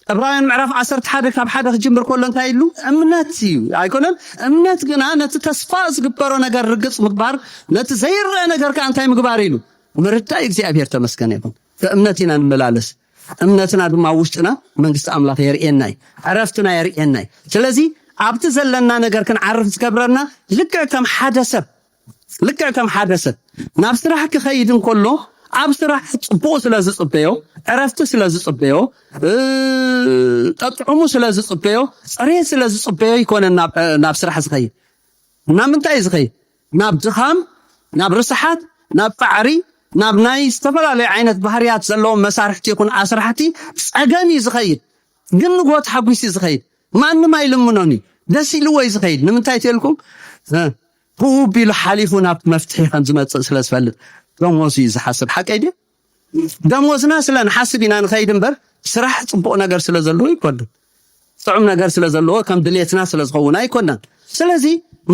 ዕብራውያን ምዕራፍ ዓሰርተ ሓደ ካብ ሓደ ክጅምር ከሎ እንታይ ኢሉ? እምነት እዩ ኣይኮነን? እምነት ግና ነቲ ተስፋ ዝግበሮ ነገር ርግፅ ምግባር፣ ነቲ ዘይረአ ነገር ከዓ እንታይ ምግባር ኢሉ? ምርዳእ። እግዚኣብሔር ተመስገን ይኹን። ብእምነት ኢና ንመላለስ። እምነትና ድማ ኣብ ውሽጥና መንግስቲ ኣምላኽ የርእየና እዩ። ዕረፍትና የርእየና እዩ። ስለዚ ኣብቲ ዘለና ነገር ክንዓርፍ ዝገብረና ልክዕ ከም ሓደ ሰብ ልክዕ ከም ሓደ ሰብ ናብ ስራሕ ክኸይድ እንከሎ ኣብ ስራሕ ፅቡቅ ስለ ዝፅበዮ፣ ዕረፍቲ ስለ ዝፅበዮ፣ እ፣ ጠጥዑሙ ስለ ዝፅበዮ፣ ፅሬት ስለ ዝፅበዮ ይኮነ ናብ ናብ ስራሕ ዝኸይድ። ናብ ምንታይ እዩ ዝኸይድ? ናብ ድኻም፣ ናብ ርስሓት፣ ናብ ፃዕሪ፣ ናብ ናይ ዝተፈላለዩ ዓይነት ባህርያት ዘለዎም መሳርሕቲ ይኹን ኣስራሕቲ ፀገም እዩ ዝኸይድ። ግን ንጎ ተሓጒስ እዩ ዝኸይድ። ማንም ኣይልምኖን እዩ። ደስ ኢልዎ እዩ ዝኸይድ። ንምንታይ ተልኩም? ብኡ ቢሉ ሓሊፉ ናብ መፍትሒ ከም ዝመፅእ ስለ ዝፈልጥ። ደሞዝ እዩ ዝሓስብ። ሓቀይ ድዩ? ደሞዝና ስለ ንሓስብ ኢና ንኸይድ እምበር ስራሕ ፅቡቕ ነገር ስለ ዘለዎ ይኮንን። ጥዑም ነገር ስለ ዘለዎ ከም ድሌትና ስለ ዝኸውን ኣይኮናን። ስለዚ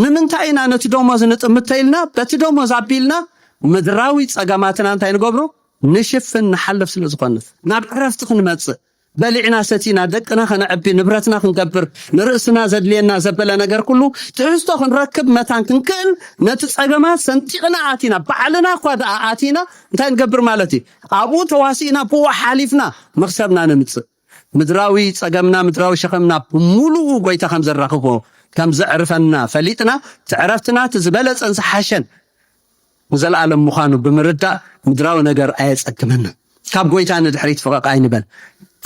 ንምንታይ ኢና ነቲ ደሞዝ ንጥምት ተይልና በቲ ደሞዝ ኣቢልና ምድራዊ ፀገማትና እንታይ ንገብሮ? ንሽፍን ንሓልፍ ስለ ዝኾነ ናብ ዕረፍቲ ክንመፅእ በሊዕና ሰቲና ደቅና ከነዕቢ ንብረትና ክንገብር ንርእስና ዘድልየና ዘበለ ነገር ኩሉ ትሕዝቶ ክንረክብ መታን ክንክእል ነቲ ጸገማት ሰንጢቕና ኣቲና ባዕልና እኳ ደኣ ኣቲና እንታይ ንገብር ማለት እዩ? ኣብኡ ተዋሲእና ብኡ ሓሊፍና መኽሰብና ነምጽእ። ምድራዊ ጸገምና ምድራዊ ሸኸምና ብምሉኡ ጎይታ ከም ዘራኽቦ ከም ዘዕርፈና ፈሊጥና እቲ ዕረፍትና እቲ ዝበለጸን ዝሓሸን ንዘለኣለም ምዃኑ ብምርዳእ ምድራዊ ነገር ኣየጸግመና። ካብ ጎይታ ንድሕሪት ፈቐቕ ኣይንበል።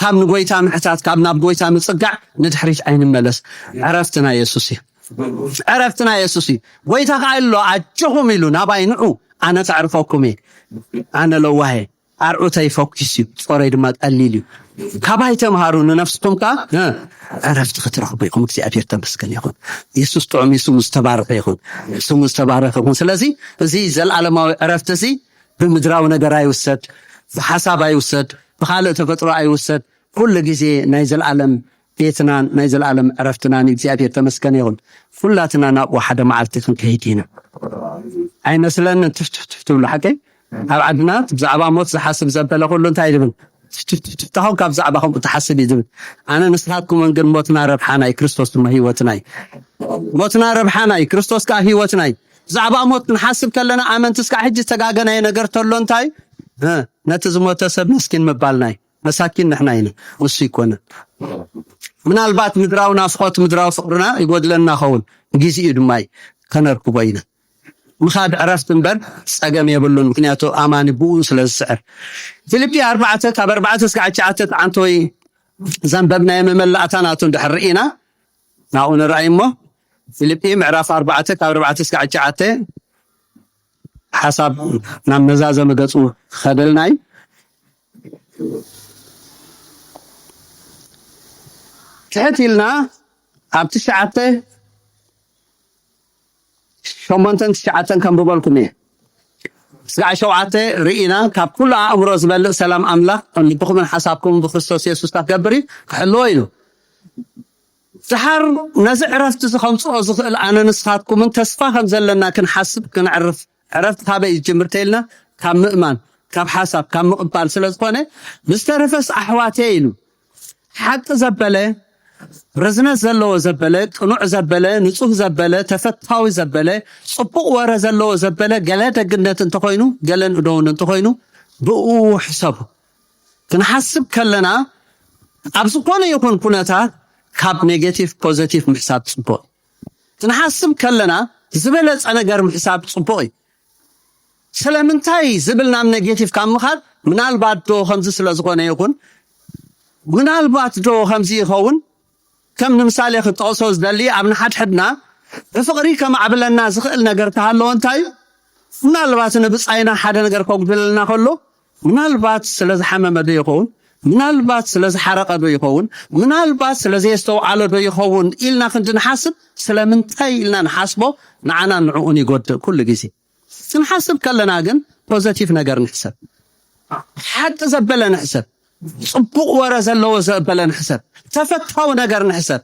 ካብ ንጎይታ ምሕታት፣ ካብ ናብ ጎይታ ምጽጋዕ ንድሕሪት ኣይንመለስ። ዕረፍትና የሱስ እዩ። ዕረፍትና የሱስ እዩ። ጎይታ ከኣ ኣሎ ኣጆኹም ኢሉ ናባይ ንዑ ኣነ ከዕርፈኩም እየ። ኣነ ለዋህ እየ። ኣርዑተይ ፈኲስ እዩ፣ ጾረይ ድማ ቀሊል እዩ። ካባይ ተምሃሩ ንነፍስኹም ከኣ ዕረፍቲ ክትረኽቡ ኢኹም። እግዚኣብሔር ተመስገን ይኹን። የሱስ ጥዑም እዩ፣ ስሙ ዝተባረኸ ይኹን። ስሙ ዝተባረኸ ይኹን። ስለዚ እዚ ዘለኣለማዊ ዕረፍቲ እዚ ብምድራዊ ነገር ኣይውሰድ፣ ብሓሳብ ኣይውሰድ፣ ብኻልእ ተፈጥሮ ኣይውሰድ። ኩሉ ግዜ ናይ ዘለኣለም ቤትናን ናይ ዘለኣለም ዕረፍትናን እግዚኣብሔር ተመስገን ይኹን። ኩላትና ናብኡ ሓደ መዓልቲ ክንከይድ ኢና። ኣይመስለንን ትፍትፍትፍ ትብሉ ሓቀይ ኣብ ዓድና ብዛዕባ ሞት ዝሓስብ ዘበለ ኩሉ እንታይ ዝብል ትታኹም ካብ ዛዕባ ከምኡ ትሓስብ እዩ ዝብል። ኣነ ንስኻትኩምን ግን ሞትና ረብሓና እዩ፣ ክርስቶስ ድማ ህይወትና እዩ። ሞትና ረብሓና እዩ፣ ክርስቶስ ከዓ ህይወትና እዩ። ብዛዕባ ሞት ክንሓስብ ከለና ኣመንቲ እስካዕ ሕጂ ዝተጋገናዮ ነገር ተሎ እንታይ ነቲ ዝሞተ ሰብ መስኪን ምባልና እዩ። መሳኪን ንሕና ኢና፣ ንሱ ይኮነ። ምናልባት ምድራዊ ናፍቆት ምድራዊ ፍቅርና ይጎድለና ኸውን፣ ግዜኡ ድማ እዩ፣ ከነርክቦ ኢና። ምኻድ ዕረፍቲ እምበር ጸገም የብሉን፣ ምክንያቱ ኣማኒ ብኡ ስለ ዝስዕር። ፊልጲ ኣርባዕተ ካብ ኣርባዕተ እስካዕ ትሽዓተ ተዓንተ ወይ ዘንበብናዮ መመላእታ ናቱ እንድሕር ርኢና ናብኡ ንርኣይ እሞ ፊልጲ ምዕራፍ ኣርባዕተ ካብ ኣርባዕተ እስካዕ ትሽዓተ ሓሳብ ናብ መዛዘሚ ገጹ ከደልና እዩ። ትሕት ኢልና ኣብ ትሽዓተ ሸሞንተን ትሽዓተን ከንብበልኩም እየ። ስጋዕ ሸውዓተ ርኢና ካብ ኩሉ ኣእምሮ ዝበልእ ሰላም ኣምላኽ ልብኹምን ሓሳብኩምን ብክርስቶስ የሱስ ክገብር እዩ ክሕልዎ ኢሉ። ድሓር ነዚ ዕረፍቲ እዚ ከምፅኦ ዝኽእል ኣነ ንስኻትኩምን ተስፋ ከም ዘለና ክንሓስብ ክንዕርፍ። ዕረፍቲ ካበይ ይጅምር ተይልና ካብ ምእማን፣ ካብ ሓሳብ፣ ካብ ምቕባል ስለ ዝኾነ፣ ብዝተረፈስ ኣሕዋተይ ኢሉ ሓቂ ዘበለ፣ ርዝነት ዘለዎ ዘበለ፣ ቅኑዕ ዘበለ፣ ንጹህ ዘበለ፣ ተፈታዊ ዘበለ፣ ጽቡቕ ወረ ዘለዎ ዘበለ፣ ገለ ደግነት እንተኾይኑ፣ ገለ ንእደውን እንተኾይኑ፣ ብኡ ሕሰቡ። ክንሓስብ ከለና ኣብ ዝኾነ ይኹን ኩነታት ካብ ኔጌቲቭ ፖዘቲቭ ምሕሳብ ጽቡቕ። ክንሓስብ ከለና ዝበለጸ ነገር ምሕሳብ ጽቡቕ እዩ። ስለምንታይ ዝብል ናብ ኔጌቲቭ ካብ ምኻድ፣ ምናልባት ዶ ከምዚ ስለ ዝኾነ ይኹን፣ ምናልባት ዶ ከምዚ ይኸውን። ከም ንምሳሌ ክጠቕሶ ዝደሊ፣ ኣብ ንሓድሕድና ብፍቕሪ ከማዕብለና ዝኽእል ነገር ተሃለወ እንታይ እዩ? ምናልባት ንብጻይና ሓደ ነገር ከጉድለልና ከሎ፣ ምናልባት ስለ ዝሓመመ ዶ ይኸውን? ምናልባት ስለ ዝሓረቐ ዶ ይኸውን? ምናልባት ስለ ዘየስተውዓሎ ዶ ይኸውን ኢልና ክንዲ ንሓስብ፣ ስለምንታይ ኢልና ንሓስቦ፣ ንዓና ንዕኡን ይጎድእ ኩሉ ግዜ። ክንሓስብ ከለና ግን ፖዘቲቭ ነገር ንሕሰብ። ሓቂ ዘበለ ንሕሰብ። ጽቡቕ ወረ ዘለዎ ዘበለ ንሕሰብ። ተፈታዊ ነገር ንሕሰብ።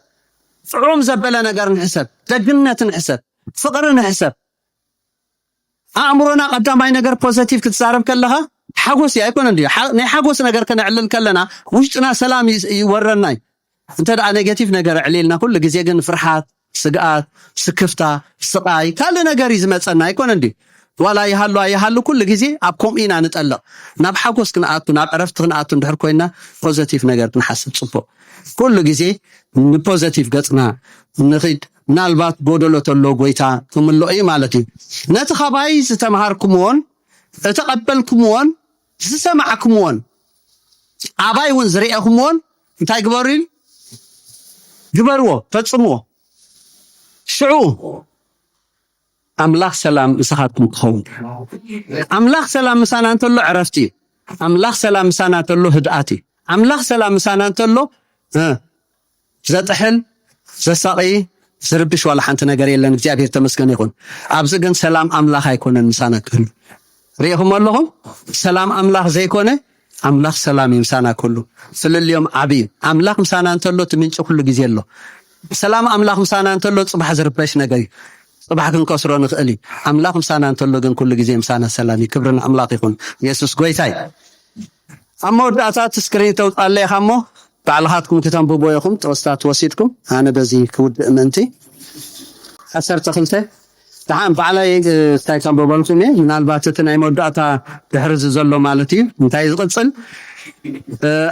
ጥዑም ዘበለ ነገር ንሕሰብ። ደግነት ንሕሰብ። ፍቕሪ ንሕሰብ። ኣእምሮና ቀዳማይ ነገር ፖዘቲቭ ክትዛረብ ከለኻ ሓጎስ እዩ ኣይኮነን ድዩ? ናይ ሓጎስ ነገር ከነዕልል ከለና ውሽጥና ሰላም ይወረና እዩ። እንተ ደኣ ኔጌቲቭ ነገር ዕሊልና ኩሉ ግዜ ግን ፍርሓት፣ ስግኣት፣ ስክፍታ፣ ስቓይ ካልእ ነገር እዩ ዝመፀና ኣይኮነ እንዲ ዋላ ይሃሉ ኣይሃሉ ኩሉ ግዜ ኣብ ከምኡ ኢና ንጠልቕ። ናብ ሓጎስ ክንኣቱ ናብ ዕረፍቲ ክንኣቱ እንድሕር ኮይና ፖዘቲቭ ነገር ክንሓስብ ፅቡቕ። ኩሉ ግዜ ንፖዘቲቭ ገፅና ንኽድ። ምናልባት ጎደሎ ተሎ ጎይታ ክምልኦ እዩ ማለት እዩ። ነቲ ካባይ ዝተምሃርኩምዎን እተቐበልኩምዎን ዝሰማዕኩምዎን ኣባይ እውን ዝርኤኹምዎን እንታይ ግበሩ ኢሉ ግበርዎ፣ ፈጽምዎ። ሽዑ ኣምላኽ ሰላም ምሳኻትኩም ክኸውን። ኣምላኽ ሰላም ምሳና እንተሎ ዕረፍቲ እዩ። ኣምላኽ ሰላም ምሳና እንተሎ ህድኣት እዩ። ኣምላኽ ሰላም ምሳና እንተሎ ዘጥሕል ዘሳቒ ዝርብሽ ዋላ ሓንቲ ነገር የለን። እግዚኣብሔር ተመስገን ይኹን። ኣብዚ ግን ሰላም ኣምላኽ ኣይኮነን ምሳና ክህሉ። ርኢኹም ኣለኹም? ሰላም ኣምላኽ ዘይኮነ ኣምላኽ ሰላም እዩ ምሳና ክህሉ። ፍልልዮም ዓብዪ እዩ። ኣምላኽ ምሳና እንተሎ እቲ ምንጪ ኩሉ ግዜ ኣሎ። ሰላም ኣምላኽ ምሳና እንተሎ ፅባሕ ዝርበሽ ነገር እዩ። ፅባሕ ክንከስሮ ንኽእል እዩ። ኣምላኽ ምሳና እንተሎ ግን ኩሉ ግዜ ምሳና ሰላም እዩ። ክብሪ ንኣምላኽ ይኹን። የሱስ ጎይታ እዩ። ኣብ መወዳእታ እቲ ስክሪን ተውፅኣለ ኢኻ እሞ ባዕልኻትኩም ክተንብቦ ኢኹም። ተወስታት ወሲድኩም ኣነ በዚ ክውድእ ምእንቲ ዓሰርተ ክልተ ደሓን ባዕለይ እንታይ ከንብበልኩም እየ። ምናልባት እቲ ናይ መወዳእታ ድሕሪ እዚ ዘሎ ማለት እዩ። እንታይ ዝቕፅል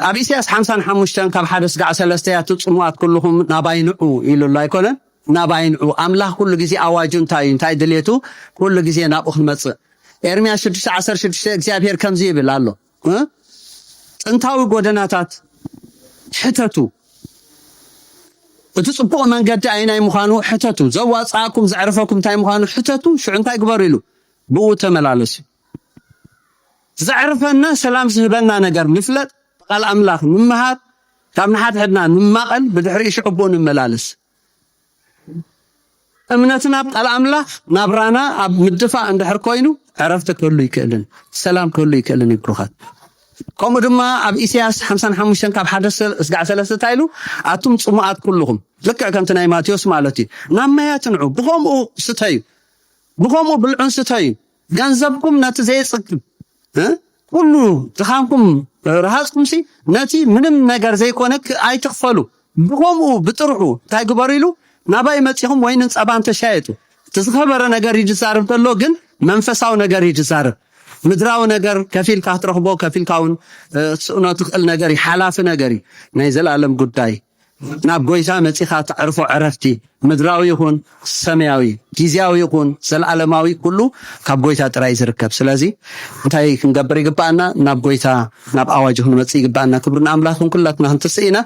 ኣብ ኢሳያስ ሓምሳን ሓሙሽተን ካብ ሓደ ስጋዕ ሰለስተ እያ ትፅሙኣት ኩልኹም ናባይ ንዑ ኢሉ ኣሎ ኣይኮነን? ናባይ ንዑ። ኣምላኽ ኩሉ ግዜ ኣዋጁ እንታይ እዩ እንታይ ድሌቱ ኩሉ ግዜ ናብኡ ክንመፅእ። ኤርምያስ ሽዱሽተ ዓሰርተ ሽዱሽተ እግዚኣብሔር ከምዚ ይብል ኣሎ። ጥንታዊ ጎደናታት ሕተቱ። እቲ ጽቡቕ መንገዲ ኣይናይ ምዃኑ ሕተቱ። ዘዋጽኣኩም ዘዕርፈኩም እንታይ ምዃኑ ሕተቱ። ሽዑ እንታይ ግበሩ ኢሉ ብኡ ተመላለሱ። ዘዕርፈና ሰላም ዝህበና ነገር ምፍለጥ፣ ቃል ኣምላኽ ምምሃር፣ ካብ ንሓድሕድና ንማቐል፣ ብድሕሪኡ ሽዑ ብኡ ንመላለስ። እምነትና ኣብ ቃል ኣምላኽ ናብራና ኣብ ምድፋእ እንድሕር ኮይኑ ዕረፍቲ ክህሉ ይክእልን ሰላም ክህሉ ይክእልን ይብሩኻት። ከምኡ ድማ ኣብ ኢሳያስ ሓምሳን ሓሙሽተን ካብ ሓደ ስጋዕ ሰለስተ እንታይ ኢሉ ኣቱም ፅሙኣት ኩልኹም ልክዕ ከምቲ ናይ ማቴዎስ ማለት እዩ ናብ ማያት ንዑ ብኸምኡ ስተዩ ብኸምኡ ብልዑን ስተዩ ገንዘብኩም ነቲ ዘየፅግብ ኩሉ ድኻምኩም ረሃፅኩም ሲ ነቲ ምንም ነገር ዘይኮነ ኣይትኽፈሉ። ብኸምኡ ብጥርሑ እንታይ ግበሩ ኢሉ ናባይ መፂኹም ወይንን ፀባን ተሻየጡ። እቲ ዝኸበረ ነገር እዩ ዝዛረብ ዘሎ ግን መንፈሳዊ ነገር እዩ ዝዛረብ። ምድራዊ ነገር ከፊልካ ክትረኽቦ ከፊልካ እውን ትስእኖ ትኽእል ነገር እዩ ሓላፊ ነገር እዩ። ናይ ዘላለም ጉዳይ ናብ ጎይታ መፂኻ ተዕርፎ ዕረፍቲ ምድራዊ ይኹን ሰማያዊ ግዜያዊ ይኹን ዘለዓለማዊ ኩሉ ካብ ጎይታ ጥራይ ዝርከብ። ስለዚ እንታይ ክንገብር ይግባኣና? ናብ ጎይታ ናብ ኣዋጅ ክንመፅእ ይግባኣና። ክብሪ ንኣምላኽ ይኹን። ኩላትና ክንትስእ ኢና።